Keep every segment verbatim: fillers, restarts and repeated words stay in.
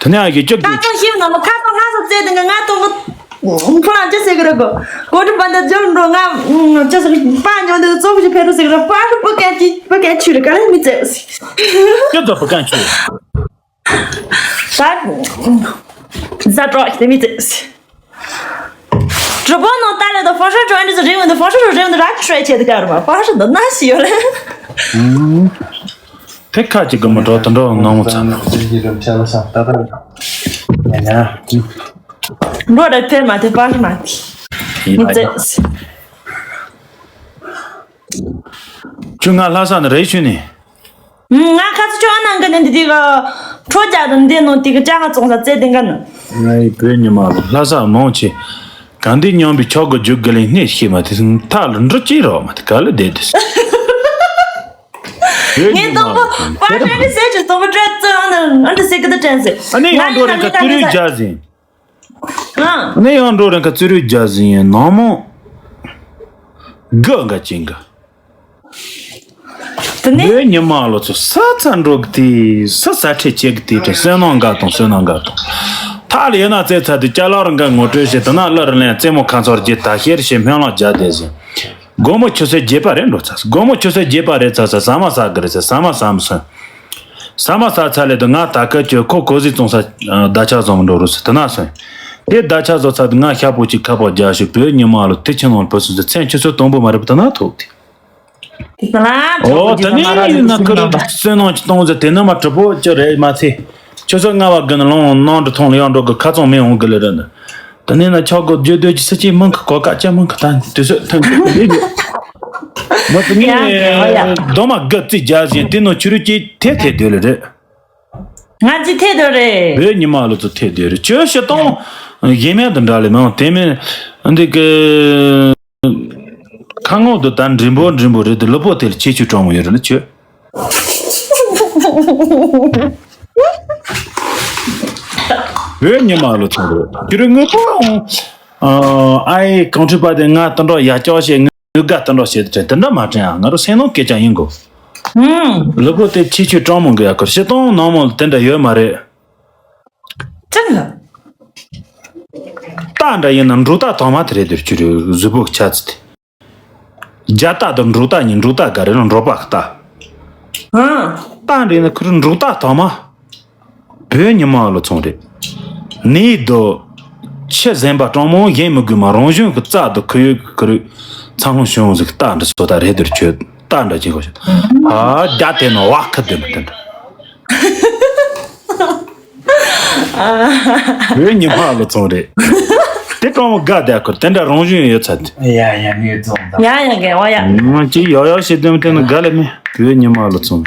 ནས་ཨ་ཞེ་ཅོག་ཁ་ཏོག་ཤིབ་ནང་ལ་ཁ་ཏོག་ལྷ་ས་བཙལ་དེ་ང་ང་ཏོག་ཕུ་ལ་ཅི་ཟེར་གི་རེད་གོ། གོ་ཁྲི་པ་འདི་འཇོར་འགྲོ་ང་ཅི་ཟེར་པ་ཉོ་འདི་ཙོག་ཞིག་ཕེ་རུ་ཟེར་གི་རེད། པ་ཧྲུ་པུ་ཀན་ཅི་པུ་ཀན་ཆུ་རེད་ག་ལ་མི་བཙལ་ཟེར། ཅི་ཙོག་པུ་ཀན་ཆུ། ད་ཟ་གྲོགས་དེ་མི་བཙལ་ཟེར།直播ནང་ལྟ་ལེ་དང་ཧྥང་ཧྲོ་ཀྲོན་འདི་ཚོ་རིང་བ་འདི་ཧྥང་ཧྲོ་ཀྲོན་རིང་བ་འདི་ར་ཁི་ཧྲོ་ཆེ་དི་ག་རུ་མ་ཧྥང་ཧྲོ་འདི་ན་ཤི་ཡོད་ལེ། དེ་ཁ་ཅིག་གི་མི་འགྲོ་དུ་འགྲོ་ནང་མོ་ཚ་ན། འགྲོ་རེ་ཕེར་མ་དེ་པར་མ་དེ་མི་ཚེ། ཁྱོད་ང་ལྷ་ས་ནས་རེད་ཞུས་ནས། ང་ཁ་ཚོ་ཅོ་ཨ་ནང་གི་ནི་འདི་དེ་ག་ཁྲོ་རྒྱ་དང་འདི་ནང་དེ་ག་ཅ་ང་བཙོང་ས་བཙལ་དེ་ག་ནི། ང་ཡི་བོད་ཉི་མ་ལ་ལྷ་ས་མང་ཆེ་ག་འདི་མཉམ་པའི་ཆོག་གི་རྒྱུ་གི་ལས་སྣེ་ཤེས་མ་དེ་ཐག་ལ་འགྲོ་ཅི་རོགས་མ་དེ་ག་ལ་བསྡད་དེ། ངས་དང་པོ་པ་ཧྲན་ནི་ཟེར་གྱི་དང་པོ་བྲལ་ཙི་ཨ་ནི་ཨ་འདི་ཟེར་གི་དུ་དྲན་ཟེར། ཨ་ནི་ཡང་འགྲོ་རང་ག་ཏུ་རུས་རྒྱ་ཟིན། ཨ་ནི་ཡང་འགྲོ་རང་ག་ཏུ་རུས་རྒྱ་ཟིན་ཡིན་ནང་མོ། གི་འགའ་ཅིང་གི། དེ་ནས་བོད་ཉི་མ་ལོ་ཚོ་ས་ཚ་འགྲོ་གི་དེ་ས་ས་ཁྲལ་བྱེད་གི་དེ་དྲན་སེམས་ནང་འགའ་དང་སེམས་ནང་འགའ་དང་། ཐག་ལ་ཡོད་ན་རྩེ་ཚ་དུ་ཅ་ལག་རང་འགའ་ངོ་སྤྲོད་བྱེད་དུ་ན་སླར་ལན་རྩེ་མོ་ཁ་ཚོར་རྒྱུ་ད་ཤེར་ཞེ་སྨོན་ལམ་རྒྱ་དེ་ཟིན། དགོང་མོ་ཆུ་ཚོད་བརྒྱད་པ་རེད་འགྲོ་ཚར། དགོང་མོ་ཆུ་ཚོད་བརྒྱད་པ་རེད་ཚར་ཚར་ཟ་མ་ཟ་གི་རེད་ཚར་ཟ་མ་ཟ་མི་སོང་། ཟ་མ་ཟ་ཚར་ལེ་དུ་ང་ད་སྐད་ཅོ་ཁོ་གོ་ཟི་བཙོང་ས་ད་ཆ་བཟོ་མི་འགྲོ་རུ་སི་དུ་ན་སོང་། དེ་ད་ཆ་བཟོ་ཚར་དུ་ང་ཤ་པོ་ཅིག་ཁ་པོ་རྒྱ་ཞུ་བོད་ཉི་མ་ལོ་དེ་ཆེ་ནོར་བུ་སུ་ཚེ་ཆུ་ཚོད་དང་པོ་མ་རེད་པ་དུ་ན་ཐོག་དེ། དེ་ལ་ཨོ་ད་ནི་ཡིན་ན་ཁུ་རུ་བསོད་ནམས་ཀྱི་གཏོང་ཟེར་དེ་ནི་མ་གྲུ་པོ་ཅི་རེད་མ་ཚེ། ཆུ་ཚོད་ལྔ་བ་དགུ་ནི་ལོང་ནང་དུ་ཐོང་ལ་ཡང་འགྲོ་གི་ཁ་ཚང་མེད་འོང་གི་ལེ་རེད་ནི། དེ་ནས་ན་ཆོག་གོ་བརྗོད་འདོད་ཀྱི་སི་ཅི་མང་གི་གོ་ཀ་ཅི་མང་གི་ད་དུས་ཚོད་ཐོན་གི་ལེ་རེད། མ་དེ་ནི་ཡང་ཡང་ཡང་རྡོ་མ་དགུ་རྩིས་རྒྱག་བཞིན་དེ་ནང་ཆུ་རུ་ཅི་ཐེ་ཐེ་སྡོད་ལེ་རེད། ང་ཅི་ཐེ་སྡོད་རེད། བོད་ཉི་མ་ལོ་ཚོ་ཐེ་སྡོད་རེད་ཁྱོད་ཤི་སྟོང་། གཞན་མེད་དུ་འདྲ་ལེ་མང་དེ་མིན་འདི་གི་ཁ་ངོ་དུ་ད་འགྲིམ་པོ་འགྲིམ་པོ་རེད་དུ་ལུ་པོ་དེ་ལ་ཆེ་ཆུ་གྲོང་མོ་ཡོད་རེད་ལ་ཆུ། བོད་ཉི་མ་ལོ་ཚོ་རེད་ཁྱོད་རེ་ངོ་པོ། ཨ་ཨའི་གང་ཁྲི་པ་དེ་ང་དུ་འགྲོ་ཡ་ཅོག་བྱེད་ངོ་དགའ་དུ་འགྲོ་བྱེད་དེ་དེ་འདྲ་མ་དྲན་ཨ་ང་རོ་སེང་ནོ་སྐད་ཆ་ཡིན་གོ། ཧུམ། ལུ་པོ་དེ་ཆེ་ཆུ་གྲོང་མོ་གི་ཡ་ཁོར་ཤི་སྟོང་ནང་མོ་དེ་འདྲ་ཡོད་མ་རེད། ཅི་ལ། རྟ་འདྲ་ཡིན་ན་འབྲུག་རྟ་དང་མ་དེ་རེད་དེར་ཆུ་རེད་གཟུགས་པོ་ཆ་ཚི་དེ། རྒྱ་རྟ་དང་འབྲུག་རྟ་གཉིས་འབྲུག་རྟ་ག་རེ་རང་འབྲོག་པ་རྟ། ཧང་། རྟ་འདྲ་ཡིན་ན་ཁུ་རུ་འབྲུག་རྟ་དང་མ། བོད་ཉི་མ་ལོ་ཚོང་རེད། ནས་དོ། ཆེ་ཟན་པ་གྲོང་མོ་གཞན་མི་དགོས་མ་རང་གཞུང་གི་རྩ་དུ་ཁུ་ཡོད་ཁུ་རུ། ཚང་ལོང་བྱུང་ཟིག་རྟ་འདྲ་སོ་ད་རེད་དེར་ཆུ་རྟ་འདྲ་གྱིན་གོ་ཤ། ཨ་རྒྱ་དེ་ནོ་བ་ཁུ་དེ་མི་དེ་འདྲ། བོད་ཉི་མ་ལོ་ཚོང་རེད། དེ་གྲོང་མོ་དགའ་བསྡད་ཁུར་དེ་འདྲ་རང་བཞིན་ཡོད་ཚར་དེ། ཡ་ཡ་ངས་བཙོང་དང་། ཡ་ཡ་གས་ཝ་ཡ། ང་ཅི་ཡོ་ཡོ་ཞེ་དོན་དེ་ནི་དགའ་ལེ་མེ་བོད་ཉི་མ་ལོ་ཚོང་།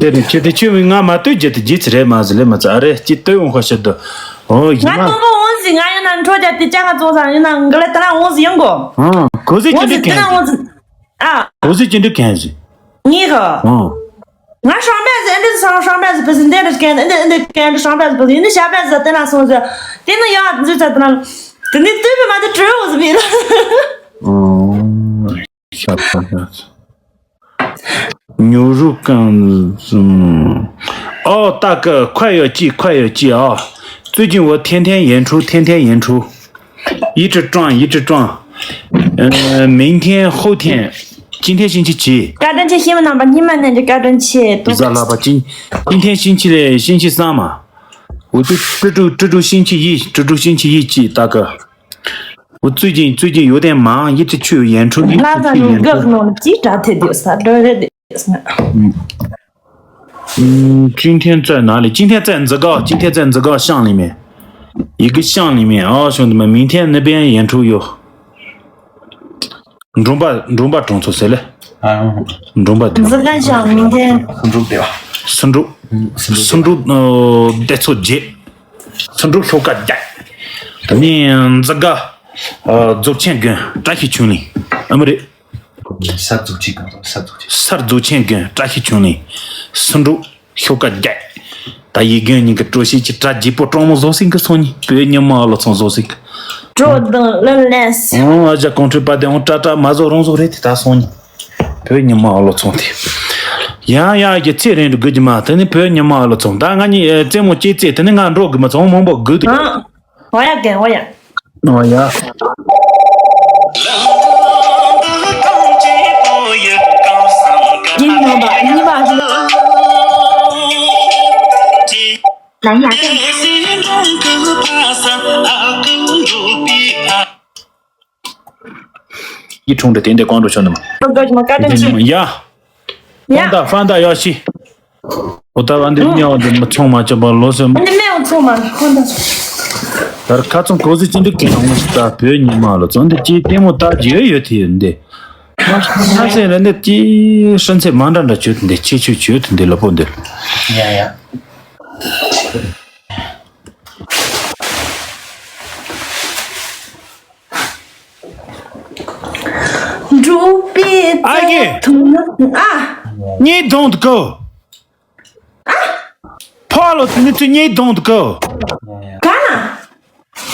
དེ་རིང་ཁྱེད་དེ་ཁྱོད་ང་མ་ལྟོས་རྒྱུ་དེ་རྗེས་ཚི་རེད་མ་ཟི་ལེ་མ་ཚ་ཨ་རེ་ཅི་ལྟོས་འོང་ཁ་ཤི་དུ། ཨོ་ཡི་ང་མ། ཏོ་ཏོ་འོང་ཟི་ང་ཡིན་ན་འཕྲོ་རྒྱ་དེ་ཅག་ང་བཙོང་ས་ཡིན་ན་འགི་ལེ་ད་ན་འོང་ཟི་ཡིན་གོ། ཨ་གོ་ཟི་ཅི་འོང་ཟི་འདྲི་དེ་ན་འོང་ཟི། ཨ། གོ་ཟི་ཅི་འདྲི་གན་ཟི། ངའི་ཧ། ཨ། ང་ཧྲང་པེ་ཟི་ཨེ་འདྲི་ཟི་ཧྲང་ཧྲང་པེ་ཟི་བེ་ཟི་འདི་འདྲི་གན་འདི་འདི་གན་འདྲི་ཧྲང་པེ་ཟི་བེ་ཟི་ཡིན་འདི་ཞ་པེ་ཟི་དེ་ན་སོང་ཟི། དེ་ནི་ཡང་འཛུལ་ཚ་དེ་ན། དེ་ནི་ཏུས་པེ་མ་དེ་བྲོས་འོང་ཟི་མི་ལ། ཨོ། ཤ་པ་ཤ། ཉོ་རུ་གང་ཟུམ། ཨོ་ད་ག་快乐季快乐季啊最近我天天演出天天演出 一直转，一直转。呃，明天、后天，今天星期几？བཀའ་དྲིན་ཆེ་ཤེས་མི་རྣམ་པ་སྙིང་མ་ནས་ཀྱི་བཀའ་དྲིན་ཆེ་ཏོ། ཟ་ལ་པ་今今天星期嘞，星期三嘛。我这这周这周星期一，这周星期一记大哥。我最近最近有点忙，一直去演出，一直去演出。ལ་ཟ་ནུ་གག་ནོ་ཅི་དྲ་ཐེ་དེ་ས་འགྲོ་རེད་དེ། 嗯，今天在哪里？今天在 Nzega，今天在 Nzega 乡里面，一个乡里面啊，兄弟们，明天那边演出有。འབྲོང་པ་འབྲོང་པ་གྲོང་ཚོ་ཟེར་ལེ། འབྲོང་པ་དེ། 你在干啥？明天 སུ་འབྲུག་དེ་བ། སུ་འབྲུག་སུ་འབྲུག་སྡེ་ཚོ་བརྒྱད། སུ་འབྲུག་ཤོག་ཀ་བརྒྱད། དེ་ནས་འཛི་དགའ། རྫོགས་ཆེན་དགོན་བཀྲ་ཤིས་ཆོས་གླིང་ཨ་མ་རེད། ས་རྫོགས་ཆེན་གང་དང་ས་རྫོགས་ཆེན། ས་རྫོགས་ཆེན་དགོན་བཀྲ་ཤིས་ཆོས་གླིང་། སུ་འབྲུག་ཤོག་ཀ་བརྒྱད། ད་ཡི་དགོན་གཉིས་ཀྱི་གྲོ་ཞིག་གི་གྲ་རྒྱས་པོ་གྲོང་མོ་བཟོ་སྲིང་གི་སོང་ཉིན་བོད་ཉི་མ་ཨ་ལོ་ཚང་བཟོ་སྲིང་གི། གྲོ་དང་ལོན་ལེན་སི། ཨོ་ཨ་ཅག་གོང་ཁྲི་པ་དེ་ཨོ་ཀྲ་ཀྲ་མ་བཟོ་རང་བཟོ་རེད་དེ་ད་སོང་ཉིན་བོད་ཉི་མ་ཨ་ལོ་ཚང་དེ། ཡང་ཡག་གི་ཚེ་རིང་དུ་དགོས་ཀྱི་མ། དེ་ནི་བོད་ཉི་མ་ལ་ཚོང་ད་ང་གཉིས་ཨེ་རྩེད་མོ་སྐྱེས་རྩེད་དེ་ནི་ང་འགྲོ་དགོས་མ་ཚོང་མང་པོ་དགོས་འདུག་ཨ། འོ་ཡ་རྒན་འོ་ཡ། འོ་ཡ། རྒན་ཉི་མ་ཉི་མ་ལ་ཡ་རྒན། ཡིད་འཁྲུངས་འདྲ་དེ་འདྲ་ཀོང་འགྲོ་ཆོག་ནི་མ། ཀོང་འགྲོ་ཆོག་མ་བཀའ་དྲིན་ཆེ། ཡ། ཡ། ཧྥན་ཏ་ཧྥན་ཏ་ཡ་ཤི། འོ་ད་བ་འདི་ཨུ། མཉམ་འདི་མི་ཚོང་མ་ཆོག་པ་ལོ་སེམས། འདི་མེད་འོ་ཚོང་མ་ཧྥན་ཏ། ད་ཁ་ཚོང་གོ་ཟི་ཅི་འདུག་གི་ཡང་ད་བོད་ཉི་མ་ལ་ཚོང་འདི་ཅི་ལྟད་མོ་ལྟ་རྒྱུ་ཡོད་དེ་འདི། ཁ་སེ་རེ་འདི་ཅི་ཧྲན་ཚེ་མ་འདྲ་འདྲ་བྱོས་འདི་ཆེ་ཆུ་བྱོས་འདི་ལ་པོ་འདི། ཡ་ཡ། འགྲོ་པའི་ཨ་ཀེ། ཐུང་ཨ། གཉིས་གདོང་དུ་གོ། ཕོ་ལོ་ནི་ཚུ་གཉིས་གདོང་དུ་གོ། ག་ན།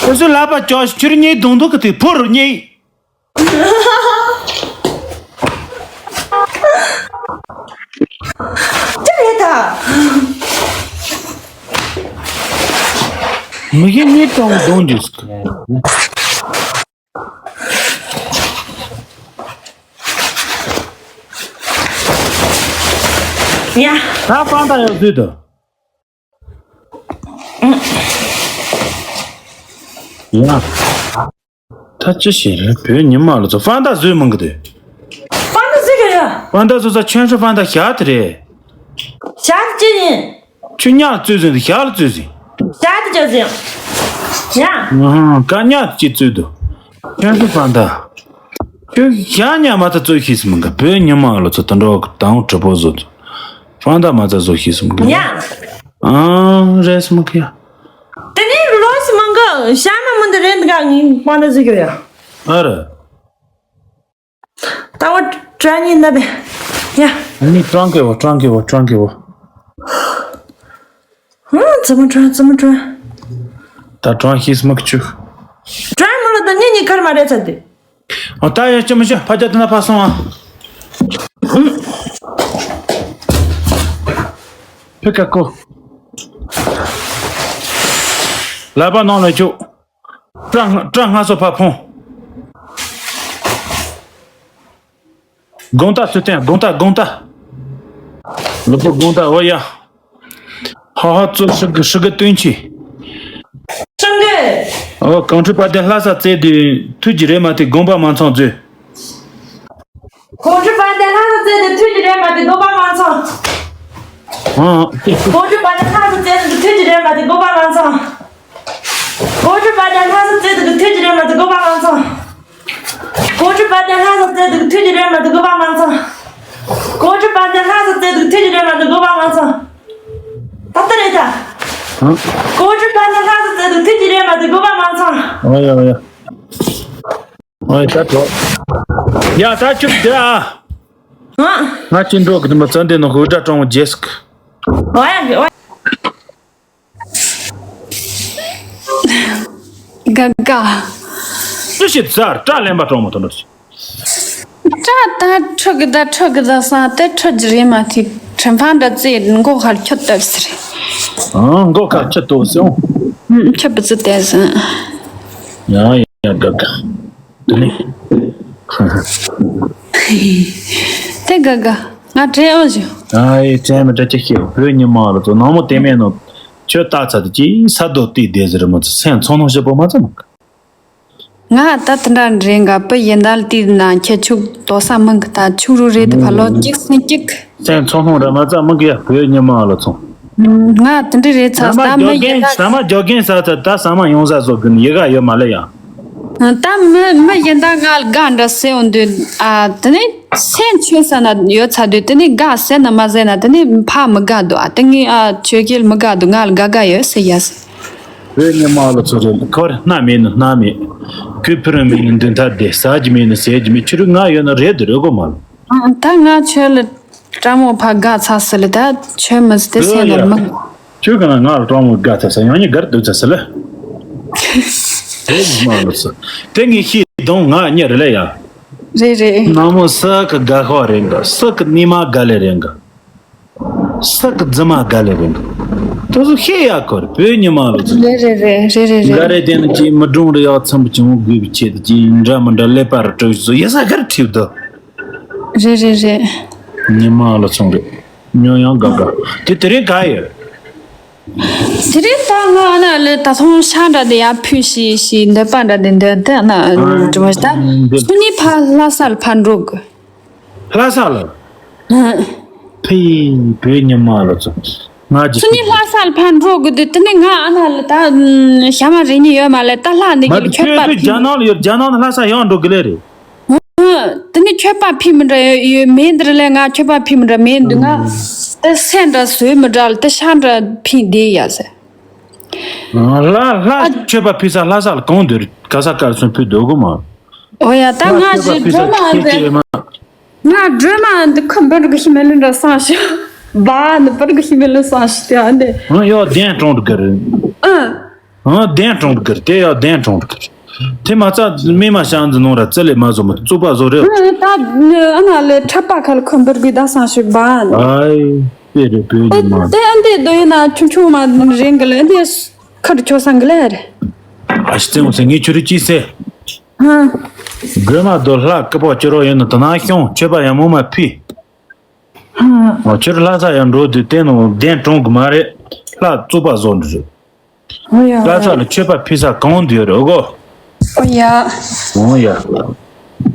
ཁོ་ཚོ་ལབ་པ་ཅོ་ཁྱོད་གཉིས་གདོང་དུ་གི་དེ་ཕོ་རུ་གཉིས། ཅི་རེད་ད། མི་གི་གཉིས་གདོང་གདོང་འདུག་ཡ། ད་ཧྥན་ཏ་ཡག་བཟོས་དོ། ཡ། ད་ཅི་ཞིག་རེད། བོད་ཉི་མ་ལ་ཚོ་ཧྥན་ཏ་བཟོས་མང་གི་དེ། ཧྥན་ཏ་བཟོས་གི་རེད། ཧྥན་ཏ་བཟོས་ས་ཁྱོད་ཚོ་ཧྥན་ཏ་ཞག་དེ་རེད། ཞག་དེ་ཅི་ཡིན། ཁྱོད་ཉག་བཙོས་ཟིན་དེ་ཞག་ལ་བཙོས་ཟིན། ཞག་དེ་ཅི་ཟིན། ཡ། ཨ་ཧ། ཀ་ཉག་ཅི་བཙོས་འདུག་ཁྱོད་ཚོ་ཧྥན་ཏ། ཁྱོད་ཞག་ཉག་མ་ཚ་བཙོས་ཤེས་སི་མང་གི། བོད་ཉི་མ་ལ་ཚོ་དུད་འགྲོ་གི་དང་གྲི་པོ་བཟོ་ཚོ། ཧྥན་ཏ་མ་ཚ་བཟོ་ཤེས་སི་མང་གི། ཡ། ཨ་རེད་སི་མང་གི་ཡ། དེ་ནས་ལོ་སི་མང་གི་ཞག་མ་མང་དུ་རེད་འདི་ག་ངས་ཧྥན་ཏ་བཟོས་གི་ཡ། ཨ་རེ། ད་བ་དྲ་ཉིན་ན་བས། ཡ། ནི་ཀྲང་གེ་བོ་ཀྲང་གེ་བོ་ཀྲང་གེ་བོ། ཧུང་ཙི་མ་ཀྲང་ཙི་མ་ཀྲང་། ད་ཀྲང་ཤིས་མ་ཀི་ཆུ། ཀྲང་མ་ལོ་ད་ངེད་གཉིས་ཁར་མ་རེད་ཚ་དུས། ཨོ་ད་ཡ་ཅི་མི་ཤི་ཕ་ཅག་དེ་ན་ཕ་སོང་ཨ། ཕི་ཀ་ཀོ། ལ་པ་ནང་ལ་ཅུ། སྐྲ་སྔ་སྐྲ་སྔ་སོ་ཕ་ཕོང་། དགོང་དག་ཚུལ་བསྟན་དགོང་དག་དགོང་དག་ལུ་པོ་དགོང་དག་འོ་ཡ། ཧ་ཧ་ཙོ་ཧྲི་གི་ཧྲི་གི་སྟོན་ཆེ། ཀྲང་གི། ཨོ་གངས་ཁྲོད་དཔལ་ལྡན་ལྷ་ས་རྩེ་དུས་ཐུགས་ཀྱི་རེ་མ་ཐེ་དགོངས་པ་མ་ཚོམ་མཛོད། གངས་ཁྲོད་དཔལ་ལྡན་ལྷ་ས་རྩེ་དུས་ཐུགས་ཀྱི་རེ་མ་ཐེ་དགོངས་པ་མ་ཚོམ། ཨ། གངས་ཁྲོད་དཔལ་ལྡན་ལྷ་ས་རྩེ་དུས་ཐུགས་ཀྱི་རེ་མ་ཐེ་དགོངས་པ་མ་ཚོམ། གངས་ཁྲོད་དཔལ་ལྡན་ལྷ་ས་རྩེ་དུས་ཐུགས་ཀྱི་རེ་མ་ཐེ་དགོངས་པ་མ་ཚོམ། གངས་ཁྲོད་དཔལ་ལྡན་ལྷ་ས་རྩེ་དུས་ཐུགས་ཀྱི་རེ་མ་ཐེ་དགོངས་པ་མ་ཚོམ། གངས་ཁྲོད་དཔལ་ལྡན་ལྷ་ས་རྩེ་དུས་ཐུགས་ཀྱི་རེ་མ་ཐེ་དགོངས་པ་མ་ཚོམ། ད་ལྟ་རེད་ད། ཧང་། གངས་ཁྲོད་དཔལ་ལྡན་ལྷ་ས་རྩེ་དུས་ཐུགས་ཀྱི་རེ་མ་ཐེ་དགོངས་པ་མ་ཚོམ། ཨོ་ཡ་ཨོ་ཡ། ཨོ་ཡ་ད་འགྲོ། ཡ་ད་ཁྱོད་འདི་ཨ། ཧང་། ང་ཅི་འགྲོ་གི་འདུག་མ་ཚ་འདི་ནང་ཧུ་སྒྲ་གྲོང་མོ་རྗེས་སི་ཀི། ཨོ་ཡ་ཨོ་ཡ། དགའ་དགའ། སུ་ཞིག་ཚར་སྐྲ་ལེན་པ་གྲོགས་མོ་དོ་འགྲོ་ཞིག་སྐྲ་ད་འཁྲུ་གི་ད་འཁྲུ་གི་ད་སང་དེ་འཁྲུ་རྒྱུ་རེད་མ་ཐིག་དྲིན་ཕ་འདྲ་ཙེ་མགོ་ཁར་ཁྱོད་བཏབ་ཟེར། ཨང་མགོ་ཁར་ཁྱོད་བཏབ་སོང་། ཁྱོད་བུ་ཙི་བལྟས་སོང་། ཡང་ཡང་དགའ་དགའ། དེ་ནི། དེ་དགའ་དགའ་ང་དྲན་ཨང་ཞུ། ཨ་ཡེ་དྲན་མི་དྲན་ཅི་ཤེས་བོད་ཉི་མ་རུ་ཚོ་ནང་མོ་དེ་མེད་ནོ། ཁྱོད་ལྟ་ཚ་དེ་ཅི་ས་རྡོ་ཏི་བསྡད་ཟེར་མ་ཚོ་སེམས་ཚོང་ནང་ཞིག་པོ་མ་ཚོ་མ། ང་ད་དེ་འདྲ་འདྲེ་འགའ་པི་ཡིན་ད་ལ་དེ་ན་ཁྱེད་ཆུག་དོ་ས་མང་གི་ད་ཆུག་རུ་རེད་དེ་ཕ་ལོ་གཅིག་སེང་གཅིག་སེམས་ཚོང་ལྷུང་ར་མ་ཚ་མང་གི་ཡ་བོད་ཉི་མ་ལ་ཚོང་། ང་དེ་འདྲ་རེད་ཚ་ས་ད་མི་ཡིན་ད། ས་མ་རྒྱོ་རྒན་ས་མ་རྒྱོ་རྒན་ས་ཚ་ད་ས་མ་ཡོང་ས་བཟོ་གི་ཡི་ག་ཡོད་མ་ལེ་ཡ། ད་མི་མི་ཡིན་ད་ང་ལ་དགའ་འདྲ་སེ་འོང་དུས་ཨ་དེ་ནས་སེམས་ཆོས་ས་ན་ཡོད་ཚ་དུས་དེ་ནས་དགའ་སེ་ན་མ་ཟེ་ན་དེ་ནས་ཕ་མི་དགའ་འདུག་ཨ་དེ་ངས་ཨ་ཆོས་སྐྱིད་མི་དགའ་འདུག་ང་ལ་དགའ་དགའ་ཡོད་སེ་ཡ་སེ། བོད་ཉི་མ་ལ་ཚོ་རེད་ཁོར་སྣ་མེད་ནི་སྣ་མེད། ཁོས་ཕུ་རུ་མེད་ནི་མདུན་ཐར་བསྡད་ཟ་རྒྱུ་མེད་ནི་ཟས་རྒྱུ་མེད་ཕྱི་རུ་ང་ཡོད་ན་རེད་དུ་རེད་གོ་མ་ལ། ད་ང་ཁྱོད་ལ་སྤྲང་མོ་ཕ་དགའ་ཚ་སི་ལ་ད་ཁྱོད་མི་སི་དེ་སེ་ན་མི། ཁྱོད་ག་ན་ང་ལ་སྤྲང་མོ་དགའ་ཚ་ས་ཡང་ཉི་གར་དུ་ཚ་སི་ལ། བོད་ཉི་མ་ལ་ཚོ་དེ་ངས་ཤེས་དང་ང་ཉི་རེ་ལ་ཡ། རེད་རེད། ནང་མོ་སི་གི་དགའ་ཁོ་རེད་འགའ་སི་གི་ནི་མ་དགའ་ལེ་རེད་འགའ། ས་གི་རྫི་མ་དགའ་ལེ་རེད། དེ་ཚོ་ཤེས་ཡག་གོ་རེད། བོད་ཉི་མ་ལོ་ཚོ། རེད་རེད་རེད། རེད་རེད་རེད། འགའ་རེ་དེ་ནི་ཅིག་མི་སྒྲུང་རེ་ཡག་ཚམ་པོ་ཅིག་འོང་དགོས་པའི་ཆེད་དུ་ཅིག་འདྲ་མི་འདྲ་ཀླད་པ་རུ་སྤྲོད་བཟོ་ཡ་ས་གར་ཁྲིད་དོ། རེད་རེད་རེད། ཉི་མ་ལོ་ཚོང་རེད། ཉོ་ཡང་དགའ་དགའ། དེ་དེ་རིང་ག་ཡོད། དེ་རིང་ད་ང་ཨ་ན་ལེ་ད་ཐོང་ཤ་འདྲ་དེ་ཡར་ཕུལ་ཤི་ཤི་འདོད་པ་འདྲ་དེ་འདོད་དེ་ཨ་ན་འགྲོ་མ་ཤི་ད། འདི་སུ་ནི་ཕ་ལྷ་ས་ལ་ཕ་འགྲོ་གི། ལྷ་ས་ལ། ཧ། ཕི། བོད་ཉི་མ་ལོ་ཚོ། ང་ཅི། སུ་ནི་ལྷ་ས་ལ་ཕ་འགྲོ་གི་དེ་དེ་ནི་ང་ཨ་ན་ལེ་ད་ཞྭ་མ་རེ་གཉིས་ཡོད་མ་ལེ་ད་ལྷ་འདི་མ་གི་ལ་ཁྱོད་ཁྱོད་པ་ཚོ་ཕི། རྒྱ་ནག་ལ་ཡོད། རྒྱ་ནག་ནས་ལྷ་ས་ཡང་འགྲོ་གི་ལེ་རེད། ཨ། དེ་ནི་ཁྱོད་པ་ཕི་མི་འདྲ་ཡོད་མེད་འདིར་ལས་ང་ཁྱོད་པ་ཕི་མི་འདྲ་མེད་འདུག་ང་དེ་སེ་འདྲ་བཟོས་མི་འདྲ་ལ་དེ་ཤ་འདྲ་ཕི་འདི་ཡ་ཟེར། ལ་ལ་ཨ། ཁྱོད་པ་ཕི་ས་ལྷ་ས་ལ་གང་འདིར་ག་ས་གར་སོང་ཕི་འདོད་གོ་མ། ཨོ་ཡ་ད་ལ་ང་ཁྱོད་པ་ཞིག་ཕི་ས་སྒྲོལ་མ་ཁྱེད་འདི་ཀྱེ་མ། ང་སྒྲོལ་མ་འདི་ཁོ་འབུ་འགྲོ་གི་ཤི་མེ་ལུན་འདྲ་སང་ཤི། བ་འདི་འབུ་འགྲོ་གི་ཤི་མེ་ལུན་སང་ཤི་དེ་ཨ་འདི། ཨ་ཡོ་བདེན་གྲོང་འགྲོ་གི་རེད། ཨ། ཨ་བདེན་གྲོང་གིར་དེ་ཡང་བདེན་གྲོང་གིར། དེ་མ་རྩ་མི་མ་ཤང་འཛི་ནོ་ར་རྩི་ལེ་མ་བཟོ་མི་བཙུགས་པ་བཟོ་རེད། ཨ་ད་ཨ་ན་ལེ་འཁྲབ་པ་ཁ་ལ་ཁོ་འབུར་གི་ད་སང་ཞིག་བ། ཨའི་དེ་རེད་བོད་ཨེ་ཉི་མ། དེ་ཨ་འདི་དོ་ཡིན་ན་ཆུང་ཆུང་མ་རིང་གི་ལེ་འདི་ཁར་ཆོ་སང་གི་ལེ་རེད། ཨ་ཤི་ཙེ་འོ་སེ་ངས་ཁྱོད་རི་ཅི་སེ། ཧ། སྒྲོལ་མ་དོ་ལྷ་སྐུ་པོ་ཅི་རོ་ཡོད་ན་དེ་ན་ཤོང་ཁྱོད་པ་ཡང་མོ་མ་ཕི། ཧ། ཁྱོད་ལྷ་ས་ཡང་འགྲོ་དུས་བསྟན་ནོ་བདེན་གྲོང་གི་མ་རེད། ལྷ་བཙུགས་པ་བཟོ་འདི་རེད། ཨོ་ཡ། ལྷ་ས་ལ་མཆོད་པ་ཕུལ་ས་གང་འདུག་ཡོད་རེད་ཨོ་གོ། ཨོ་ཡ། ཨོ་ཡ།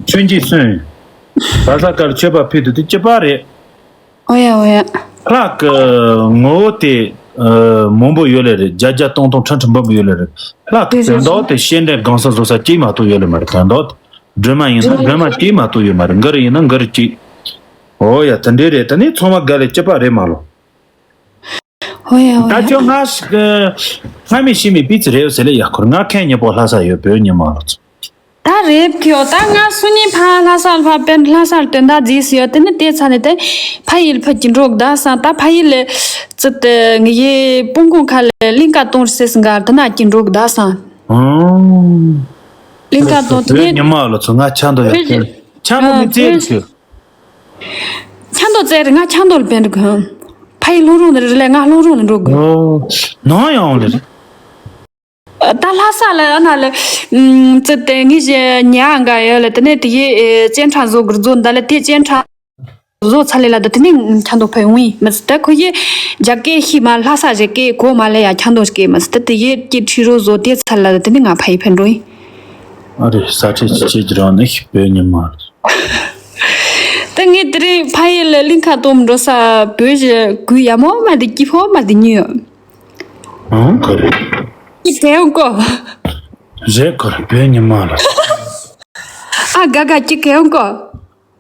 མཆོད་འཇིགས་གསོན། ལྷ་ས་ཀར་མཆོད་པ་ཕུལ་དུས་དེ་སྐྱིད་པ་རེད། ཨོ་ཡ་ཨོ་ཡ། ལྷ་གི་ངོ་བོ་དེ་མང་པོ་ཡོད་ལེ་རེད། བརྒྱ་བརྒྱ་སྟོང་སྟོང་ཁྲི་ཁྲི་འབུམ་ཡོད་ལེ་རེད། ལྷ་གི་དོན་དག་དེ་བཤད་འདྲེན་གང་ས་བཟོ་ས་གཅིག་མ་གཏོགས་ཡོད་ལེ་མ་རེད། དོན་དག་དེ་སྒྲོལ་མ་ཡིན་ན་སྒྲོལ་མ་གཅིག་མ་གཏོགས་ཡོད་མ་རེད། འགའ་རེ་ཡིན་ན་འགའ་རེ་གཅིག་ཨོ་ཡ་དེ་འདྲས་རེད། དེ་ནས་ཚང་མ་དགའ་ལེ་སྐྱིད་པ་རེད་མ་ལོ། ཧོ་ཡ་ཧོ་ད་ཡ། ཁྱོད་ང་ཞིག་སྔ་མི་ཤི་མི་པི་ཙི་རེད་ཟེར་ལེ་ཡ་ཁོར་ང་ཁན་ཉེ་པོ་ལྷ་ས་ཡོད་བོད་ཉི་མ་ལོ་ཚོ། ད་རེབ་ཁྱོད་ད་ང་སུ་ཉིན་ཕ་ལྷ་ས་ལ་ཕ་པན་ལྷ་ས་ལ་དོན་དག་རྫིས་སུ་ཡོད་དེ་ནི་དེ་ཚ་ནི་དེ་ཕ་ཡིལ་ཕ་གྱི་འགྲོ་གདའ་སང་ད་ཕ་ཡིལ་ལེ་ཙི་དེ་ངི་ཡེ་སྤུན་ཀུང་ཁ་ལེ་གླིང་ཀ་གཏོང་རི་སེ་སི་འགའ་དེ་ན་གྱི་འགྲོ་གདའ་སང་། ཨང་། གླིང་ཀ་གཏོང་དེ་བོད་ནི་ཉི་མ་ལོ་ཚོ་ང་ཆ་འདོད་ཡོད་བོད་ཀྱི་ཆ་འདོད་མི་ཨ་བཙལ་བོད་རི་ཁྱོད། ཆ་འདོད་བཙལ་རི་ང་ཆ་འདོད་ལ་པན་རི་གང་ཕ་ཡི་ལྷུང་རུང་ནི་རི་ལེ་ང་ལྷུང་རུང་ནི་འགྲོ་དགོས། ཨོ། ནང་ཡང་ལེ་རི། ད་ལྷ་ས་ལ་ཨ་ན་ལ་ཙི་དེ་ངི་ཞེ་ཉ་འགའ་ཡོད་ལ་དེ་ནས་དེ་ཡི་ཅན་ཁྲ་བཟོ་དགར་བཟོ་འདའ་ལ་དེ་ཅན་ཁྲ་བཟོ་ཚ་ལེ་ལ་དེ་དེ་ནས་ཁྱང་དོ་ཕེ་འུང་ཡི་མི་ཚི་དེ་ཁོ་ཡི་རྒྱ་སྐད་ཤི་མ་ལྷ་ས་རེ་སྐད་གོ་མ་ལེ་ཡ་ཁྱང་དོ་སྐད་མི་ཚི་དེ་དེ་ཡི་ཀི་ཁྲི་རོ་བཟོ་དེ་ཚ་ལ་དེ་ནས་ང་ཕ་ཡི་ཕན་འགྲོ་ཡི། ཨ་རེ་ས་ཁྲེ་ཅི་ཅི་ཅི་རང་ནི་ཤི་བོད་ཉི་མ་རེད། ད་ངས་དེ་རིང་ཕ་ཡི་ལ་གླིང་ཁ་གཏོང་འགྲོ་ས་བོད་ཞི་གུ་ཡ་མོ་མ་དེ་སྐྱི་ཕོ་མ་དེ་ཉུ། ཨང་གོ་རེད། ཀྱི་གལ་ཡོང་གོ། རེད་གོ་རེད་བོད་ཉི་མ་ལ། ཨ་དགའ་དགའ་ཀྱི་གལ་ཡོང་གོ།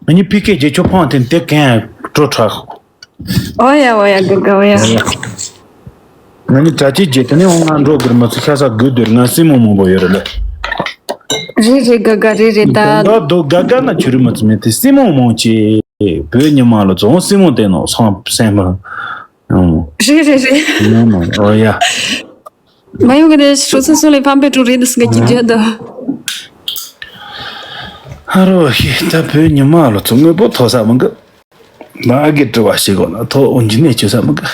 ང་གཉིས་ཕི་ཀེ་རྗེས་ཆོ་ཕང་དེ་དེ་གན་སྤྲོ་ཁྲག་ཨོ་ཡ་ཨོ་ཡ་དགའ་དགའ་ཨོ་ཡ། ང་གཉིས་གྲྭ་ཆས་རྗེས་དེ་ནས་འོང་ང་འགྲོ་གིར་མ་ཚུ་ཤ་ས་དགོས་དུར་ང་སྲིན་མོ་མང་པོ་ཡོད་རེད་ལ། རེད་རེད་དགའ་དགའ་རེད་རེད་ད། ད་དོ་དགའ་དགའ་ན་ཆུ་རུ་མ་ཚུ་མེད་དེ་སྲིན་མོ་མང་ཆེ་བོད་ཉི་མ་ལ་ཚོ་སྲིན་མོ་དེ་ནོ་སང་སེམས་པ། རེད་རེད་རེད། ཨོ་ཡ། མ་ཡོང་གི་ནས་ཧྲུ་སུ་སུ་ལས་ཕམ་པའི་ཀྲུ་རེད་འདུག་སེ་གི་བརྗོད་དོ། ཧ་རོ་ཧི་ད་བོད་ཉི་མ་ལོ་ཚོ་དངོས་པོ་ཐོ་ས་མི་འགི། མ་གི་དྲི་བ་ཞིག་གོ་ན་ཐོ་འོན་གྱི་ནས་བཅོས་ས་མི་འགི།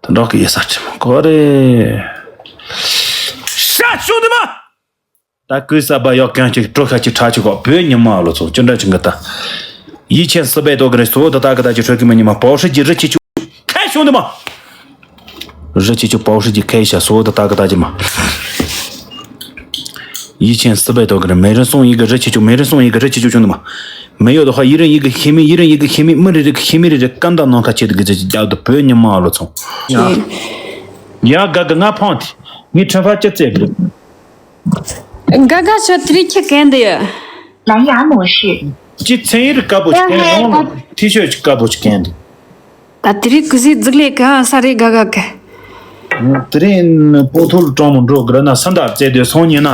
ད་འགྲོག་གི་ཡེ་ས་ཁྲི་མ་གོ་རེ། ཤ་ཤུ་དི་མ། ད་ཀུན་ས་བ་ཡོག་གྱོན་ཅིག་སྤྲོ་ཤ་ཅིག་ཁྲ་ཅིག་གོ་བོད་ཉི་མ་ལོ་ཚོ་ཅི་འདྲ་ཅིག་གི་ད། ཡིད་ཆེན་སི་པའི་ཏོ་གི་རེ་སོ་ད་ད་གི་ད་ཅི་ཧྲོ་གི་མ་ཉི་མ་པའོ་ཧྲི་ཅི་རི་ཅི་ཅུ་ཁའི་ཤོང་དི་མ། རི་ཅི་ཅུ་པའོ་ཧྲི་ཅི་ཁའི་ཤ་སོ་ད་ད་གི་ད་ཅི་མ། ཡིད་ཆེན་སི་པའི་ཏོ་གི་རེ་མེ་རི་སོང་ཡི་གི་རི་ཅི་ཅུ་མེ་རི་སོང་ཡི་གི་རི་ཅི་ཅུ་ཅུ་ནི་མ། མེ་ཡོད་དོ་ཧ་ཡི་རི་ཡི་གི་ཤི་མི་ཡི་རི་ཡི་གི་ཤི་མི་མི་རི་རི་གི་ཤི་མི་རི་རི་ཀན་ད་ནང་ཁ་ཆེ་དི་གི་ཅི་ཅི་རྒྱག་དི་བོད་ཉི་མ་ལོ་ཚོ། ཡ་ག་གི་ང་ཕང་དི་ངི་ཁྲི་ཕ་ཅི་ཙེ་གི། དགའ་དགའ་ཤོད་དེ་རིང་ཁྱི་གན་དེ། 蓝牙模式。 ཅི་ཚན་ཡིར་དཀར་པོ་ཅི་གན་ཡོང་ལ་ཐི་ཤོད་ཅི་དཀར་པོ་ཅི་གན་དེ། ད་དེ་རིང་ཀུ་ཟི་རྫིག་ལས་གང་ས་རེད་དགའ་དགའ་གི། དེ་རིང་སྤོ་ཐོར་གྲོང་མོ་འགྲོ་གི་ར་ན་སུན་དར་བཙལ་དུས་སོང་ཉིན་ན་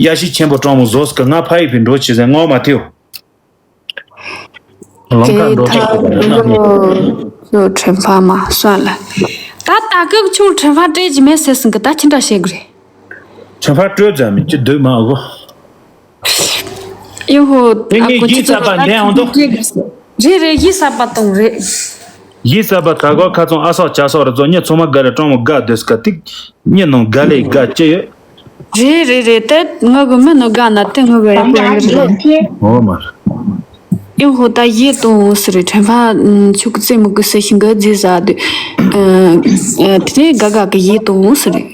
ཡ་ཤི་ཆེན་པོ་གྲོང་མོ་བཟོ་སི་གི་ང་ཕ་ཡི་ཕི་འགྲོ་ཆི་ཟེར་ངོ་མ་ཐེའུ། ལོང་ཁ་འགྲོ་ཆི་གི་ར་ན། ཁྱོད་ཁྲེན་ཕ་མ་སོ་ལ། ད་ད་སྐབས་ཁྱོད་ཁྲེན་ཕ་སྤྲད་ཀྱི་མེད་ཟེར་སིན་གི་ད་ཅི་འདྲ་བྱེད་དགོས་རེད། ཁྲེན་ཕ་སྤྲོད་ཙམ་མིན་ཅི་འདོད་མ་གོ། ཡོ་ཧོ། དེ་ངས་ཡིད་གསར་པ་འདྲེན་འོང་དོ། རེད་རེད་ཡིད་གསར་པ་གཏོང་རེད། ཡིན་ས་པ་ད་གོ་ཁ་ཚོང་ཨ་སོག་ཅ་སོག་རེ་ཚོ་ཉེ་ཚོ་མ་དགའ་རེ་ཀྲོང་མོ་དགའ་སྡོད་སྐ་ཏིག་ཉེ་ནང་དགའ་ལེ་དགའ་ཅི་ཡོད། རེད་རེད་རེད། ད་ང་གི་མི་ནང་དགའ་ན་དེ་ང་གི་རེད་པོ་ཡོད་རེད། འོ་མ་རེད། ཡང་ཧོ་ད་ཡིད་གཏོང་འོང་ཟེར་རེད། ཁྲེན་ཕ་ཆུ་གི་རྩེ་མོ་གི་ས་ཞིང་གི་རྫི་ཟ་དུས་དེ་ནས་དགའ་དགའ་གི་ཡིད་གཏོང་འོང་ཟེར་རེད།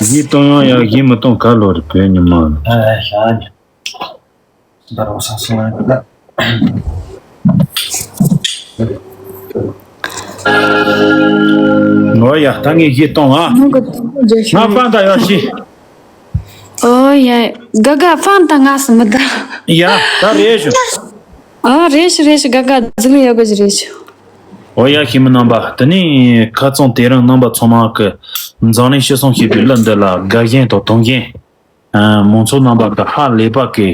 ཡིད་གཏོང་ཡང་ཡག་ཡིད་མི་གཏོང་ག་ལོ་རེད་བོད་ཉི་མ། ཨ་ཤ་ཉ། འདར་བ་ས་སོང་ཡང་། ངོ་ཡ་ད་ངས་ཡིད་གཏོང་ཨ། ང་ཕན་ད་ཡ་ཤི། ཨོ་ཡ། ག་ག་ཕན་ད་ང་སི་མི་ད། ཡ་ད་རེད་ཤོ། ཨ་རེད་ཤི་རེད་ཤི་ག་ག་ཟི་ལི་ཡ་ག་ཇི་རེད་ཤི། ཨོ་ཡ་ཤི་མི་རྣམ་པ་དེ་ནས་ཁ་ཚོང་དེ་རིང་རྣམ་པ་ཚང་མ་གི་འཛམ་གླིང་ཤི་སོང་ཞེས་པའི་གླུ་འདི་ལ་དགའ་ཞེན་དང་དུང་ཞེན། མང་ཚོགས་རྣམ་པ་གི་ཧ་ལས་པ་གི་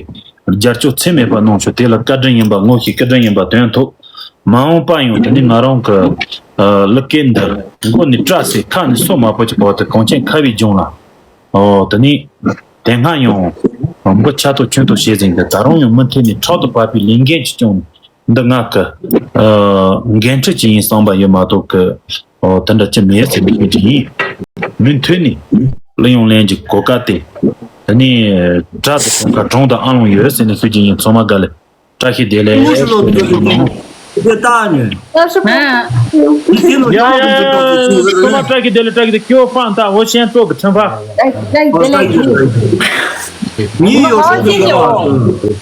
རྒྱབ་སྐྱོར་ཚད་མེད་པ་གནང་ཆོག་དེ་ལ་བཀའ་དྲིན་ཡིན་པ་ངོ་ཤེས་བཀའ་དྲིན་ཡིན་པ་དོན་ཐོག་མ་འོངས་པ་ཡང་དེ་ནི་ང་རང་གི་ལུགས་སྐད་འདི་མགོ་ནས་སྐྲ་སེ་ཁ་ནས་སོ་མ་པོ་ཅིག་བོ་དེ་གངས་ཅན་ཁ་བའི་ལྗོངས་ལ་ཨོ་དེ་ནི་དེ་སྔ་ཡང་མགོ་ཆ་ཐོག་ཆུན་ཐོག་བྱས་ཟིན་གི་ད་རུང་ཡང་མུ་མཐུད་ནས་ཕྲག་ཏུ་བབས་པའི་ལས་འགན་ཅིག་བསྐྱངས་ནས། འདི་ང་གི་འགན་འཁྲི་ཅིག་ཡིན་བསམ་པ་ཡོད་མ་གཏོགས་གི་དེ་འདྲ་ཅི་མེད་ཟེར་ནས་ཤོད་ཀྱི་ཡིན། མུ་མཐུད་ནས་གླུ་དབྱངས་ལེན་གྱི་གོ་སྐབས་དེ་དེ་ནས་དགྲ་དང་གྲོང་ཁ་གྲོང་དང་ཨ་ལོང་ཡོད་ཟེར་ནས་ཤོད་ཀྱི་ཡིན། ཚང་མ་དགའ་ལེ། བཀྲ་ཤིས་བདེ་ལེགས། དེ་ལྟ་ཉོན། ཡ་ཡ་ཡ། ཚང་མ་བཀྲ་ཤིས་བདེ་ལེགས། བཀྲ་ཤིས་བདེ་ལེགས། ཀྱོ་ཕང་ད་འོ་ཤན་ཙོག་གི་ཁྲིམས་ཕ། ཉིད་ཡོད་སོང་གི་ལ་བ།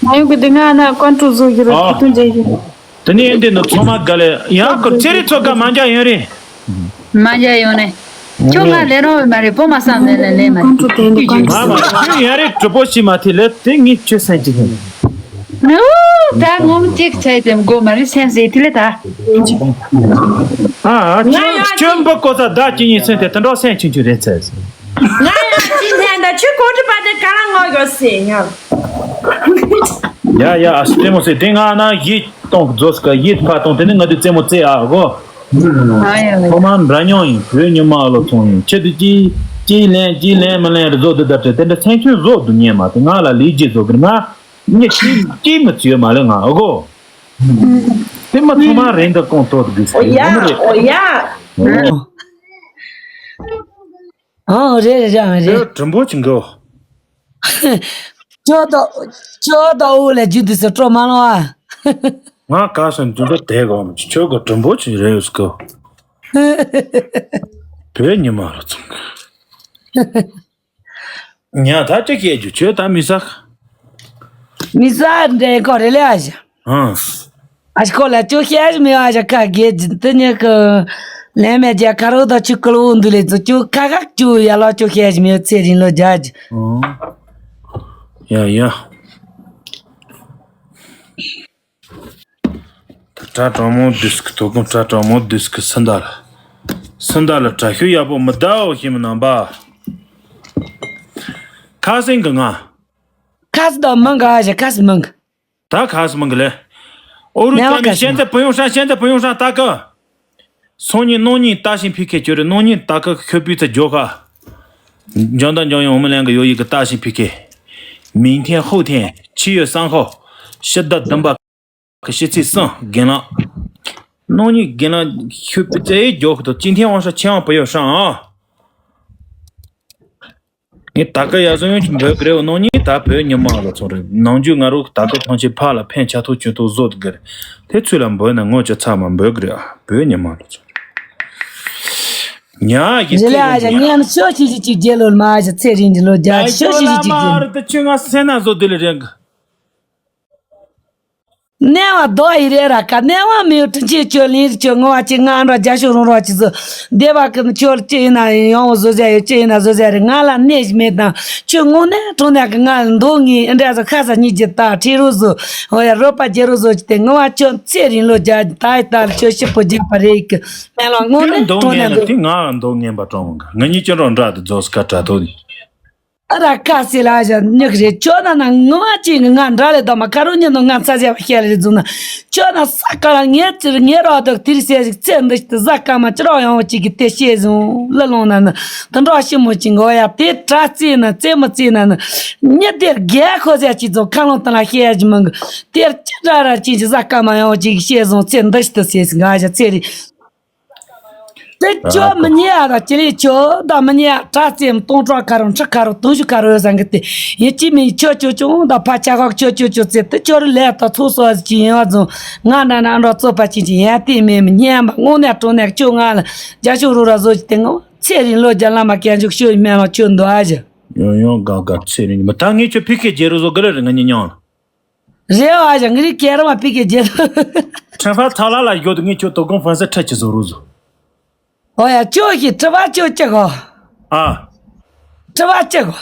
ང་ཡོང་གི་འདི་ང་ན་ཀོན་ཀྲོལ་བཟོ་གི་རེད། ཨ། ཁི་ཐུན་འཇལ་གི། དེ་ནས་འདི་ནི་ཚང་མ་དགའ་ལེ། ཡང་ཁོ་ཚེ་རིང་ཚོ་དགའ་མ་འཇའ་ཡོང་རེད། མ་འཇའ་ཡོང་ནས། ཁྱོད་ང་ལས་རོགས་མ་རེད་པོ་མ་བསམ་ནས་ལས་ལས་མ་རེད། ཀོན་ཀྲོལ་དེ་འདི་ཀོན་ཀྲོལ། མ་མ་ཁྱོད་ཡང་རེད་གྲུ་པོ་ཞིག་མ་ཐེ་ལེ་དེ་ངས་ཁྱོད་སེམས་ཅི་ཡིན། ནུ། ད་ངོམ་གཅིག་བྱས་ཏེ་མགོ་མ་རེད་སེམས་ཟེར་དེ་ལས་ད། ཨ་ཨ་ཁྱོད་ཁྱོད་འབུ་ཀོ་ས་བདག་གཅིག་ཡིན་སེམས་དེ་དེ་འདྲ་སེམས་ཆུང་ཆུང་རེད་ཚེ། ང་ཡང་ཅི་ནས་ད་ཁྱོད་གོ་ཁྲི་པ་དེ་ག་ལ་ངོ་ཡོད་སེ་ཡང་། ཡ་ཡ་ཨ་སི་རྩེད་མོ་སེ་དེ་ང་ན་ཡིད་གཏོང་རྫོགས་ཀ་ཡིད་ཕ་གཏོང་དེ་ནི་ང་དུ་རྩེད་མོ་རྩེ་ཨ་གོ། ཨ་ཡ་ལ། ཐོག་མར་འདྲ་མཉམ་ཡིན་བོད་ཉི་མ་ཨ་ལོ་ཚོང་ཡིན་ཁྱེད་དུ་ཅི་ཅི་ལན་ཅི་ལན་མི་ལན་རེ་བཟོ་དུ་ད་བྲེ་དེ་འདྲ་སེམས་ཆུང་བཟོ་དུ་ཉན་མ་དེ་ང་ལ་ལས་ཀྱི་བཟོ་གི་ང་ཉི་ཅི་ཅི་མི་བྱེད་མ་ལེ་ང་ཨ་གོ། དེ་མ་ཐོག་མར་རེད་འདི་གོང་ཏོ་དུ་གི་སེ་ཡ་མི་རེད། ཨོ་ཡ། ཨོ། ཨང་། རེད་རེད་རེད་རེད། དེ་དྲིན་པོ་ཅིག་འགོ། ཁྱོད་དང་ཁྱོད་དང་འུ་ལས་རྒྱུ་དུས་སུ་སྤྲོ་མ་ལོང་ཨ། ང་ག་སོན་དུས་འགོ་དེ་གོ་མི་ཁྱོད་གོ་དྲིན་པོ་ཅིག་རེད་སྐོ། བོད་ཉི་མ་རུ་ཚང་གི། ཉ་ད་ཅི་སྐད་རྒྱུ་ཁྱོད་ད་མི་ཟ། མི་ཟ་འདྲེ་གོ་རེ་ལེ་ཨ་ཞེ། ཨང་། ཨ་ཞེ་ཁོ་ལ་ཅོ་ཤེས་མེད་ཨ་ཞེ་ཁ་གེ་དེ་ཉེ་གི། ལན་མེད་རྒྱ་ཁ་རོ་ད་ཆུ་ཀླུ་འདུ་ལེ་ཚོ་ཅོ་ཁ་ཁ་ཅོ་ཡ་ལ་ཅོ་ཤེས་མེད་ཚེ་རིང་ལོ་རྒྱ་ཇི། ཨང་། ཡ་ཡ། ད་གྲ་གྲོགས་མོ་དུས་ཀྱི་དོ་དགོང་གྲ་གྲོགས་མོ་དུས་ཀྱི་སུན་ད་ལ། སུན་ད་ལ་གྲ་ཤུ་ཡག་པོ་མི་ད་འོ་ཤེས་མི་རྣམ་པ། ཁ་སེང་གི་ང་། ཁ་སི་དང་མང་ག་ཨ་ཞེ་ཁ་སི་མང་གི། ད་ཁ་སི་མང་གི་ལེ། ཨོ་རུ་ནས་ཅ་མི་ཤེན་ཙེ་བུ་ཡོང་ཧྲ་ཤེན་ཙེ་བུ་ཡོང་ཧྲ་ད་གི། སང་ཉིན་གནངས་ཉིན་ལྟ་ཞིང་ཕི་ཁེ་ཁྱོད་རེ་གནངས་ཉིན་ད་གི་ཁྱོད་པི་ཚ་ཇོ་ཁ། འཇང་ད་འཇང་ཡོང་མི་ལན་གི་ཡོ་ཡི་གི་ལྟ་ཞིང་ཕི་ཁེ། མིང་ཐེན་ཧོ་ཐེན་ཆི་ཡོད་སང་ཧོ། ཕྱི་ཟླ་བདུན་པ། ཁ་ཤས་ཚིག་སང་རྒན་ལགས། གནངས་ཉིན་རྒན་ལགས་ཤུ་པི་ཙེ་ཡི་མགྱོགས་ཁུ་ཏོ་ཅིན་ཐེན་དབང་ཧྲ་ཆེ་དབང་བུ་ཡོད་ཧྲང་ཨ། ངས་ད་ག་ཡ་བཟོ་ཡོང་ཅིག་འབོད་གི་རེད་འོ་གནངས་ཉིན་ད་བོད་ཉི་མ་ལ་ཚོང་རེད་ནང་རྒྱུ་ང་རོ་ད་ག་ཐང་ཆེ་ཕ་ལ་ཕན་ཆ་ཐོག་ཆུ་ཐོག་བཟོ་དགོས་རེད་དེ་ཚུལ་ལ་འབོད་ན་ངོ་ཅི་ཚ་མ་འབོད་གི་རེད་ཨ་བོད་ཉི་མ་ལ་ཚོང་རེད། ཉ་ཡི་རེ་ལ་ཨ་ཞེ་ངས་ཤོ་ཤི་ཤི་ཅིག་རྒྱལ་ལོ་མ་ཨ་ཞེ་ཚེ་རིང་གི་ལོ་རྒྱ་ཤོ་ཤི་ཤི་ཅིག་རྒྱལ། ད་ཁྱོད་ང་སེ་ན་བཟོ་དེ་ལ་རེད་གི། གནས་བ་རྡོ་ཡི་རེད་ར་ཀ་གནས་བ་མི་ཡོད་དྲིན་ཆེ་ཁྱོད་ལིན་རི་ཁྱོད་ངོ་བ་ཅི་ང་འདྲ་རྒྱ་ཤོག་རོང་རོག་ཅི་ཟོ་བདེ་བ་ཀི་ཁྱོད་ཅི་ཡིན་ན་ཡོང་བ་བཟོ་བྱ་ཡོད་ཅི་ཡིན་ན་བཟོ་བྱ་རེད་ང་ལ་གནས་ཤིག་མེད་དང་ཁྱོད་དངོས་གནས་དྲང་གནས་ཀི་ང་ལ་མདོག་ངའི་ཨ་འདྲ་ཟོ་ཁ་ས་གཉིས་ཀྱི་ད་ཁྲི་རུ་ཟོ་འོ་ཡ་རོ་པ་རྒྱ་རུ་ཟོ་ཅི་དེ་ངོ་བ་ཁྱོད་ཚེ་རིང་ལོ་རྒྱ་ད་ཡི་ད་ལ་ཁྱོད་ཤི་པོ་རྒྱག་པ་རེད་ཀི་མེ་ལོ་དངོས་གནས་དྲང་གནས་མདོག་ངན་ལ་དེ་ང་ལ་མདོག་ངན་པ་དྲང་བ་འགའ་ང་གཉིས་ཀྱི་རོ་འདྲ་དུ་རྫོགས་སུ་ཁ་དྲ་ཐོག་ནི། ཨ་ར་ཁ་སི་ལ་ཞག་ཉག་རེད་ཁྱོད་ན་ན་ངོ་མ་ཅིག་ང་འདྲ་ལེ་དོ་མ་ཁ་རུ་ཉན་དོ་ང་ཚ་ཟེར་བ་ཤེས་ལེ་རེད་བཟུང་ན་ཁྱོད་ན་ས་ཀ་ལ་ངའི་ཚིར་ངའི་རོ་དོ་དིར་སེ་ཞིག་ཚེ་འདི་ཞིག་ཏུ་ཟ་ཀ་མ་ཅི་རོགས་ཡོང་བ་ཅིག་གི་དེ་ཤེས་བཟུང་ལ་ལོང་ན་ན་དུ་འགྲོ་ཤི་མོ་ཅིག་ངོ་ཡ་དེ་དྲ་རྩེ་ན་རྩེ་མ་རྩེ་ན་ན་ཉི་དེར་རྒྱལ་ཁོ་ཟེར་ཅིག་བཟུང་ཁ་ལོང་དང་ལ་ཤེས་ཡ་ཅིག་མང་གི་དེར་ཅི་འདྲ་ར་ཅིག་ཅིག་ཟ་ཀ་མ་ཡོང་བ་ཅིག་ཤེས་བཟུང་ཚེ་འདི་ཞིག་ཏུ་ཟེར་ཞིག་ང་ཞག་ཚེ་རེད། དེ་ཁྱོད་མི་ཉལ་ཨ་ར་ཅི་ལས་ཁྱོད་ད་མི་ཉལ་ཨ་དྲ་ཙེམ་སྟོང་ཕྲག་ཁ་རུ་ཁྲི་ཁ་རུ་དུང་ཞུ་ཁ་རུ་ཟང་གི་དེ་ཡིན་ཅི་མིན་ཁྱོད་ཁྱོད་ཁྱོད་ད་ཕ་ཆ་ཁག་ཁྱོད་ཁྱོད་ཁྱོད་ཙེ་དེ་ཁྱོད་རི་ལས་ད་ཚོགས་སོ་ཟི་ཅི་ཡིན་བ་ཙང་ང་ན་ན་འགྲོ་ཙོ་པ་ཅི་ཅི་ཡན་དེ་མེད་མི་ཉན་པ་དངོས་གནས་དྲང་གནས་ཁྱོད་ང་ལ་རྒྱ་ཤོག་རུ་ར་བཟོ་ཅི་དེ་ངོ་ཚེ་རིང་ལོ་རྒྱ་ལ་མ་སྐྱེ་འཇུག་ཤོད་སྨན་ལ་ཁྱོད་འདུག་ཨ་ཞི། ཡང་ཡང་དགའ་དགའ་ཚེ་རིང་མི་ད་ངས་ཁྱོད་ཕི་ཁེ་རྒྱལ་རུ་བཟོ་གི་ལ་རི་ང་ཉི་ཉང་ལ། རེད་བ་ཞང་གི་རིགས་སྐད་ར་མ་པི་ཀའི་རྗེས་སུ། ཁྲེན་ཧྥ་ཚ་ལ་ལ་ཡོད་དུ་ངས་ཁྱོད་དོ་དགོང་ཧྥན་སེ་ཁྲ་ཆི་བཟོ་རུ་བཟོ། ཨོ་ཡ་ཅོ་ཞིག་ཁྲི་བ་ཅོ་ཅི་གོ། ཨ། ཁྲི་བ་ཅི་གོ།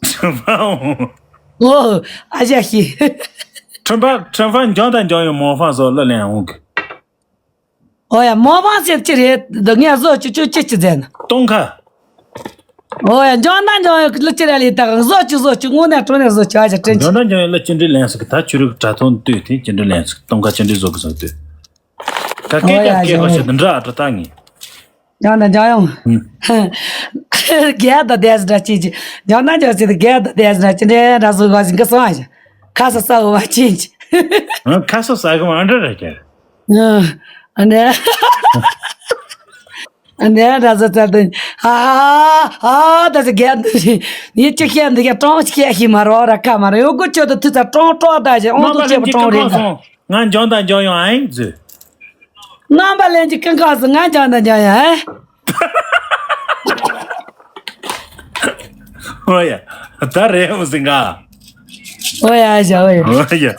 ཁྲེན་ཧྥ་འོང་། ཨོ། ཨ་ཞ་ཞིག་ཁྲེན་ཧྥ་ཁྲེན་ཧྥ་འཇང་དང་འཇང་ཡོད་མོ་ཧྥན་སོ་ལ་ལན་འོང་གི། ཨོ་ཡ་མོ་ཧྥན་སེ་ཅི་རེད་འདི་ངས་བཟོ་ཅི་ཅོ་ཅི་ཅི་ཟེར་ན། སྟོང་ཁ། ཨོ་ཡ་འཇང་དང་འཇང་ཡོད་ལ་ཅི་ར་ལི་ད་བཟོ་ཅི་བཟོ་ཅི་དངོས་གནས་དྲང་གནས་བཟོ་ཅི་ཨ་ཞ་དྲན་ཅི། འཇང་དང་འཇང་ཡོད་ལ་ཅི་འདྲི་ལན་སོ་གི་ད་ཆུ་རུག་དྲ་ཐོང་ལྟོས་དེ་ཅི་འདྲི་ལན་སོ་གི་སྟོང་ཁ་ཅི་འདྲི་བཟོ་གི་སོང་ལྟོས། ད་ཨོ་སྐད་ཀྱང་ཡ་སྐད་གོ་ཞིག་འདི་འདྲ་ཨ་འདྲ་ད་ངས། འཇང་དང་འཇང་ཡོང་། ཧུམ། རྒྱལ་དང་བསྡད་ཟེར་འདྲ་ཅི་ཅི། འཇང་དང་འཇང་ཟེར་ཏེ་རྒྱལ་དང་བསྡད་ཟེར་འདྲ་ཅི་འདྲའི་འདྲ་བཟོ་གོ་ཞིག་གི་སོང་ཨ་ཞ། ཁ་ས་ས་འོ་བ་ཅི་ཅི། ཨ་ཁ་ས་ས་གི་མ་འདྲ་ར་ཀྱ། ཨ་ནེ། ཨ་ནེ་ར་ས་ཚར་དུ། ཨ་ཨ་ད་ས་རྒྱལ་འདི་ཡི་ཅི་ཤེས་འདི་ཀྱ་གྲོང་ཤེས་ཤི་མ་རོ་ར་ཁ་མ་རོ་ཡོ་གུ་ཆོད་དུ་ཐུ་ཚ་གྲོང་གྲོགས་ད་ཞེ་ཨོང་དུ་ཆེ་བ་གྲོང་རེད་ད། ང་འཇང་དང་འཇང་ཡོང་ཨ་ཡིན་ཟེར། རྣམ་པ་ལྷན་གྱི་ཀུན་ཁག་སུ་ང་འཇང་དང་འཇང་ཡོང་ཨ། ཨོ་ཡ། ད་རེད་འོ་ཟིན་ག་ཨོ་ཡ་ཞ་ཨོ་ཡ། ཨོ་ཡ།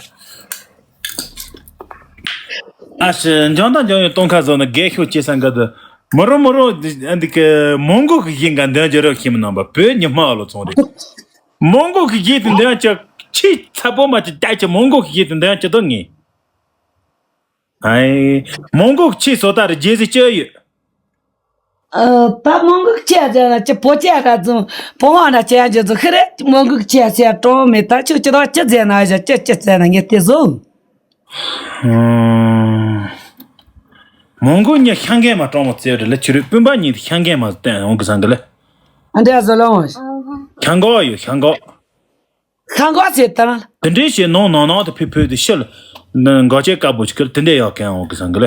ཨ་ཤི་འཇང་དང་འཇང་ཡོང་སྟོང་ཁ་བཟོ་ན་རྒས་ཤོག་ཅེས་སང་ག་དུ། མོ་རོ་མོ་རོ་འདི་གི་མོང་གོ་གི་ཡིན་ག་འདོན་རྒྱུ་རོགས་ཤིམ་ནང་པ་བོད་ཉི་མ་ལོ་ཚོང་རེད། མོང་གོ་གི་ཡིད་དུ་འདོན་ཅི་ཆི་ཚ་པོ་མ་ཅི་ཏ་ཅི་མོང་གོ་གི་ཡིད་དུ་འདོན་ཅི་དོ་ངེས། ཨའི། མོང་གོ་གི་ཆི་བཟོ་ལྟ་རུ་རྒྱལ་སྲིད་ཅི་ཡོད། ཨ། ད་མོང་གོ་གི་ཆི་ཟེར་ན་ཅི་བོ་ཅི་ར་ཙུང་བོ་ཧོང་ར་ཅི་ཡང་ཅི་ཙུང་ཁི་རེ་མོང་གོ་གི་ཆི་ཟེར་གྲོང་མེད་ད་ཆུ་ཅི་དང་ཅི་ཟེར་ན་ཨ་ཞ་ཅི་ཅི་ཟེར་ན་ངེས་དེ་བཟོ། ཨུམ། མོང་གོ་ཉི་ཤང་གན་མ་གྲོང་མོ་བཙལ་རེ་ལ་ཆུ་རུ་སྤུན་པ་གཉིས་དེ་ཤང་གན་མ་བསྟན་འོང་གི་སང་གི་ལ། ཨ་འདྲ་བཟོ་ལོང་། ཤང་གོ་ཡོད་ཤང་གོ། ཤང་གོ་ཟེར་དང་། དེ་འདྲའི་ཞེ་ནོང་ནང་ནང་དུ་ཕི་ཕུད་དུ་ཤི་ལ། འགོ་ཆེ་དཀར་པོ་ཞིག་གིར་དེ་འདྲའི་ཡག་གན་འོང་གི་སང་གི་ལ།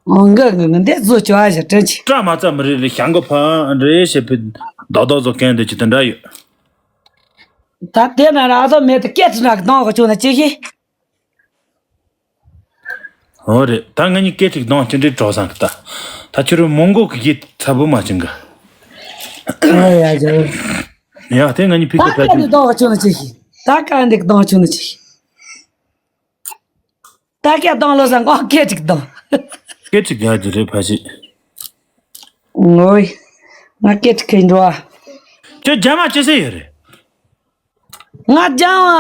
འོང་གི་འདི་བཟོ་ཅོ་ཨ་ཞ་དྲན་ཆི། སྐྲ་མ་ཙམ་རེ་རེ་ཤང་གོ་ཕ་འདྲའི་ཞེ་ཕི་རྡོག་རྡོག་བཟོ་གན་དེ་ཅི་དེ་འདྲ་ཡོད། ད་དེ་ན་ར་ཨ་ཐོ་མེད་དུ་སྐད་ཅི་ནག་གི་དང་གོ་ཆུ་ན་ཅི་ཤི། ཨོ་རེད། ད་ང་གཉིས་སྐད་ཅིག་གདོང་ཅི་འདྲའི་གྲོགས་སང་གི་ད། ད་ཁྱོད་རང་མོང་གོ་གི་ཡིད་ཚ་བུ་མ་བྱིན་ག་ཨོ་ཡ་ཇོ། ཡ་དེ་ང་གཉིས་ཕི་ད་ཁ་ཕ་ཁ་ཅིག་འདི་གདོང་ཆུ་ན་ཅི་ཤི། ད་ཁ་འདི་གདོང་ཆུ་ན་ཅི་ཤི། ད་ཁ་གདོང་ལོ་སང་གོ་སྐད་ཅིག་གདོང་། སྐད་ཅིག་རྒྱག་རྒྱུ་རེད་ཕ་ཤི། ངོ་ཡ། ང་སྐད་ཅིག་ཁེ་འགྲོ་ཨ། ཁྱོད་རྒྱ་མ་ཅི་ཟེར་ཡོད་རེད། ང་སྦྱང་བ་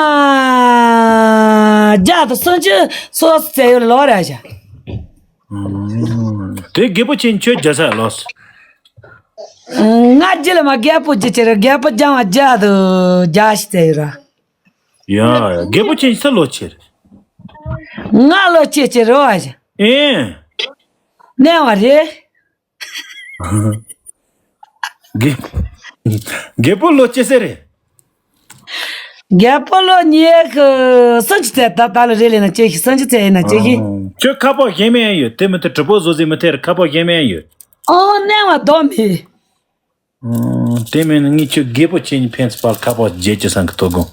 བརྒྱ་དང་སུམ་ཅུ་སོ་སོ་བཙལ་ཡོད་ལོ་ར་ཞག་དེ་རྒད་པོ་ཆེན་ཁྱོད་རྒྱ་ས་ལོས། ང་རྒྱུད་ལ་མ་རྒད་པོ་ཅི་ཅི་རེད་རྒད་པོ་སྦྱང་བ་བརྒྱ་དང་བརྒྱ་ཞིག་བཙལ་ཡོད་ར། ཡ་རྒད་པོ་ཆེན་ས་ལོ་ཆེ་རེད། ང་ལོ་ཆེ་ཆེ་རེད་བ་ཞག་ཨེ། གནས་བ་རེད། རྒད་རྒད་པོ་ལོ་ཅི་ཟེར་རེད། རྒད་པོ་ལོ་ཉི་ཤུ་སུམ་ཅུ་ཚེ་ད་ད་ལོ་རེ་ལེ་ན་ཅི་ཤི་སུམ་ཅུ་ཚེ་ཡིན་ན་ཅི་ཤི། ཁྱོད་ཁ་པར་གཞན་མེད་ཡོད་དེ་མི་ཐེ་གྲི་པོ་བཟོ་ཟིན་མི་ཐེ་ར་ཁ་པར་གཞན་མེད་ཡོད། ཨོ་གནས་བ་རྡོ་མི། དེ་མིན་ན་ངས་ཁྱོད་རྒད་པོ་ཆེ་ཉི་ཕན་ཚེ་པར་ཁ་པར་བརྗེད་ཀྱི་སང་གི་ཐོ་དགོང་།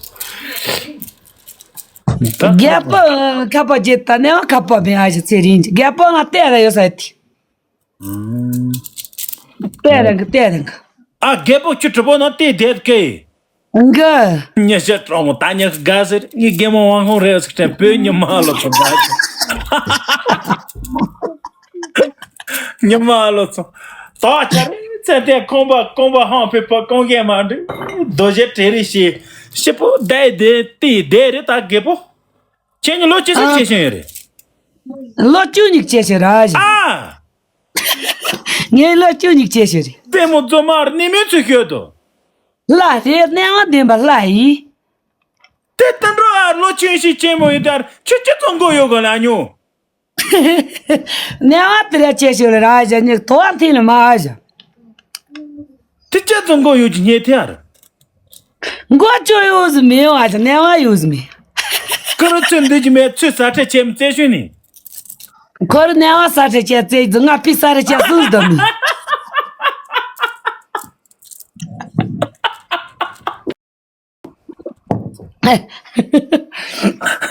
རྒད་པོ་ཁ་པར་བརྗེད་ད་གནས་བ་ཁ་པར་མེད་ཨ་ཞི་ཚེ་རིང་རྒད་པོ་ང་བལྟས་ར་ཡོད་ས་ཡོད་དེ། ཨུམ། ལྟས་རང་གི་ལྟས་རང་གི་ཨ་རྒད་པོ་ཁྱོད་གྲི་པོ་ནང་བལྟས་བསྡད་ཀི། འགི། ཉི་ཤུ་གྲོང་མོ་ད་ཉི་ཤུ་དགའ་ཟེར་ངའི་རྒན་མོ་དབང་ཁོང་རེད་ཟེར་དྲན་བོད་ཉི་མ་ལོ་ཚོ་དགའ་ཟེར། ཉི་མ་ལོ་ཚོ། དོག་ཆར་ཚེ་དེ་ཁོང་པ་ཁོང་པ་ཧང་ཕེ་ཕ་ཁོང་རྒན་མ་འདྲི། རྡོ་རྗེ་བྲེ་རེ་ཤི། ཤི་པོ་བསྡད་བསྡད་བལྟས་བསྡད་རེད་ད་རྒད་པོ། ཁྱེད་གཉིས་ལོ་ཅི་ཙམ་ཨ། བྱེད་བཞིན་ཡོད་རེད། ལོ་བཅུ་གཉིས་བྱེད་བཞིན་ར་བཞིན། ཨ། ངས་ལོ་བཅུ་གཉིས་བྱེད་བཞིན་རེད། ལྟད་མོ་རྫོན་མ་ར་ནི་མི་ཚུ་ཤོད་དོ། ལ་རེད་གནས་བ་བདེན་པ་ལ་ཡིན། དེ་ལྟ་འགྲོ་ཨ་ལོ་ཆུང་ཞིག་ཆེན་མོ་ཡོད་དར་ཁྱོད་ཅི་ཙམ་མགོ་ཡོད་གོ་ལ་ཉོ། གནས་བ་དེ་ར་བྱེད་བཞིན་ར་བཞིན་ཉིག་ཐོ་བ་འཐེན་ལ་མ་ཨ་བཞིན། དེ་ཅི་ཙམ་མགོ་ཡོད་ཀྱི་ཉེ་ཐེ་ཨ་ར། མགོ་ཅོ་ཡོད་ཟི་མེད་བ་ཅི་གནས་བ་ཡོད་ཟི་མེད། ཀ་རུ་ཚོད་འདི་ཅི་མེད་ཚོད་ཟ་ཁྲེ་ཆེ་མི་རྩེ་ཤུན་ནི། ཁོ་རུ་ནས་བ་ས་ཁྲ་ཆ་ཙེ་ཛུ་ང་པི་ས་ར་ཆ་སུ་དོ་མི།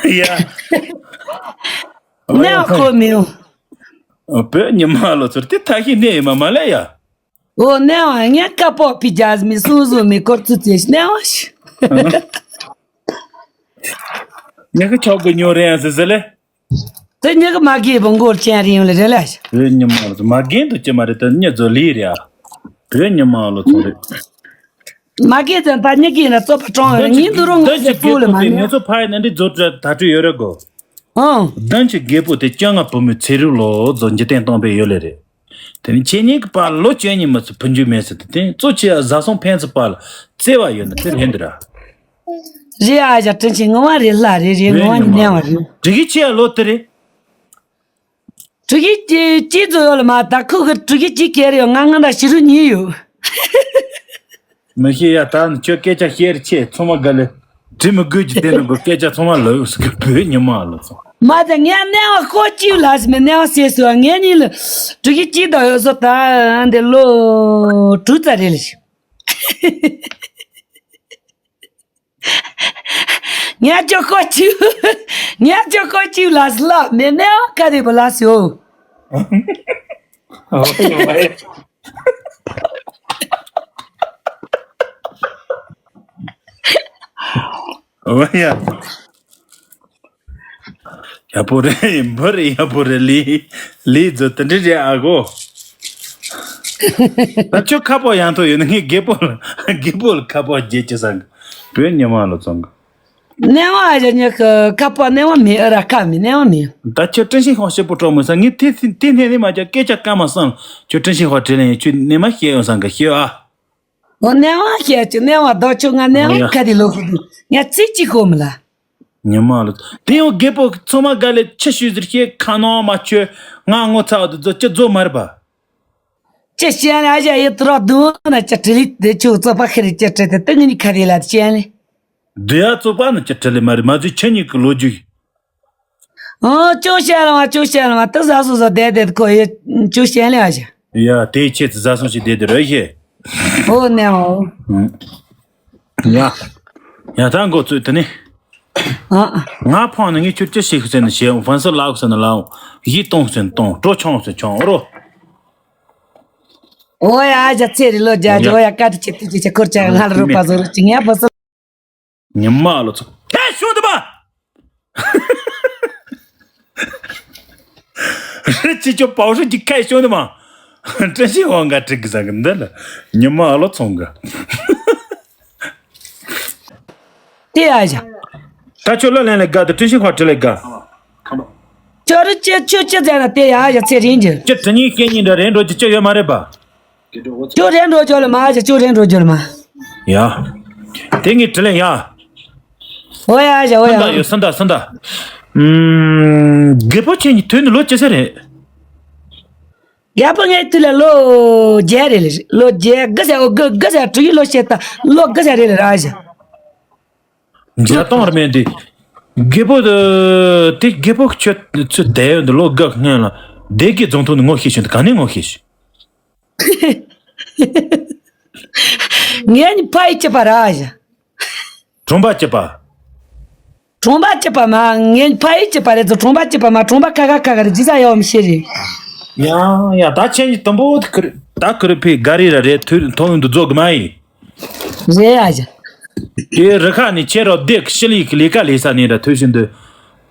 ཡ། ནས་བ་ཁོ་མི་ཡོང་། བོད་ཉི་མ་ལོ་ཚོར་དེ་ཐ་ཤི་ནས་ཡིན་མ་མ་ལས་ཡ། འོ་ནས་བ་ངས་ཀ་པོ་པི་ཇ་མི་སུ་སུ་མི་ཁོར་ཚུ་ཙེ་ནས་བ་ཤི། ཉི་གི་ཆོག་གི་ཉོ་རེ་ཡང་ཟེར་ཟེར་ལེ། དེ་ཉི་གི་མ་གི་བོ་མགོ་ཅན་རེ་ཡོང་ལེ་རེ་ལ་ཤི། བོད་ཉི་མ་ལོ་ཚོ་མ་གི་འདུག་ཅི་མ་རེད་དེ་ཉི་ཛོ་ལི་རེ་ཨ། བོད་ཉི་མ་ལོ་ཚོ་རེད། མ་གི་ཙན་ད་ཉི་གི་ན་ཙོ་པ་ཀྲོང་རེ་ཉི་འདུ་རུང་ངས་ཟེར་པུ་ལེ་མ་ནི། ངེད་ཚོ་ཕ་ཡི་ན་འདི་ཛོ་ཏྲ་ད་ཏྲུ་ཡོད་རེ་གོ། ཨང་། བདུན་གྱི་རྒད་པོ་དེ་སྤྱང་ང་བུ་མོའི་ཚེ་རིང་ལོ་ཛོ་འཇིག་རྟེན་སྟོང་པའི་ཡོད་ལེ་རེད། དེ་ནི་ཁྱེད་གཉིས་ཀྱི་པར་ལོ་བཅུ་གཉིས་མི་ཚེ་ཕུན་ཚོགས་མེད་ཟེར་དེ་དེ་གཙོ་ཆེ་ཡ་བཟའ་ཚང་ཕན་ཚུན་བར་ལ་བརྩེ་བ་ཡོད་ན་དེ་རེད་འདི་ར། རེད་ཨ་ཞག་དྲིན་ཆེ་ངོ་མ་རེད་ལྷ་རེད་རེད་ངོ་མ་ནི་མནན་བ་རེད། དྲི་གི་ཆེ་ཡ་ལོ་དེ་རེད། དྲི་གི་ཅི་ཅི་ཚོ་ཡོད་ལ་མ་ད་ཁུ་གི་དྲི་གི་ཅི་ཁྱེར་ཡོད་ང་ང་འདྲ་ཞི་རུ་ཉི་ཡོད། མི་ཤེས་ཡ་ད་ནི་ཁྱོད་སྐད་ཆ་བཤད་རེ་ཆེ་ཚང་མ་དགའ་ལེ། དྲི་མི་དགོས་ཀྱི་དེ་ནི་གོ་སྐད་ཆ་ཚང་མ་ལོས་གི་བོད་ཉི་མ་ལོ་ཚོ། མ་ད་ངས་གནས་བ་ཁོ་ཅིའུ་ལ་སི་མི་གནས་བ་ཟེར་སོ་ངས་ཉིན་ལ་དྲུག་གི་གཅིག་དང་ཡོད་སོ་ད་འདི་ལོ་དྲུག་ཙམ་རེད་ལ་ཞིག་ངས་ཅོ་ཁོ་ཅིའུ་ངས་ཅོ་ཁོ་ཅིའུ་ལ་སི་ལ་མི་གནས་བ་ཁ་རེད་པ་ལ་སི་ཡོ། ཨོ་ཡ། ཡག་པོ་རེད། འབུ་རེད། ཡག་པོ་རེད། ལི་ལི་ཛོ་དེ་འདྲ་རེད་ཨ་གོ། ད་ཁྱོད་ཁ་པོ་ཡང་ཐོ་ཡོད་ན་ངས་རྒད་པོ་ལ་རྒད་པོ་ལ་ཁ་པོ་རྒྱལ་ཅི་སང་གི་བོད་ཉི་མ་ལོ་ཚང་གི་གནས་བ་ཨ་ཞག་ཉི་ཁ་པོ་གནས་བ་མེད་ཨ་ར་ཁ་མེད་གནས་བ་མེད། ད་ཁྱོད་ཀྲིན་ཤིང་ཧོ་ཤེ་པོ་གྲོགས་མོ་ས་ངས་དེ་དེ་ནས་ནས་མ་ཅག་སྐད་ཆ་སྐར་མ་སང་ཁྱོད་ཀྲིན་ཤིང་ཧོ་དྲིས་ལན་ཡིན་ཁྱོད་ནས་མ་ཤེས་ཡོང་སང་གི་ཤེས་ཨ། འོ་གནས་བ་ཤེས་ཀྱི་གནས་བ་ལྡོག་ཆོག་ང་གནས་བ་ཁ་དེ་ལོ་ཁུ་དུ་ངས་ཚིག་གཅིག་ཤོ་མི་ལ། ཉི་མ་ལོ། དེ་ཡང་རྒད་པོ་ཚང་མ་དགའ་ལས་ཆི་ཤུ་ཟེར་ཤེས་ཁ་ནང་མ་ཆོད་ང་ངོ་ཚ་བ་དུ་ཛོ་ཅི་ཛོ་མ་རེད་པ། ཅི་ཤེས་ན་ཨ་ཞག་ཡི་ཏུ་རོགས་དུ་ན་ཅི་དྲི་ལི་དེ་ཆུ་ཙོ་པ་ཁི་རི་ཅི་དྲི་དེ་ཏི་ངི་ནི་ཁ་རི་ལ་ཤེས་ནི། དུ་ཡ་ཙོ་པ་ནི་ཅི་དྲི་ལི་མ་རེད་མ་ཚུལ་ཁྱེད་གཉིས་ཀྱི་ལོ་རྒྱུས། ཨོ་ཅོ་ཤེས་ལ་མ་ཅོ་ཤེས་ལ་མ་ཏི་ཟ་སོ་སོ་བསྡད་བསྡད་ཁོ་ཡི་ཅོ་ཤེས་ལ་ཨ་ཞག་ཡ་དེའི་ཆེད་དུ་ཟ་སོང་ཞིག་བསྡད་དེ་རོ་ཤེས། ཨོ་ནས་ཨོ། ཡ། ཡ་ད་འགོ་ཚུད་དེ་ནི། ཨ། ང་ཕོང་ནི་ངས་ཁྱོད་ཅི་ཞིག་ཟེར་ནི་ཞེས་འོང་ཕན་སི་ལག་ཟེར་ནི་ལའོ། ཡིད་གཏོང་ཟེར་ནི་གཏོང་གྲོ་ཆུང་ཟེར་ཆུང་རོ། ཨོ་ཡ་ཨ་ཞག་ཚེ་རི་ལོ་རྒྱ་ཇོ་ཡ་ཀ་ཏི་ཆེ་ཏི་ཆེ་ཆེ་འཁོར་ཅག་ང་ལ་རུ་པ་ཟོ་རུ་ཅི་ངས་བོ་སི། ཉི་མ་ལོ་ཚོ་ཧེ་ཤོ་འདི་པ། རི་ཅི་ཅོ་པའོ་ཧྲི་ཅི་ཁའི་ཤོ་འདི་མ། ཀྲི་ཤི་ཝང་ག་ཀྲི་གི་ཟ་གི་འདི་ལ་ཉི་མ་ལོ་ཚོང་གི། དེ་ཡ་ཞག་ད་ཁྱོད་ལ་ལན་ལས་དགའ་དུ་ཀྲི་ཤི་ཧོ་ཀྲི་ལས་དགའ། ཁྱོད་རི་ཅི་ཁྱོད་ཅི་ཟེར་ན་དེ་ཡ་ཞག་ཚེ་རིང་གི། ཅི་དྲི་ཉིན་སྐད་ཉིན་འདྲ་རེད་འགྲོ་ཅི་ཅི་ཡོད་མ་རེད་པ། ཁྱོད་རེད་འགྲོ་རྒྱུ་ལ་མ་ཨ་ཅག་ཁྱོད་རེད་འགྲོ་རྒྱུ་ལ་མ། ཡ། དེ་ངས་དྲི་ལན་ཡ། ཨོ་ཡ་ཨ་ཅག་ཨོ་ཡ། སུན་ད་ཡོད་སུན་ད་སུན་ད། ཨུམ། རྒད་པོ་ཁྱེད་ཀྱི་དུས་ནི་ལོ་ཅི་ཟེར་རེད། རྒད་པོ་ངའི་དུས་ལ་ལོ་བརྒྱད་རེད་ལེ་ལོ་བརྒྱད་དགུ་ཟེར་ཨོ་དགུ་དགུ་ཟེར་དྲུག་ཡི་ལོ་བཤད་ད་ལོ་དགུ་ཟེར་རེད་ལེ་ར་ཨ་ཅག་བརྒྱད་སྟོང་རེད་མེད་འདི། རྒད་པོ་དེ་རྒད་པོ་ཁྱོད་ཚོད་བསྡད་ཡོད་འདི་ལོ་དགུ་སྔོན་ལ་སྡེ་དགེ་རྫོང་ཐོག་ནས་ངོ་ཤེས་བྱུང་འདི་ག་ནས་ངོ་ཤེས་བྱུང་། ངའི་ཕ་ཡི་སྐྱེས་པ་ར་ཨ་ཞག་གྲོང་པ་སྐྱེས་པ། གྲོང་པ་སྐྱེས་པ་མ་ངའི་ཕ་ཡི་སྐྱེས་པ་རེད་ཚོ་གྲོང་པ་སྐྱེས་པ་མ་གྲོང་པ་ཁ་ཁ་ཁ་ཁ་རེད་ཇི་ས་ཡོད་མི་ཤེས་རེད། ཡ་ཡ་ད་ཁྱེད་ཀྱི་དུམ་བུ་ཁུར་ད་ཁུར་ཕི་ག་རི་ར་རེད་ཐུ་ཐོང་འདུ་རྫོགས་གི་མ་ཡིན། རེད་ཨ་ཞག་དེ་རི་ཁ་ནས་ཁྱེད་རོ་བདེ་ཤི་ལི་ལས་ཀ་ལས་ས་ནས་ར་ཐོས་བཞིན་དུ།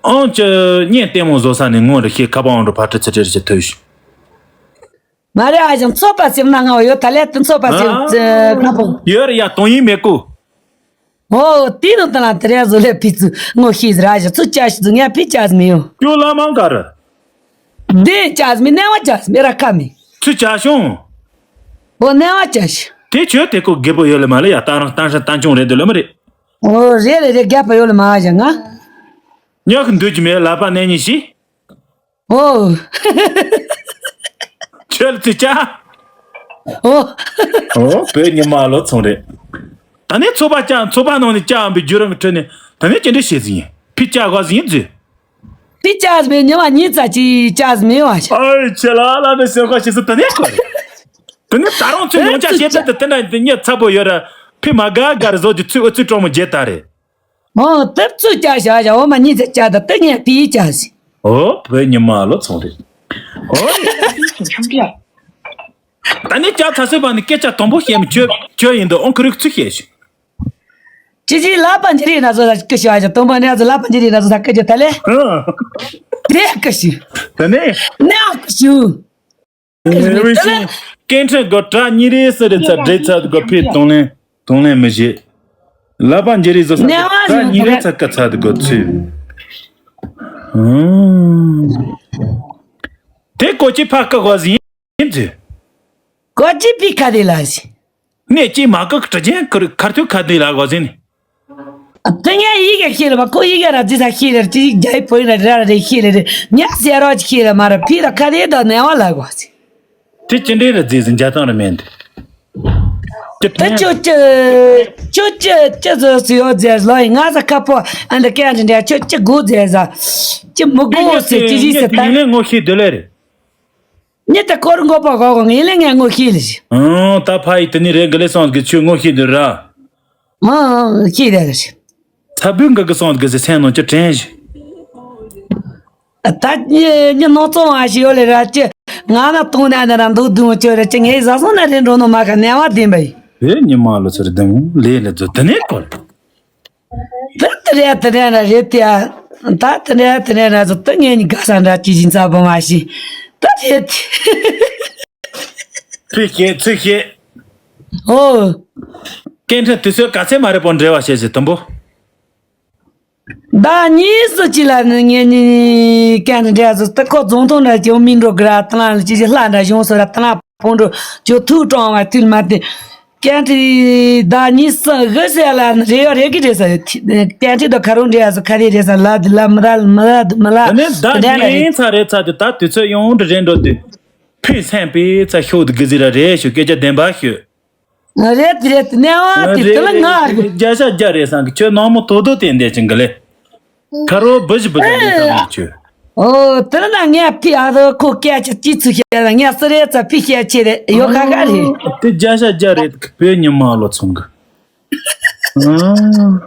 ཨང་ཅི་གཉེན་ལྟད་མོ་བཟོ་ས་ནས་ངོ་ར་ཤེས་ཁ་པ་ཨང་འགྲོ་ཕ་ཁྲི་ཚི་ཁྲི་ར་ཤི་ཐོས་ཤི། མ་རེད་ཨ་ཞང་ཚོད་པ་ཟེར་ན་ང་ཡོད་ད་ལས་དུ་ཚོད་པ་ཟེར་ཨ། ཁ་པོ། ཡོད་རེད་ཡ་དོན་ཡིན་མེད་ཀོ། ཨོ་དེ་རུ་ད་ལ་དེ་རེད་བཟོ་ལས་ཕི་ཚུ་ངོ་ཤེས་ཟེར་ཨ་ཞང་ཚུ་ཅག་ཤི་ཚུ་ངས་ཕི་ཅག་མི་ཡོང་། ཀྱོ་ལ་མང་ག་རེད། དེ་ཅག་མི་གནས་བ་ཅག་མི་ར་ཁ་མི། ཚུ་ཅག་ཤོང་། ཨོ་གནས་བ་ཅག་ཤི། དེ་ཆོས་དེ་ཀོ་རྒད་པོ་ཡོད་ལེ་མ་ལེ་ཡ་ད་རང་ཏང་ཧྲ་ཏང་ཆུང་རེད་འདུག་ལེ་མ་རེད། ཨོ་རེད་ལེ་རེད་རྒད་པོ་ཡོད་ལེ་མ་ཨ་ཞང་ང་། ཉག་གི་འདོད་ཀྱི་མེད་ལ་པ་གནས་ཉིན་ཤི། ཨོ། ཁྱོད་ལ་ཚིག་ཅག་ཨོ། ཨོ་བོད་ཉི་མ་ལོ་ཚོང་རེད། ད་ནས་ཚོ་པ་ཅག་ཚོ་པ་ནང་ནས་ཅག་འབི་རྒྱུ་རང་གི་ཁྲོད་ནས་ད་ནས་ཅི་འདྲ་བྱེད་ཟིན་ཡིན་ཕི་ཅག་ག་ཟིན་ཡིན་ཟིན། ཅི་ཅག་མེད་ཉི་མ་ཉིན་ཙམ་ཅི་ཅག་མེད་བ་ཞིག་ཨོ་ཁྱེད་ལ་ལ་ནི་སེམས་ཁ་ཤི་སི་ད་ནས་གོ་རེད། དེ་ནི་ད་རུང་ཚུར་ཡོང་ཆ་བྱེད་པ་དེ་དེ་འདྲ་དེ་ཉེ་ཚ་པོ་ཡོད་ར། ཕི་མ་དགའ་དགའ་རེ་བཟོ་རྒྱུ་ཚུར་ཨུ་ཚུར་གྲོགས་མོ་བརྗེད་ད་རེད། ཨོ་དེབ་ཚུར་ཅག་བཞག་བཞག་འོ་མ་ཉིན་ཙམ་ཅག་ད་དེ་ངས་ཕི་ཅག་ཟིན། ཨོ་བོད་ཉི་མ་ལོ་ཚོང་རེད། ཨོ་ད་ནི་ཅག་ཚ་སོས་པ་ནི་སྐད་ཆ་དང་པོ་བཤད་མི་ཁྱོད་ཁྱོད་ཡིན་འདུག་ཨོང་ཁུ་རིག་ཚུར་བཤད་ཤིག་ཅི་ཅི་ལ་པན་ཅི་རི་ན་ཟོ་ས་ཀི་ཤི་ཨ་ཅག་དང་པོ་ནི་ཨ་ཟོ་ལ་པན་ཅི་རི་ན་ཟོ་ས་ཀི་ཅི་ད་ལེ། ཨ་རེ་ཀི་ཤི། ད་ནི་ནེ་ཨ་ཀི་ཤི། ཨེ་ཝེ་ཤི། སྐད་འཕྲིན་གི་དྲ་ཉིན་རེ་སི་རེ་ཚ་འདྲེ་ཚ་གི་ཕི་དང་ལེན་དང་ལེན་མི་བྱེད། ལ་པན་ཅི་རི་ཟོ་ས་ནེ་ཨ་དྲ་ཉིན་རེ་ཚ་ཀི་ཚ་གི་ཚུལ། ཨང་། དེ་ཀོ་ཅི་ཕ་ཀི་གོ་ཟིན་ཡིན་ཚུལ། ཀོ་ཅི་པི་ཁ་དེ་ལ་ཞིག་ནས་ཅི་མ་ཀི་ཀི་དྲི་ཅན་ཀི་རི་ཁར་ཐུག་ཁ་དེ་ལ་གོ་ཟིན། དེ་ངས་ཡི་གེ་ཤེས་ལ་མ་ཁོ་ཡི་གེ་ར་ཅི་ས་ཤེས་ལ་ཅི་རྒྱ་ཡི་བོད་ཡི་ར་ར་རེ་ཤེས་ལ་རེ་ཉག་ཟེར་རོགས་ཅི་ཤེས་ལ་མ་ར་ཕི་ར་ཁ་དེ་དང་ནེ་བ་ལ་གོ་ཟིན། དེ་ཅི་འདྲའི་ར་རྫས་ཟིན་རྒྱ་ཐང་ར་མེད་འདི། ཅི་དེ་ཁྲེང་ཁྱོད་ཅི་ཁྱོད་ཅི་ཅི་ཟོ་སུ་ཡོད་ཟེར་ལོ་ཡི་ང་ས་ཁ་པོ་ཨ་འདི་སྐད་འདི་འདྲ་ཁྱོད་ཅི་དགོས་ཟེར་ཟ་ཅི་མི་དགོས་ཟེར་ཅི་ཞིག་ཟེར་ད། ངས་ངོ་ཤེས་འདི་ལས་རེད། ཉི་ད་ཁོར་མགོ་པ་གོ་གོ་ངས་ལས་ངས་ངོ་ཤེས་ལ་ཞིག་ཨང་ད་ཕ་ཡི་དེ་ནི་རེད་འགི་ལས་སོང་གི་ཆུ་ངོ་ཤེས་འདི་ར། ཨང་ཤེས་རེད་ལ་ཞིག་ཚ་བུ་འགི་གི་སོང་གི་ཟེར་སེམས་ནང་ཅི་དྲན་ཞིག་ད་ཉི་ཉི་ནོར་བཙོང་བ་ཞིག་ཡོད་ལེ་ར་ཅི་ང་ན་གཏོང་ན་ནི་ར་འདུག་འདུག་ཅོ་ར་ཅི་ངས་བཟའ་སོང་ན་རེ་འགྲོ་ནོ་མ་ག་ནས་བ་བདེན་པ་ཡིན། ཨེ་ཉི་མ་ལོ་ཚོར་དང་ལས་ལ་ཛོ་དེ་ནས་གོ། ད་དེ་རེད་དེ་རེད་ར་རེད་དེ་ཨ། ད་དེ་རེད་དེ་རེད་ར་ཟོ་ད་ངས་ནི་དགའ་ས་འདྲ་ཅི་བཞིན་ཚ་བོ་མ་ཤི། ད་དེ་དེ། ཚུལ་ཤེས་ཚུལ་ཤེས། ཨོ། སྐད་འཕྲིན་དུས་ཚོད་ག་ཚད་མ་རེད་པོ་འབྲེལ་བ་བྱེད་ཟེར་དུམ་བུ། ཟླ་གཉིས་སུ་གཅིག་ལ་ནི་ངས་ནི་སྐད་འཕྲིན་འབྲེལ་ཟོ་ད་ཁོ་རྫོང་ཐོག་འདྲ་ཅིག་མི་འགྲོ་གི་ར་ད་ལ་ཅི་ཞིག་ལྷ་འདྲ་བྱུང་སོ་ར་ད་ལ། ཕུང་འགྲོ་ཅོ་ཐུག་གྲོང་བ་དུས་མ་དེ། སྐད་འཕྲིན་ཟླ་གཉིས་སུ་གི་ཟེར་ལ་རེ་ཡོད་རེ་གི་རེད་ས་ཡོད། སྐད་འཕྲིན་དུ་ཁ་རུང་འདྲེ་ཡ་སུ་ཁ་རེ་རེད་ས་ལ་དུ་ལ་མི་ལ་མི་ལ་དུ་མི་ལ་ད་ནས་ཟླ་དེ་འདྲ་རེད། གཉིས་ཚ་རེད་ཚ་དུ་ད་དུས་ཚོད་ཡོང་འདྲ་རེད་འགྲོ་དུས། ཕི་སེམས་པའི་ཚ་ཤོག་དུ་གི་ཟི་ར་རེད་ཤོ་སྐད་ཆ་བདེན་པ་ཤོད། རེད་རེད་ནས་བ་དེ་དུ་ལ་ང་རེད། བརྒྱ་ཆ་བརྒྱ་རེད་སང་གི་ཁྱོད་ནང་མོ་དོ་དོ་དེ་འདས་ཅིང་གི་ལེ། ཁ་རོ་བུ་ཞི་བུ་ཞི་ལེ་ས་མ་ཁྱོད། ཨོ་དེ་ན་ངས་ཕི་ཨ་རོ་ཁོ་སྐད་ཆ་ཅི་ཚུ་བཤད་ལ་ངས་སི་རེད་ཙ་ཕི་བཤད་ཆེ་རེད་ཡོ་ཁ་ཁ་རེད། དེ་བརྒྱ་ཆ་བརྒྱ་རེད་བོད་ཉི་མ་ལོ་ཚོང་གི། ཨང་།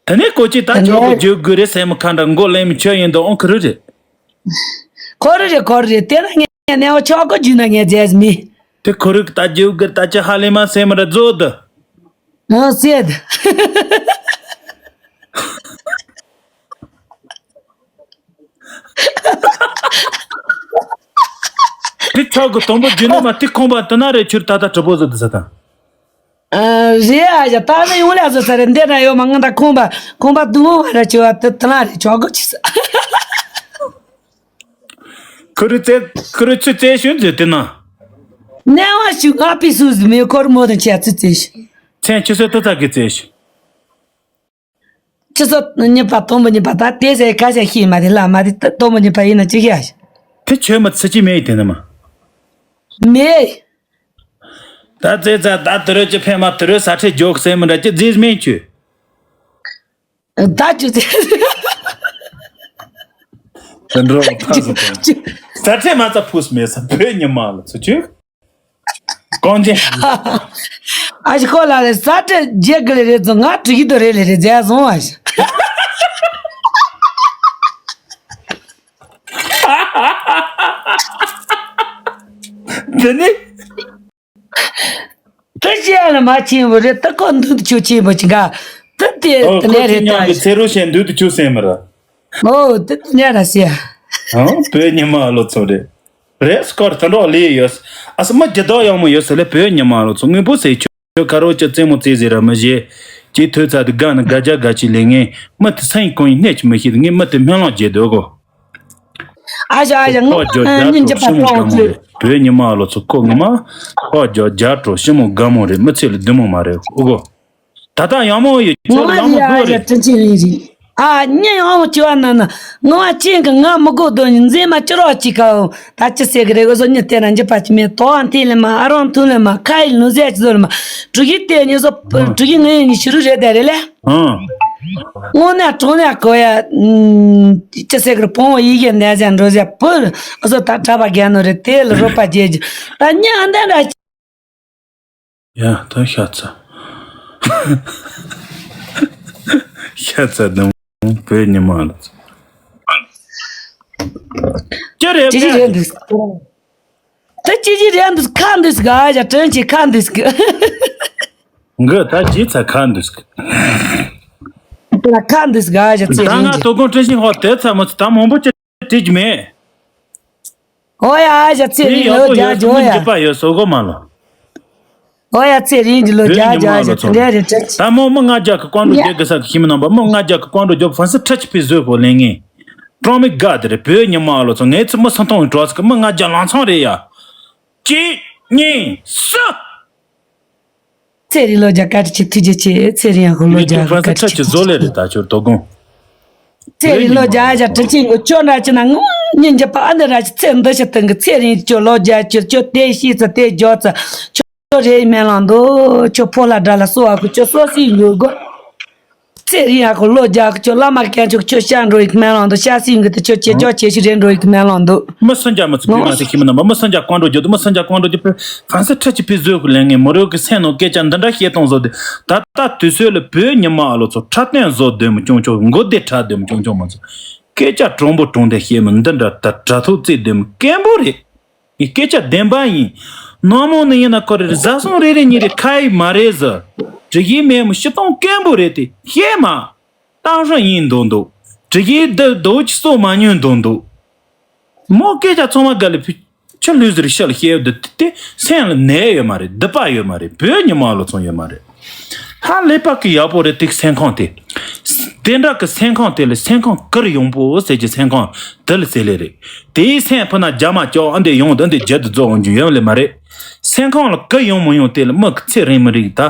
དེ་ནས་ཀོ་ཅི་ད་ཆོག་གི་བརྗོད་དགོས་རེད་སེམས་ཁ་འདྲ་མགོ་ལེན་མི་ཆོད་ཡིན་འདུག་ཨང་ཁུ་རུ་རེད། ཁོ་རུ་རེད་ཁོ་རུ་རེད་དེ་ན་ངས་ནས་ཨོ་ཆོག་གི་རྒྱུ་ན་ངས་རྫས་མི། དེ་ཁོ་རུ་ད་བརྗོད་དགོས་ད་ཅི་ཧ་ལས་མ་སེམས་ར་རྫོགས་འདུག་ཨ་སེད། དེ་ཆོག་གི་དང་པོ་རྒྱུ་ནོར་མ་དེ་ཁོང་པ་དེ་ན་རེ་ཆུར་ད་ལྟ་གྲུ་པོ་བཟོ་དུ་ཟ་དང་། ཨ་རེད་ཨ་ཡ་ད་ནི་ཡོང་ལ་བཟོ་ས་རེད་འདི་ན་ཡོད་མ་ང་ད་ཁོང་པ་ཁོང་པ་དུ་མོ་བ་ར་ཆུ་བ་དེ་དེ་ན་རེ་ཆོག་གི་ཆི་ས། ཁུ་རུ་ཙེ་ཁུ་རུ་ཆུ་ཙེ་ཤུན་ཟེར་དེ་ན། ནས་བ་ཞུ་ང་པི་སུ་ཟི་མེ་ཁོར་མོ་དང་ཆ་ཚི་ཙེ་ཤུ། མཚན་ཆུ་སོ་ཏུ་ཙ་གི་ཙེ་ཤུ། ཆུ་སོ་གཉིས་པ་དང་པོ་གཉིས་པ་ད་དེ་ཟེར་ཁ་ཤས་ཤེས་མ་དེ་ལ་མ་དེ་ད་དང་པོ་གཉིས་པ་ཡིན་ན་ཅི་ཤེས་ཨ་ཤ། དེ་ཆོས་མ་ཚི་ཅི་མེད་དེ་ནི་མ། མེད། ད་ཙེ་ཙ་ད་དུ་རུ་ཅི་ཕན་མ་དུ་རུ་ས་ཁྲེ་འཇོག་སེ་མི་འདྲ་ཅི་རྫིས་མེད་ཆུ། ད་ཅི་ཟེར། དེ་འགྲོ་ཐག་སོ་དང་། ས་ཁྲེ་མ་ཙ་ཕུས་མེད་ས་བོད་ཉི་མ་ལ་ཚུ་ཆུ། གང་ཅི། ཨ་ཞི་ཁོ་ལ་རེ་ས་ཁྲེ་རྗེ་གི་ལེ་རེ་ཙོ་ང་དྲི་གི་དོ་རེ་ལེ་རེ་རྫས་སོང་བ་ཞི། དེ་ནི། ད་ཅི་ཡ་ལ་མ་ཆེན་པོ་རེད་ད་ཁོ་འདུག་ཏུ་ཆུ་ཆེན་པོ་ཅི་ག་ད་དེ་ཨོ་དེ་ཁོ་ནས་ཚེ་རེད་ཉང་གི་ད། ཚེ་རུ་ཤན་འདུག་ཏུ་ཆུ་སེམས་ར། ཨོ་དེ་དེ་ནས་ར་ཤི་ཡ། ཨང་བོད་ཉི་མ་ལོ་ཚོ་རེད། རེད་སྐོར་ད་འགྲོ་ལི་ཡོད། ཨ་སི་མ་ཇི་ལྟར་ཡག་མོ་ཡོད་ཟེར་ལེ་བོད་ཉི་མ་ལོ་ཚོ་དངོས་པོ་ཟེར་ཁྱོད་ཁ་རོ་ཅི་རྩེད་མོ་རྩེ་ཟེར་ར་མི་ཤེས། ཅི་ཐོས་ཚ་དུ་དགའ་ན་དགའ་རྒྱ་དགའ་ཅི་ལེ་ངས་མི་དེ་སེང་གོང་ཡི་སྣེ་ཆི་མི་ཤེས་དུ་ངས་མི་དེ་སྨོན་ལམ་རྒྱས་འདུག་གོ། ཨ་ཞ་ཨ་ཞ་ཁོ་ངོ་རྒྱོ་རྒྱ་ཉིན་གྲོ་གཅིག་པ་ཤི་མོ་དཀྲོང་དགའ་མོ་ཚེ། རེད། བོད་ཉི་མ་ལོ་ཚོ་ཁོ་ངོ་མ། ཁོ་རྒྱོ་རྒྱ་གྲོ་ཤི་མོ་དགའ་མོ་རེད་མི་ཚེ་ལ་བདེ་མོ་མ་རེད་ཨོ་གོ། ད་ལྟ་ཡག་མོ་ཡོད་ཁྱོད་ངོ་ཡག་མོ་མ་དགོས་རེད་ཨ་རེད། ཡ་དྲིན་ཆེན་ཡིན་རེད། ཨ་ཉི་ཡག་མོ་བྱི་བ་ན་ན། ངོ་མ་ཅན་གི་ང་མི་དགོས་དོན་ཡིན་མཛེས་མ་ཅི་རོགས་ཅིག་གའོ། ད་ཅི་ཟེར་གི་རེད་འོ་ཟོ་ཉི་དེ་ན་འཇི་པ་ཅི་མེད་དོ་ཨ་འཐེན་ལེ་མ་ཨ་རོང་འཐུང་ལེ་མ་ཁ་ཡི་ལུང་ཟས་ཅི་ཟོ་ལེ་མ། གྲུ་གི་དེ་ཉི་ཟོ་གྲུ་གི་ངའི་ཉི་ཤི་རུ་རེད་དེ་རེད་ལེ། ཨང་། དངོས་གནས་དྲང་གནས་གོ་ཡ། ཨུམ། ཅི་ཟེར་གི་རེད། བོང་བུ་ཡི་གེ་འདན་ཟེར་འགྲོ་ཟེར་བུ། ཨ་ཟོ་ད་གྲྭ་པ་རྒན་ནོ་རེད། དེ་ལ་རོགས་པ་བྱེད་རྒྱུ་ད་ཉ་འདན་ར། ཡ་ད་ཤ་ཚ། ཤ་ཚ་དང་བོད་ཉི་མ་ལ་ཚ། ཅི་རེད་ཅི་ཅི་རེད་འདུག་ད་ཅི་ཅི་རེད་འདུག་ཁ་འདུག་ག་ཡ་དྲིན་ཆེ་ཁ་འདུག་གི། འགི་ད་ཅི་ཚ་ཁ་འདུག་གི། ད་ཁ་འདུག་ག་ཡ་ཚེ་ད་རིང་ང་གི་དོ་དགོང་བཀྲ་ཤིས་ཧོ་དེ་ཚ་མོ་ཚ་ད་མང་པོ་ཅི་བྲིས་ཀྱི་མེད། ཨོ་ཡ་ཨ་ཞ་ཚེ་རིང་ལོ་བརྒྱ་འཇོ་ཡ། འཇིགས་པ་ཡོད་སོ་གོ་མ་ལོ། ཨོ་ཡ་ཚེ་རིང་གི་ལོ་བརྒྱ་འཇོ་ཡ་ཞ་ཚེ་འདྲ་རེ་ཏྲ་ཅི། ད་མོ་མི་ལྔ་བརྒྱ་གི་ཀོང་འགྲོ་རྒྱག་གི་ས་གི་ཤི་མི་ནང་པ་མི་ལྔ་བརྒྱ་གི་ཀོང་འགྲོ་རྒྱོབ་ཧྥན་སི་ཁྲ་ཆི་པི་བཟོས་གོ་ལེན་ངེས། ཀྲོང་མི་དགའ་དེ་རེད་བོད་ཉི་མ་ལོ་ཚོ་ངའི་ཚི་མི་སུམ་སྟོང་གི་གྲོགས་ཚི་གི་མི་ལྔ་བརྒྱ་ལང་ཚང་རེད་ཡ། གཅིག་གཉིས་གསུམ། ཚེ་རིང་ལོ་བརྒྱ་བཀའ་དྲིན་ཆེ་ཐུགས་རྗེ་ཆེ། ཚེ་རིང་ཡང་ཧོ་ལོ་བརྒྱ་ཧྥན་སི་བཀའ་དྲིན་ཁྲ་ཆེ། ཆི་བཟོ་ལེ་རེད་ད་ཁྱོད་དོ་དགོང་། ཚེ་རིང་ལོ་བརྒྱ་ཡ་དྲིན་ཆེ་ངོ་ཁྱོད་འདྲ་ཅི་ན་ངོ་སྙིང་རྗེ་པ་ཨ་འདི་ར་ཅི་ཚེ་འདི་ཞིག་དང་གི་ཚེ་རིང་ཁྱོད་ལོ་བརྒྱ་ཁྱོད་ཁྱོད་དེ་ཤེས་ཚ་དེ་འཇོག་ཚ་ཁྱོད་རེ་སྨན་ལང་འདུག་ཁྱོད་ཕོ་ལ་དགྲ་ལ་གསོ་བ་གི་ཁྱོད་སོ་སི་ཡོད་གོ། ཚེ་རིང་ཡ་ཁོ་ལོ་རྒྱ་ཁྱོད་བླ་མ་རྒན་ཁྱོད་ཁྱོད་ཤ་འགྲོ་ཡིག་མེ་ལང་དུ་ཤ་སྲིན་གི་དེ་ཁྱོད་ཆེ་ཁྱོད་ཆེ་ཤི་རེ་འགྲོ་ཡིག་མེ་ལང་དུ། མི་སུམ་བརྒྱ་མི་ཚེ་རྒྱུས་མ་ཚེ་ཁྱིམ་མི་རྣམ་པ་མི་སུམ་བརྒྱ་ཀོང་འགྲོ་རྒྱུ་དུ་མི་སུམ་བརྒྱ་ཀོང་འགྲོ་རྒྱུ་པོ་གང་ས་ཁྲི་ཆི་ཕི་བཟོས་གི་ལན་ངེ་མོ་རོ་གི་སེམས་ནང་སྐད་ཆ་འདི་འདྲ་བཤད་གཏོང་བཟོ་དེ་ད་ལྟ་དུས་ཚོད་ལ་བོད་ཉི་མ་ཨ་ལོ་ཚོ་འཁྲབ་སྟོན་བཟོ་དོན་མི་སྐྱོང་ཆོག་མགོ་བདེ་འཁྲབ་དོན་མི་སྐྱོང་ཆོག་མ་ཚོ་སྐད་ཆ་དྲང་པོ་དྲང་བདེན་བཤད་མི་འདི་འདྲ་ད་དྲ་ཐོག་བརྩེགས་དོན་མི་སྐད་འབོ་རེད། ངའི་སྐད་ཆ་བདེན་པ་ཡིན། ནང་མོ་ནི་ཡིན་ན་ཁོ་རེ་རེ་བཟའ་སོང་རེ་རེ་གཉིས་རེ་ཁ་ཡིག་མ་རེད་ཟེར། དྲི་གིས་མེད་མོ་ཤི་སྟོང་སྐད་འབོ་རེད་དེ་ཤེས་མ། གཏམ་ཧྲ་ཡིན་འདུག་འདུག་དྲི་གིས་འདི་རྡོ་ཅི་སོ་མ་ཉོན་འདུག་འདུག་མོ་སྐད་ཆ་ཚང་མ་ག་ལེ་ཕི་ཆུ་ལུས་ཟེར་ཤ་ལ་ཤེས་འདི་དེ་སེམས་ལ་ནད་ཡོད་མ་རེད། སྡིག་པ་ཡོད་མ་རེད། བོད་ཉི་མ་ལོ་ཚོང་ཡོད་མ་རེད། ཧ་ལས་པ་གི་ཡག་པོ་རེད་དེ་སེམས་ཁོང་དེ། དེ་འདྲ་གི་སེམས་ཁོང་དེ་ལ་སེམས་ཁོང་གུར་ཡོང་པོ་ཟེར་གྱི་སེམས་ཁོང་དེ་ལ་ཟེར་ལེ་རེད། དེའི་སེམས་ཕུ་ན་རྒྱ་མ་ཅོག་ཨ་འདི་ཡོང་དུ་འདི་རྒྱལ་དུ་རྫོགས་འོང་རྒྱུ་ཡོང་ལེ་མ་རེད། སེམས་ཁོང་ལ་གུ་ཡོང་མི་ཡོང་དེ་ལ་མི་གི་ཚེ་རིང་མི་རིང་ད་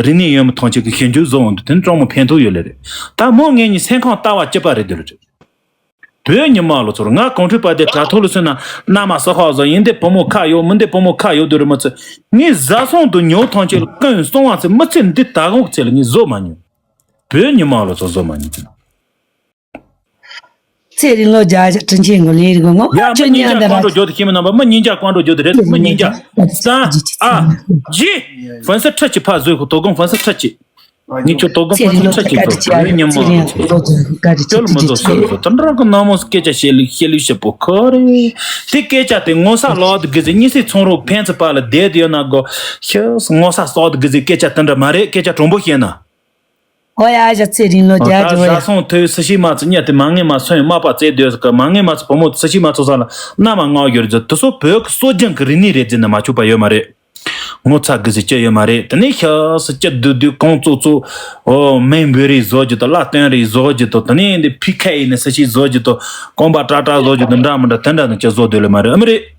རིག་གནས་ཡོད་མི་ཐང་ཆད་གི་ཞིབ་འཇུག་བཟོ་འོང་དུ་དེ་ནི་གྲོང་མོ་ཕན་ཐོགས་ཡོད་ལེ་རེད། ད་མོ་ངེད་གཉིས་སེམས་ཁོང་ལྟ་བ་སྐྱིད་པ་རེད་དེ་རེད། བོད་ཉི་མ་ལོ་ཚོར་ང་གོང་ཁྲོས་པ་དེ་དྲ་ཐོག་ལ་སོན་ན་མནའ་མ་ས་ཧོག་བཟོ་ཡིན་དེ་བུ་མོ་ཁ་ཡོད་མི་འདི་བུ་མོ་ཁ་ཡོད་དུ་རི་མ་ཚོས་ངས་བཟའ་སོང་དུ་ཉོ་ཐང་ཆེ་ལ་ཀུན་སོང་བ་ཚེ་མི་ཚེ་འདི་ད་གོང་གི་ཚེ་ལ་ངས་བཟོ་མ་མྱོང་། བོད་ཉི་མ་ལོ་ཚོ་བཟོ་མ་མྱོང་། ཚེ་རིང་ལོ་བརྒྱ་བཞག་དྲིན་ཆེན་མགོ་ལེན་རིག་ངོ་ཡ་མི་ཆོས་ཉན་ཉིན་ཅག་འདི་ཀོང་འགྲོ་ར་རྒྱོ་དེ་ཁྱིམ་མི་རྣམ་པ་མི་ཉིན་ཅག་ཀོང་འགྲོ་རྒྱོ་དེ་རེད་མི་ཉིན་ཅག་ཙ་ཨ་ཇི་ཧྥན་སི་ཁྲི་ཆི་ཕ་བཟོས་ཁོ་དོ་དགོང་ཧྥན་སི་ཁྲི་ཆི། ངས་ཁྱོད་དོ་དགོང་ཚེ་ཕན་ཚུན་རིང་ལོ་ཆ་ཆ་ཆེ་ག་ཚོ་རེ་ཆེ་ཡ་བོད་ཉི་མ་ཚེ་རིང་ཚོ་ལོ་ཚོ་ག་རེ་ཆེ་ཁྱོད་ལ་མི་ཆེ་ཚོ་ཆེ་སོ་སོ་དེ་འདྲ་གི་ནང་མོ་སྐད་ཆ་བཤད་ལུགས་བཤད་ལུགས་བཤད་པོ་ཁོ་རེ། དེ་སྐད་ཆ་དེ་ངོ་ས་ལོག་དུ་གི་ཟེ་གཉིས་སེ་ཚོང་རོགས་ཕན་ཚུན་བར་ལ་བསྡད་དུ་ཡོད་ན་གོ་ཤི་ངོ་ས་སོག་དུ་གི་ཟེ་སྐད་ཆ་དེ་འདྲ་མ་རེད། སྐད་ཆ་དྲང་པོ་བཤད་ན། ཨོ་ཡ་ཨ་ཞ་ཚེ་རིང་ལོ་ད་རྒྱ་ཇོ་ཡ། བཟའ་སོང་ཐོས་སུ་ཤི་མ་ཚོ་གཉིད་དེ་མ་ངེས་མ་སོན་མ་པ་བཙལ་སྡོད་ས་གི་མ་ངེས་མ་ཚོ་བུ་མོ་སུ་ཤི་མ་ཚོ་ས་ལ་མནའ་མ་ངག་ཡོད་རེད་ཟེ་དེ་སོ་བོད་གི་སྲོལ་རྒྱུན་གི་རིག་གནས་རེད་ཟེ་ན་མ་ཆོག་པ་ཡོད་མ་རེད། ངོ་ཚ་གི་ཟེ་ཅི་ཡོད་མ་རེད། དེ་ནས་ཤ་སི་ཅི་བསྡུ་བསྡུ་གོང་བཙུགས་བཙུགས་ཨོ་མེ་འབུ་རིགས་བཟོ་རྒྱུ་དང་བླ་སྟོན་རིགས་བཟོ་རྒྱུ་དང་དེ་ནས་འདི་ཕི་ཁ་ཡིན་ནས་སི་ཤི་བཟོ་རྒྱུ་དང་རྐང་པ་ཏྲ་ཏྲ་བཟོ་རྒྱུ་དང་འདྲ་མི་འདྲ་དེ་འདྲ་ནི་ཅི་བཟོ་སྡོད་ལེ་མ་རེད། ཨ་མི་རེད།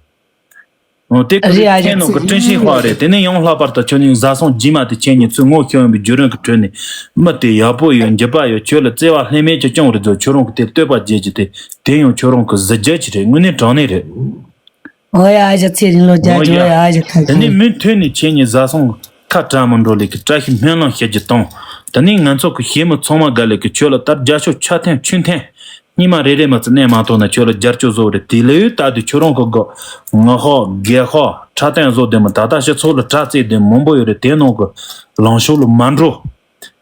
ཨོ་དེ་ཀུ་རེ་ཨ་ཡ་ཁྱེད་ནང་གི་ཚེ་དྲིན་ཤེས་ཧོ་རེད། དེ་ནས་ཡང་ལྷག་པར་དུ་ཁྱོད་ནི་བཟའ་སོང་རྗེས་མ་དེ་ཁྱེད་ཉིད་ཚུར་ངོ་ཤོར་བའི་བརྒྱུད་རིམ་གི་ཁྲོད་ནས་མི་དེ་ཡག་པོ་ཡོད་འཇིགས་པ་ཡོད་ཁྱོད་ལ་བརྩེ་བ་ལྷད་མེད་ཀྱི་སྐྱོང་རེད་ཚོ་ཁྱོད་རང་གི་དེ་བསྟོད་པ་བརྗེད་ཀྱི་དེ་དེ་ཡང་ཁྱོད་རང་གི་གཟི་བརྗིད་ཀྱི་རེད། དངོས་གནས་དྲང་གནས་རེད། ཨོ་ཡ་ཨ་ཞ་ཚེ་རིང་ལོ་རྒྱ་ཨོ་ཇོ་ཡ། ཡ་ཨ་ཞ་ཁ་དེ་ནས་ཁྱོད་མུ་མཐུད་ནས་ཁྱེད་ཉིད་བཟའ་སོང་ཁ་བྲལ་མི་འགྲོ་ལེ་གི་བཀྲ་ཤིས་སྨོན་ལམ་ཞུ་རྒྱུ་དང་། དེ་ནས་ང་ཚོ་གི་ཞི་མི་ཚང་མ་དགའ་ལེ་གི་ཁྱོད་ལ་ད་རྒྱ་ཤོག་ཆ་ཐན་ཆུན་ཐན་གཉིས་མ་རེ་རེ་མ་ཚི་གནས་མ་ཐོག་ན་ཁྱོད་ལ་རྒྱར་སྐྱོད་བཟོ་རེ་དེ་ལས་ད་དུ་ཁྱོད་རང་གི་གོ་ང་ཧོ་རྒྱལ་ཧོ་འཁྲབ་སྟོན་བཟོ་དེ་མི་ད་ལྟ་སྤྱི་ཚོགས་ལ་དྲ་རྩེ་དེ་མང་པོ་ཡོད་རེད། དེ་ནང་གི་ལངས་ཕྱོགས་ལ་མ་འགྲོ།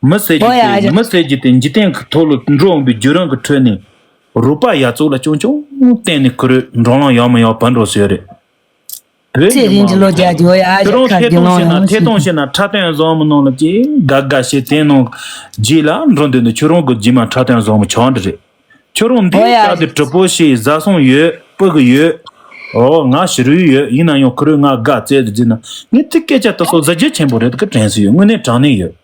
མི་ཟེར་ཨོ་ཡ་ཨ་རྒྱུ་དེ་ཞ་མི་ཟེར་རྒྱུ་དེ་འཇིག་རྟེན་གི་ཐོག་ལ་འགྲོ་འོང་བའི་བརྒྱུད་རིམ་གི་ཁྲོད་ནས་རོགས་པ་ཡ་ཚོགས་ལ་ཅུང་ཅུང་བརྟེན་ནས་ཁུ་རུ་འགྲོ་ལམ་ཡག་མི་ཡག་བར་འགྲོ་ཟེར་རེད། བོད་ཚེ་ཉི་རིང་མ་གི་ལོ་ལོ་རྒྱ་ཁྱོད་ཁྱོད་རང་ཐད་གཏོང་བྱས་ན་ཐད་གཏོང་བྱས་ན་འཁྲབ་སྟོན་བཟོ་མི་ནང་ལ་ཅིག་དགའ་དགའ་བྱས་དེ་ནང་རྗེས་ལ་འགྲོ་འདོད་འདུག་ཁྱོད་རང་གི་རྗེས་མ་འཁྲབ་སྟོན་བཟོ་མི་ཆགས་འདྲ་རེད། ཁྱོད་རང་འདི་ཨོ་ཡ་ལྟ་དེ་གྲུ་པོ་ཞིག་བཟའ་སོང་ཡོད་སྤུ་གུ་ཡོད། ཨོ་ང་ཞི་རུས་ཡོད་ཡིན་ན་ཡང་ཁུ་རུ་ང་དགའ་བཙལ་དུ་བརྩིས་ན་ངས་དེ་སྐད་ཆ་དེ་ཚོ་གཟི་བརྗིད་ཆེན་པོ་རེད་གི་དྲན་སྲིད་ཡོད། དངོས་གནས་དྲང་གནས་ཡོད།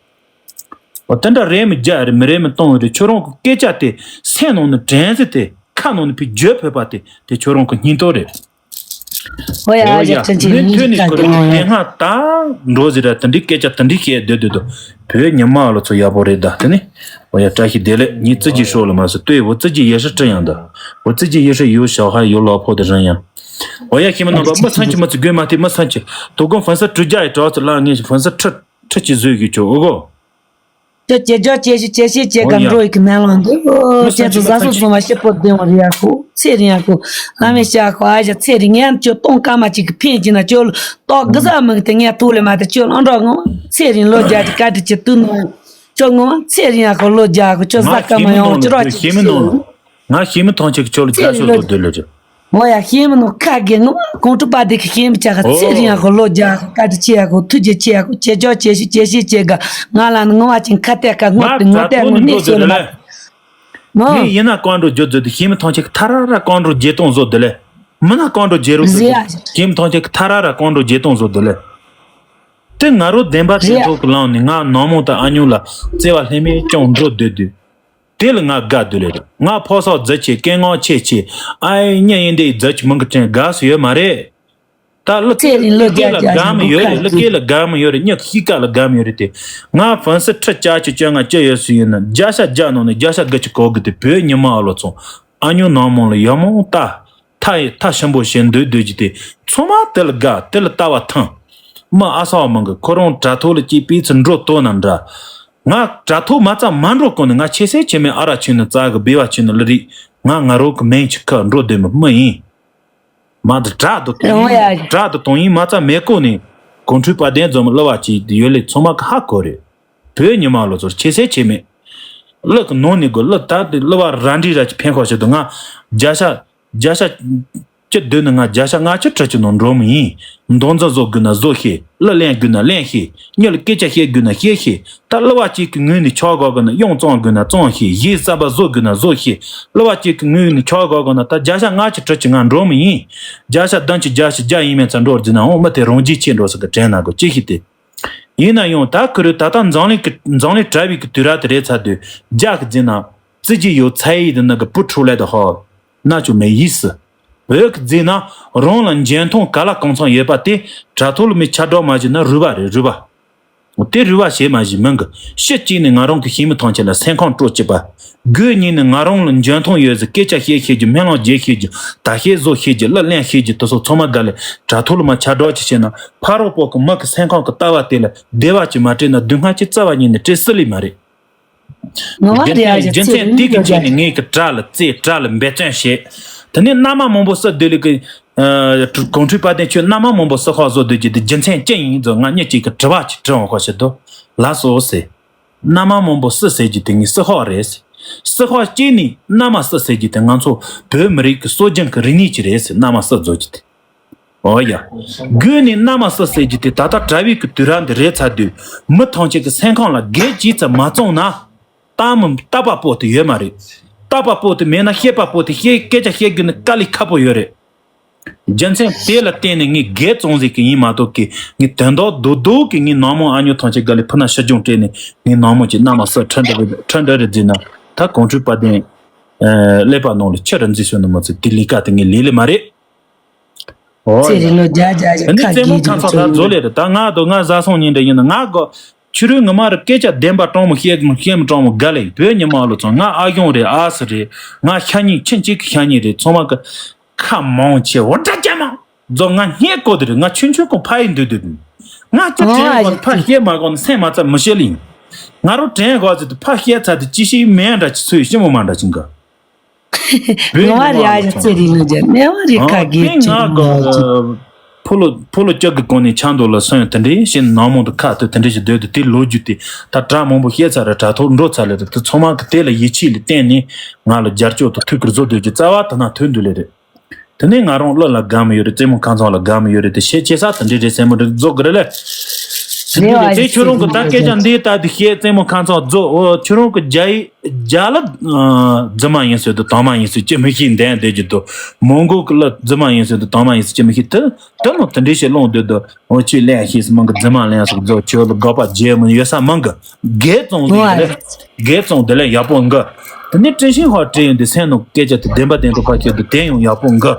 ཨོ་དེ་འདྲ་རེད་མི་རྒྱ་རེད་མི་རེད་མི་གཏོང་གི་རེད། ཁྱོད་རང་གི་སྐད་ཆ་དེ་སེམས་ནང་ནས་དྲན་ཟེར་དེ་ཁ་ནང་ནས་ཕི་བརྗོད་ཕོད་པ་དེ་དེ་ཁྱོད་རང་གི་སྙིང་སྟོབས་རེད། ཧོ་ཡ་ཨོ་ཨ་ཞ་ཡ་ཁྲིན་ཆེན་ནི་ཐོན་ནི་ཁ་ཁོ་རེ་གི་ལོ་དེ་ཡ། སྔ་ད་འགྲོ་ཟེར་ར་དེ་འདྲའི་སྐད་ཆ་དེ་འདྲའི་བཤད་སྡོད་སྡོད་དོ། བོད་ཉི་མ་ལོ་ཚོ་ཡག་པོ་རེད་ད་དེ་ནི། ཨོ་ཡ་བཀྲ་ཤིས་བདེ་ལེགས། ངའི་ཙི་གི་ཧྲོ་ལ་མ་ཟེར་ལྟོས། འོ་ཙི་གི་ཡེ་ཧྲི་ཀྲི་ཡང་ད། འོ་ཙི་གི་ཡེ་ཧྲི་ཡོ་ཞའོ་ཧ་ཡོ་ལོ་ཕོ་དེ་རང་ཡང་། ཨོ་ཡ་ཁྱིམ་ནང་པ་མི་སང་ཁྱི་མ་ཚི་དགོས་མ་དེ་མི་སང་ཁྱི་དོ་དགོང་ཧྥན་སི་ཀྲུ་རྒྱ་ཡི་གྲོགས་ཚི་ལ་ངས་ཧྥན་སི་ཁྲི་ཁྲི་ཅི་བཟོས་ཡོད་ཆོག་ཨོ་གོ། ཁྱོད་ཇེ་ལྗོགས་ཇེ་ཞིག་ཇེ་ཞིག་ཇེ་དགའ་འགྲོ་ཡི་གི་མེ་ལོང་འདུག་ཨོ། ཁྱེད་ཚོ་བཟའ་སོང་སོང་བ་ཤི་པོ་བདེ་བ་རེད་ཡ་ཁོ། ཚེ་རིང་ཡ་ཁོ། ཨ་མེ་ཤ་ཁོ། ཨ་ཞ་ཚེ་རིང་ངས་ཁྱོད་སྟོང་སྐར་མ་གཅིག་གི་ཕན་གྱི་ན་ཁྱོད་ལ་ཏོག་གི་ཟ་མི་གི་དེ་ངས་ཐུག་ལེ་མ་དེ་ཁྱོད་ལ་འགྲོ་ངོ་མ། ཚེ་རིང་ལོ་བརྒྱ་གི་བཀའ་དྲིན་ཆེ་དུ་ནོ། ཁྱོད་ངོ་མ་ཚེ་རིང་ཡ་ཁོ་ལོ་བརྒྱ་ཁོ། ཁྱོད་ཟ་སྐར་མ་ཡོང་ཁྱོད་རོགས་ཅིག་ཁྱོད། ང་ཤེས་མི་ཐང་ཆེ་གི་ཁྱོད་ལ་རྒྱ་ཤོག་ཚོ་སྡོད་ལེ་རེད། ངོ་ཡ་ཤེས་མི་ནོ་ཁ་གེ་ངོ་མ་གོང་དྲུག་པ་དེ་གི་ཤེས་མི་ཆ་ག་ཚེ་རིང་ཡ་ཁོ་ལོ་བརྒྱ་ཁོ། བཀའ་དྲིན་ཆེ་ཡ་ཁོ། ཐུགས་རྗེ་ཆེ་ཡ་ཁོ། ཇེ་ལྗོགས་ཇེ་ཞིག་ཇེ་ཞིག་ཇེ་དགའ། ང་ལ་ནི་ངོ་མ་ཅིག་ཁ་གཏད་ཁ་ངོ་དེ་ངོ་གཏད་ངོ་གནས་སོ་ལེ་མ། ངས་ཡིན་ན་ཀོང་འགྲོ་བརྗོད་བརྗོད་དུ་ཤེས་མི་ཐང་ཆེ་གི་ཐ་ར་ར་ཀོང་འགྲོ་བརྗེད་གཏོང་བཟོ་དུ་ལེ། མི་ན་ཀོང་འགྲོ་བརྗེད་རོགས་ཟེར་ཡ། ཤེས་མི་ཐང་ཆེ་གི་ཐ་ར་ར་ཀོང་འགྲོ་བརྗེད་གཏོང་བཟོ་དུ་ལེ། དེ་ང་རོ་བདེན་པ་ཅན་ཐོག་གི་ལངས་ནས་ང་ནང་མོ་དང་ཨ་ཉུ་ལ་བརྩེ་བ་ལྷད་མེད་ཅུང་འགྲོ་སྡོད་དུས། དེ་ལ་ང་དགའ་སྡོད་ལེ་རེད། ང་ཕོ་སོག་རྫི་ཆེ་སྐད་ངོ་ཆེ་ཆེ། ཨའི་གཉིད་ཡིན་དེ་རྫི་ཆེ་མིང་གི་དྲན་དགའ་སུ་ཡོད་མ་རེད། ད་ལུ་ཚེ་རིང་ལོ་ལུ་སྐེ་ལ་དགའ་མི་ཡོད་རེད། ལུ་སྐེ་ལ་དགའ་མི་ཡོད་རེད། མྱི་གཤིས་ཀ་ལ་དགའ་མི་ཡོད་རེད་དེ། ང་ཧྥན་སི་ཁྲི་བཅུ་གཅིག་བཅོ་ལྔ་བཅུ་ཡོད་སུ་ཡིན་ན་བརྒྱ་ཆ་བརྒྱ་ནང་ནས་བརྒྱ་ཆ་དགུ་གཅིག་གོ་གི་དེ་བོད་ཉི་མ་ཨ་ལོ་ཚོང་ཨ་ཉུ་ནང་མོ་ལ་ཡག་མོ་ལྟ། ཐ་ཡི་ཐ་ཞིམ་པོ་བྱེད་འདོད་འདོད་ཀྱི་དེ་ཚང་མ་དེ་ལ་དགའ་དེ་ལ་ལྟ་བ་ཐང་། མི་ཨ་སོག་མང་གི་ཁོ་རང་དྲ་ཐོག་ལ་སྐྱེས་པའི་ཚུལ་འགྲོ་ལྟོ་ན་འདྲ། ང་དྲ་ཐོག་མ་རྩ་མ་འགྲོ་གོང་ནས་ང་ཆེ་སེ་ཆེ་མེ་ཨ་ར་ཆུ་ནི་རྩ་གི་སྦས་བ་ཆུ་ནི་ལི་རིག་ང་ང་རོ་གི་མེན་ཆི་ཁ་འགྲོ་བསྡད་མི་མི་ཡིན། མ་དུ་དྲ་དུ་གཏོང་ཡིན་དྲ་དུ་གཏོང་ཡིན་མ་རྩ་མེ་ཀོ་ནས་གོང་འཕྲུལ་པ་དན་འཛོམས་གླུ་བ་ཅིག་ཡོད་ལེ་ཚང་མ་གི་ཧ་གོ་རེད། བོད་ཉི་མ་ལོ་ཚོར་ཆེ་སེ་ཆེ་མེ། གླུ་གི་ནང་ནས་དགོས་གླུ་ད་དེ་གླུ་བ་ར་འདྲི་ར་ཅི་ཕན་ཁོ་ཞིག་ཏུ་ང་བརྒྱ་ཤ། བརྒྱ་ཤ་བཅུ་བདུན་ནི་ང་བརྒྱ་ཤ་ལྔ་བཅུ་ཁྲི་ཆུ་ནང་འགྲོ་མི་ཡིན། མདོ་འཛིན་བཟོ་དགོས་ན་བཟོ་ཤེས། གླུ་ལེན་དགོས་ན་ལེན་ཤེས། མྱི་ལ་སྐད་ཆ་བཤད་དགོས་ན་བཤད་ཤེས། ད་གླུ་བ་གཅིག་གི་ངོས་ནས་ཆོག་གོ་དགོས་ན་གཡང་བཙོང་དགོས་ན་བཙོང་ཤེས། གཞས་གསར་པ་བཟོ་དགོས་ན་བཟོ་ཤེས། གླུ་བ་གཅིག་གི་ངོས་ནས་ཆོག་གོ་དགོས་ན་ད་བརྒྱ་ཤ་ལྔ་བཅུ་ཁྲི་ཆུ་ང་འགྲོ་མི་ཡིན། བརྒྱ་ཤ་བདུན་ཅུ་བརྒྱད་ཅུ་བརྒྱ་ཡིན་མིན་ཚ་འགྲོ་རྒྱུ་ན་འོང་མི་དེ་རང་རྒྱུས་ཆེ་འགྲོ་ཟེར་གི་དྲན་ན་གོ་ཅི་ཞིག་དེ། ཡིན་ན་ཡང་ད་ཁུ་རུ་ད་ལྟ་འཛམ་གླིང་གི་འཛམ་གླིང་གྲྭ་བའི་གི་དུས་རབས་དེ་རེད་ཚར་དུས་རྒྱ་གི་རྫས་ན་རྩི་རྒྱུ་ཡོད་ཚ་ཡི་དེ་ནི་གི་བུ་ཁྲུ་ལས་དུ་ཧོ་ན་ཆུ་མེ་ཡིས་སི་བོད་གི་རྫས་ན་རང་ལ་འཇོན་ཐང་ག་ལ་གང་འཚམ་ཡོད་པ་དེ་དྲ་ཐོག་ལ་མི་ཆ་སྒྲོག་མ་བྱས་ན་རུལ་བ་རེད་རུལ་བ། དེ་རུལ་བ་བྱེད་མ་བཞིན་མིན་གི་ཕྱི་གཅིག་ནས་ང་རང་གི་ཤེས་མི་ཐང་ཆེན་ལ་སེམས་ཁམས་སྤྲོ་སྐྱིད་པ། དགོས་གཉིས་ནས་ང་རང་ལ་འཇོན་ཐང་ཡོད་ཟེར་སྐད་ཆ་བཤད་ཤེས་རྒྱུ་སྨོན་ལམ་རྒྱག་ཤེས་རྒྱུ་ད་བཤད་བཟོ་ཤེས་རྒྱུ་གླུ་ལེན་ཤེས་རྒྱུ་དེ་ཚོ་ཚང་མ་དགའ་ལས་དྲ་ཐོག་ལ་མ་ཆ་སྒྲོག་ཅིག་བྱས་ན་ཕ་རོགས་པོ་གི་མི་གི་སེམས་ཁམས་གི་ལྟ་བ་དེ་ལ་བདེ་བ་ཅིག་མ་སྤྲད་ན་སྡུག་བསྔལ་ཅིག་རྩ་བ་ཉིད་ནས་སྤྲད་སྲིད་ལེ་མ་རེད། ངོ་མ་རྒྱུ་རེད་ཨ་མཚན་ཡ་རྒྱུ་ཚེ་མཚན་རིང་དེ་གི་ལོ་ཆེད་ནས་ངས་གི་དྲ་ལ་རྩེ་དྲ་ལ་འབད་བརྩོན་བྱེད། དེ་ནས་མནའ་མ་མང་པོ་བསད་སྡོད་ལེ་གི་གོང་འཕྲུལ་པ་དན་ཁྱོད་མནའ་མ་མང་པོ་བསད་ཁོག་བཟོ་སྡོད་ཀྱི་དེ་རྒྱུ་མཚན་ཅི་ཡིན་ཚོ་ང་གཉིས་གཅིག་གི་དྲི་བ་ཅིག་དྲི་འོང་ཁོ་ཞིག་ཏུ་ལ་སོ་ཟེར། མནའ་མ་མང་པོ་བསད་ཟེར་གྱི་དེ་ངས་བསད་ཁོག་རེད་ཟེར། བསད་ཁོག་སྐྱེས་ནས་མནའ་མ་བསད་ཟེར་གྱི་དེ་ང་ཚོ་བོད་མི་རིགས་ཀྱི་སྲོལ་རྒྱུན་གྱི་རིག་གནས་ཅིག་རེད་ཟེར་མནའ་མ་བསད་བཟོ་གྱི་དེ། ཨོ་ཡ། དགོས་ནས་མནའ་མ་བསད་ཟེར་གྱི་དེ་ད་ལྟ་གྲྭ་བའི་གི་དུས་རབས་འདི་རེད་ཚར་དུས་མི་ཐམས་ཅད་ཀྱི་སེམས་ཁམས་ལ་གལ་ཆེ་ཙམ་མ་བཙོང་ན། ལྟ་མི་ལྟ་པ་པོ་དེ་ཡོད་མ་རེད། ལྟ་པ་པོ་དེ་མེད་ན་ཤེས་པ་པོ་དེ་ཤེས་སྐད་ཆ་བཤད་རྒྱུ་ནི་དཀའ་ལས་ཁག་པོ་ཡོད་རེད། རྒྱུ་མཚན་དེ་ལ་བརྟེན་ནས་ངས་སྒེར་བཙོང་ཟིག་གི་ཡིན་མ་གཏོགས་ཀི་ངས་དོན་དག་རྡོག་རྡོག་གི་ངའི་ནང་མོ་ཨ་ཉོ་ཐམས་ཅད་དགའ་ལས་ཕུ་ན་ཤི་སྦྱོང་སྤྲད་ནས་ངའི་ནང་མོ་གྱི་མནའ་མ་བསད་ཁྲི་འདྲ་རེད་ཁྲི་འདྲ་རེད་བརྫིས་ན་ད་གོང་འཕྲུལ་དཔལ་ལྡན་ཀླད་པ་ནང་ལ་ཁྱི་ར་འཛིན་སོན་ནི་མ་ཚད་དེ་ལས་ཀ་དེ་ངས་ལས་ལས་མ་རེད། ཨོ་ཚེ་རིང་ལོ་བརྒྱ་བརྒྱ་ཞིག་ཁ་རྒྱས་ཀྱི་ཚོ་ལོ་ལས་རེད་ད་ང་དོ་ང་བཟའ་སོང་ཉིན་འདྲ་ཡིན་ན་ང་གོ་ཁྱོད་རང་ངོ་མ་རུ་སྐད་ཆ་བདེན་པ་དྲང་མོ་བཤད་མོ་བཤད་མོ་དྲང་མོ་དགའ་ལས་བོད་ཉི་མ་ལོ་ཚོ་ང་ཨ་གཞུང་རེད་ཨ་སི་རེད་ང་ཤ་ཉེ་ཁྱིམ་གཅིག་གི་ཤ་ཉེ་རེད་ཚང་མ་གི་ཁ་མང་ཆེ་འོ་འདྲ་ཅན་མ་རྫོགས་ང་སྙད་གོ་དེ་རེད་ང་ཆུང་ཆུང་གོ་ཕ་ཡི་འདུག་འདུག་ང་ཅི་དྲན་གོ་ཕ་བཤད་མ་གོ་ནི་སེམས་མ་ཚ་མི་ཤེས་ལིང་ང་རུ་དྲན་གོ་ཟེར་དུ་ཕ་བཤད་ཚ་དུ་ཅི་ཤེས་མེད་འདྲ་ཅི་ཚོས་ཤི་མོ་མ་འདྲ་ཅི་འགའ། ངོ་མ་རེད་ཨ་ཡ་ཚེ་རིང་ལ་རྒྱ་ངེས་པ་རེད་ཁ་གིས་ཅི་ཕོ་ལོ་ཕོ་ལོ་སྐྱག་གི་གོང་ནས་ཆང་འདོག་ལ་སོན་དེ་འདྲའི་ཞེ་ནང་མོ་དུ་ཁ་དུ་དེ་འདྲའི་ཞིག་སྡོད་དུ་དེ་ལོ་རྒྱུས་དེ་ད་གྲ་མང་པོ་བཤད་ཚར་རེད་དྲ་ཐོག་འགྲོ་ཚར་ལེ་རེད་དེ་ཚང་མ་གི་དེ་ལ་ཡིད་ཆེས་ལ་བརྟེན་ནས་ང་ལ་རྒྱར་སྐྱོར་དུ་ཐུགས་ཁུར་བཟོ་སྡོད་ཀྱི་རྩ་བ་དེ་ན་ཐོན་འདུག་ལེ་རེད། དེ་ནས་ང་རང་གླུ་ལ་དགའ་མི་ཡོད་རེད་རྩེད་མོ་ཁ་ཚང་ལ་དགའ་མི་ཡོད་རེད་དེ་ཤེས་ཆེ་ས་དེ་འདྲའི་རེད་སེམས་མོ་རེད་རྫོགས་གི་རེད་ལེ། དེ་ནས་ཁྱེད་ཁྱོད་རང་གི་ད་སྐད་ཆ་འདི་ལྟ་དུས་ཤེས་རྩེད་མོ་ཁ་ཚང་རྫོགས་ཨོ་ཁྱོད་རང་གི་རྒྱ་ཡིག་རྒྱ་ལ་རྫུན་མ་ཡིན་ཟེར་དུ་དྭངས་མ་ཡིན་ཟེར་ཅི་མི་ཤེས་འདན་འདོད་ཀྱི་འདུག་མོན་གྷོ་གི་གླུ་རྫུན་མ་ཡིན་ཟེར་དུ་དྭངས་མ་ཡིན་ཟེར་ཅི་མི་ཤེས་དུ་དུ་མོ་དེ་འདྲའི་ཞིག་སློང་འདོད་དུ་འོ་ཆོས་ལེན་ཤེས་སུ་མང་གི་རྫུན་མ་ལེན་སུ་རྫོགས་ཁྱོད་ལ་དགག་པ་བརྗེད་མི་ཡོད་ས་མང་གི་དགེ་བཙོང་ཟིག་ཡིན་གི་རེད་དགེ་བཙོང་དེ་ལས་ཡག་པོ་འགི་དེ་ནས་དྲིན་ཤིང་ཧོ་བྲིས་ཡོང་དུས་སེམས་ནང་སྐད་ཆ་དེ་བདེན་པ་བདེན་དུ་ཕར་ཁྱེར་དུ་དེ་ཡང་ཡག་པོ་འགི་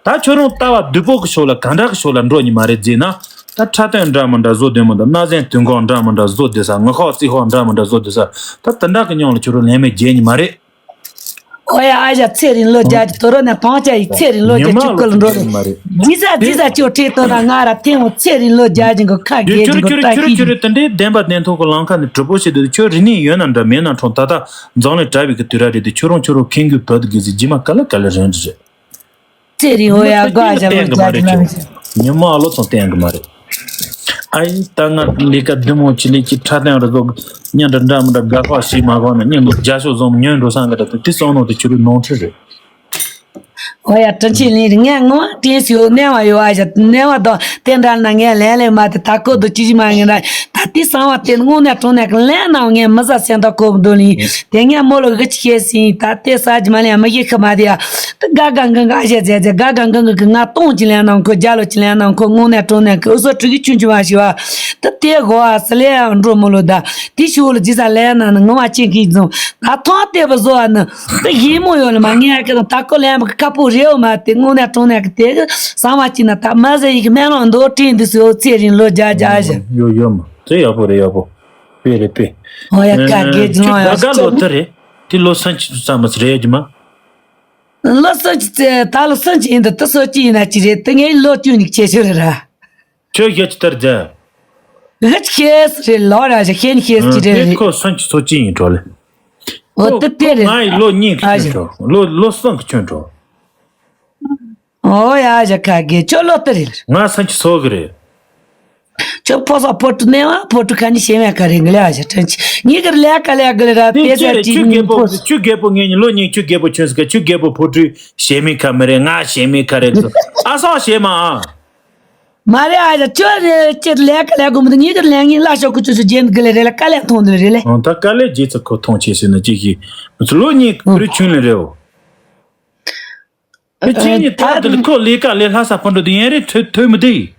ད་ཁྱོད་རང་ལྟ་བ་བདུད་པོ་གི་ཕྱོགས་ལ་ག་འདྲ་གི་ཕྱོགས་ལ་འགྲོ་ཉི་མ་རེད་ཟེར་ན། ད་འཁྲབ་སྟོན་འདྲ་མི་འདྲ་བཟོ་སྡོད་མི་འདུག་གནའ་ཟན་དུས་འགོག་འདྲ་མི་འདྲ་བཟོ་སྡོད་ས་ངུ་ཁོག་རྩིས་ཁོག་འདྲ་མི་འདྲ་བཟོ་སྡོད་ས་ད་དེ་འདྲ་གི་མཉམ་ལ་ཁྱོད་རང་ལན་མེད་རྒྱལ་ཉི་མ་རེད། ཨོ་ཡ། ཨ་ཞ་ཚེ་རིང་ལོ་བརྒྱད་ཅུ་དོ་རོ་ན་ཐང་ཅ་ཡི་ཚེ་རིང་ལོ་བརྒྱད་ཅུ་སྐུ་ལ་འགྲོ་རེད། ཇི་ཟ་ཇི་ཟ་ཅོ་ཁྲེ་ཏོ་ན་ང་ར་ཐེ་མོ་ཚེ་རིང་ལོ་བརྒྱད་ཅུ་གི་ཁ་དེ་རྒྱས་ཅིང་གི་ཏ་ཁི་ཅི་རེད། དེ་འདྲའི་བདེན་པ་བདེན་ཐོག་གི་ལམ་ཁ་ནས་གྲུབ་པོ་བྱེད་དུས་ཁྱོད་རིག་གནས་ཡོད་ན་འདྲ་མེད་ན་འཁྲུངས། ད་ལྟ་འཛམ་གླིང་གྲགས་པའི་གི་དུས་རབས་རེད་དེ། ཁྱོད་རང་ཁྱོད་རང་ཁེངས་རྒྱུ་བོད་དགེ་ཟིག་རྗེས་མ་ག་ལ་ག་ལ་རན་རེད། ཚེ་རིང་ཨོ་ཡ་དགའ་ཞག་ལོ་བརྒྱ་ཅུ་ལ་མི་ཤེས། ཉི་མ་ཨ་ལོ་ཚང་བསྟན་གི་མ་རེད། ཨ་ཡིན་ད་ང་ལས་ཀ་བདེ་མོ་ཅི་ལས་ཀྱི་ཁྲ་སྟོན་རེ་ཟོ་ཉན་འདྲ་འདྲ་མི་འདྲ་དགའ་ཁ་ཞིག་མ་གོ་ན་ཉན་ནོ་རྒྱ་ཤོག་བཟོ་མི་ཉན་འགྲོ་སང་གི་ད་དེ་སང་ནོ་དེ་ཁྱོད་རང་ནོར་འཁྲུལ་རེད། ཨོ་ཡ་དྲིན་ཆེན་ལིན་རི་ངས་ངོ་དྲིན་སུ་ཡོད་གནས་བ་ཡོད་ཨ་ཞག་གནས་བ་དང་དེ་འདྲ་ན་ངས་ལན་ལེ་མ་དེ་ད་ཁོ་དུ་ཅི་ཞིག་མ་ངན་ན་ད་དེ་གསང་བ་དེ་དངོས་གནས་དྲང་གནས་ཀྱི་ལན་ནང་ངས་མི་ཟ་སེམས་ཐག་ཁོ་བུ་འདོད་ལིན་དེ་ངས་མོ་ལ་གི་ཅི་ཤེས་སིན་ད་དེ་ས་ཇི་མ་ལེ་མི་ཤེས་ཁི་མ་དེ་ཡ། ད་དགའ་དགའ་འགང་འགང་ཨ་ཞེ་ཟེར་ཟེར་དགའ་དགའ་འགང་འགང་གི་ང་སྟོང་གཅིག་ལེན་ནང་ཁོ་རྒྱ་ལོ་གཅིག་ལེན་ནང་ཁོ་དངོས་གནས་དྲང་གནས་ཀྱི་ཨུ་ཚོ་ཁྲི་གི་ཆུང་ཆུང་བ་ཞིག་བ། ད་དེ་གོ་བ་སི་ལེ་ཡང་འགྲོ་མོ་ལོ་ད་དེ་ཤུ་ལ་ཇི་ས་ལེན་ན་ནི་ངོ་མ་ཅན་གི་རྫོང་ད་ཐོང་ལྟེ་བ་བཟོ་བ་ནི་ད་ཡིན་མོ་ཡོད་ལ་མ་ངས་ཀི་ད་ད་ཁོ་ལེན་པ་ཁ་པོ་རེའོ་མ་དེ་དངོས་གནས་དྲང་གནས་ཀྱི་དེ་གི་གསང་བ་ཅི་ན་ད་མ་ཟེར་ཡི་གི་སྨན་ལོང་མདོ་དྲིན་འདི་སུ་ཡོད་ཚེ་རིང་ལོ་རྒྱ་རྒྱ་ཞིག་ཡོ་ཡོ་མ་དེ་ཡག་པོ་རེད་ཡག་པོ། དཔེ་རེད་དཔེ། ཨོ་ཡ་ཁ་དགེ་ཨ་ཅི་ལོང་ཡ་ཁྱོད་ག་ག་ལོ་ཅོ་དེ་རེད། དེ་ལོ་སུམ་ཅུ་ཙམ་མ་རེད་རྒྱུ་མ། ལོ་སུམ་ཅུ་ཙེ་ད་ལོ་སུམ་ཅུ་ཡིན་འདི་ད་སོ་ཅི་ཡིན་ན་ཅི་རེད་དེ་ངའི་ལོ་བཅུ་ནི་ཆེ་ཆེ་རེད་ར། ཁྱོད་ཤེས་ཅི་ལྟར་མཛད། ཧ་ཅི་ཤེས་རེད་ལོ་ར་ཞིག་ཤེས་ནི་ཤེས་ཅི་རེད་དེ་རེད། ཁོ་སུམ་ཅུ་ཚོ་ཅི་ཡིན་འགྲོ་ལེ། ཨོ་དེ་དེ་རེད། ང་ཡི་ལོ་གཉིས་ཀྱི་ཨ་ཁྱོད་ཞིག་འགྲོ་ལོ་ལོ་གསུམ་གྱི་ཁྱོད་འགྲོ། ཨོ་ཡ་ཞག་ཁ་དགེ་ཁྱོད་ལོ་དེ་རེད། ང་སུམ་ཅུ་ཚོ་གི་རེད། ཁྱོད་ཕོ་སོག་ཕོ་ཀྲུ་ནས་བ་ཕོ་ཀྲུ་ཁ་ནི་ཤེས་མེད་ཁ་རེད་གི་ལེ་ཨ་ཞག་ཁྲན་ཆི་ངི་གི་ལེ་ཀ་ལེ་གི་ལེ་ར་དེ་དེ་ཟེར་ཁྱོད་ཅི་ཁྱོད་རྒད་པོ་ཕོ་ཁྱོད་རྒད་པོ་ངེད་གཉིས་ལོ་གཉིས་ཁྱོད་རྒད་པོ་ཁྱོད་ཟེར་ག་ཁྱོད་རྒད་པོ་ཕོ་ཀྲུ་ཤེས་མེད་ཁ་མི་རེད། ང་ཤེས་མེད་ཁ་རེད་ཨ་སང་ཤེས་མ་ཨ། མ་རེད་ཨ་ཞག་ཁྱོད་རེད་ཁྱོད་ལེ་ཀ་ལེ་གོ་མི་འདུག་ངི་གི་ལེ་ངི་ལ་ཤོག་ཁུ་ཆུ་ཆུ་རྒྱན་གི་ལེ་རེད་ལེ་ཀ་ལེ་མཐོང་འདུག་རེད་ལེ། ཨང་ད་ཀ་ལེ་རྗེས་ཚ་ཁོ་མཐོང་ཆེ་ཟེར་ན་ཅི་ཞིག་ལོ་གཉིས་ཨུ་རི་ཆུན་ལེ་རེད་འོ། ཨེ་ཁྱེད་གཉིས་ད་དུ་ཁོ་ལས་ཀ་ལས་ལྷ་ས་ཕོན་འགྲོ་དུ་ཡན་རེ་ཐོས་ཐོས་མི་དེ།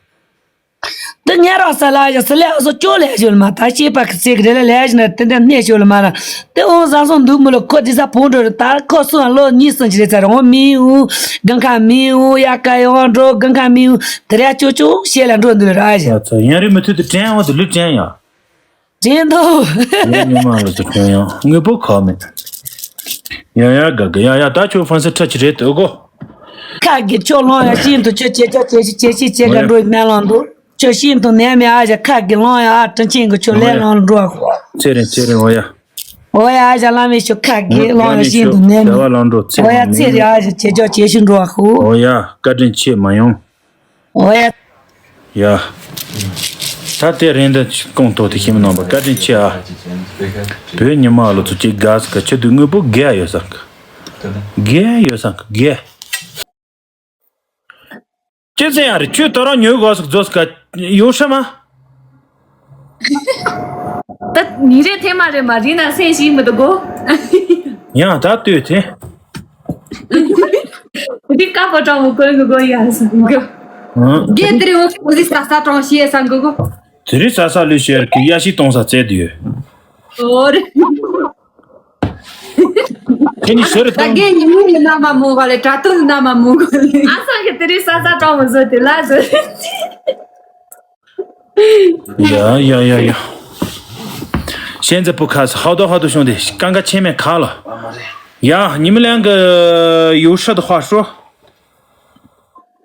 འདི་ཉེ་རང་ས་ལ་ཡ་སི་ལེ་ཨ་ཟོ་ཅོ་ལེ་ཞོལ་མ་ད་ཤེས་པ་ཁི་ཚེ་གི་རེ་ལ་ལེ་ཞི་ན་དེ་འདྲ་གནས་ཞོལ་མ་ར། དེ་འོང་ཟ་སོང་འདུག་མི་ལོ་ཁོ་དེ་ས་ཕོན་འགྲོ་རེ་ད་ཁོ་སོང་ལོ་གཉིས་སོང་ཅི་རེ་ཚ་ར་འོང་མི་འུ་གང་ཁ་མི་འུ་ཡ་ཀ་ཡོང་འགྲོ་གང་ཁ་མི་འུ་དེ་ར་ཅོ་ཅོ་ཤེས་ལ་འགྲོ་འདུག་ར་ཨ་ཞི། ཡ་ཚ་ཡན་རེ་མི་ཐུ་དུ་དྲན་འོང་དུ་ལུས་དྲན་ཡ། དྲན་འདུག་ངའི་ཉི་མ་ལ་ཚོ་ཁྱོད་ཡང་དངོས་པོ་ཁག་མེད། ཡ་ཡ་དགའ་དགའ་ཡ་ཡ་ད་ཁྱོད་ཧྥན་སི་ཁྲ་ཆི་རེད་དོ་གོ། ཁ་གི་ཁྱོད་ལོང་ཡ་ཤིན་ཏུ་ཁྱོད་ཅེ་ཅོ་ཅེ་ཤི་ཅེ་ཤི་ཅེ་ག་འགྲོ་ཡི་མེ་ལོང་འདུག་ཁྱོད་ཤིན་ཏུ་ནད་མེད་ཨ་ཞག་ཁ་གི་ལོང་ཡ་ཨ་དྲིན་ཆེན་གི་ཁྱོད་ལས་ལོང་འགྲོ་ཨ་ཁོ། ཚེ་རིང་ཚེ་རིང་འོ་ཡ། འོ་ཡ་ཨ་ཞག་བླ་མའི་ཤོག་ཁ་གི་ལོང་ཡ་ཤིན་ཏུ་ནད་མེད། བདེ་བ་ལང་འགྲོ་ཚེ་འོ་ཡ་རིང་ཚེ་རིང་ཨ་ཞག་ཅེ་ཅོ་ཅེ་ཤི་འགྲོ་ཨ་ཁོ། འོ་ཡ་བཀའ་དྲིན་ཆེ་མ་ཡོང་། འོ་ཡ། ཡ། ད་ལྟའི་རིན་ཐང་སྐོང་ཐོག་དེ་ཤེས་མི་ནང་པ་བཀའ་དྲིན་ཆེ་ཨ། བོད་ཉི་མ་ལོ་ཚོ་གཅིག་དགའ་ས་ག་ཆེ་དུས་དངོས་པོ་དགའ་ཡོད་ས་ག་དགའ་ཡོད་ས་ག་དགའ། ཅི་ཟེར་ཡང་རེད་ཁྱོད་ད་རང་ཉོས་དགོས་ས་ག་རྫོགས་ས་ག་ཡོད་ཧྲ་མ། ད་ཉིན་རེ་ཐེངས་མ་རེ་མ་རིག་ན་སེམས་ཤིག་མི་འདུག་གོ། ཡང་ད་ལྟོས་ཐེངས། འདི་ཀ་པ་ཀྲང་མོ་ཀོན་གི་གོ་ཡ་སི་གོ། ཨང་། རྒན་དེ་རིང་འོ་ཟི་ས་ས་ཀྲང་ཤི་ཡ་སང་གི་གོ། དེ་རིང་ས་ས་ལུས་ཤེར་གི་ཡ་ཤི་གཏོང་ས་བཙལ་དུ་ཡོད། ཨོ་རེད། ཁྱེད་ནི་ཤི་རེ་ད་གཏོང་། རྒན་ཉི་མ་ནི་ན་མ་མོ་ག་ལེ་དྲ་ཐུང་ནི་ན་མ་མོ་ག་ལེ། ཨ་སང་གི་དེ་རིང་ས་ས་ཀྲང་མོ་བཟོ་དེ་ལ་བཟོ། ཡ་ཡ་ཡ་ཡ།现在不开始，好多好多兄弟，刚刚前面卡了。呀，你们两个有事的话说。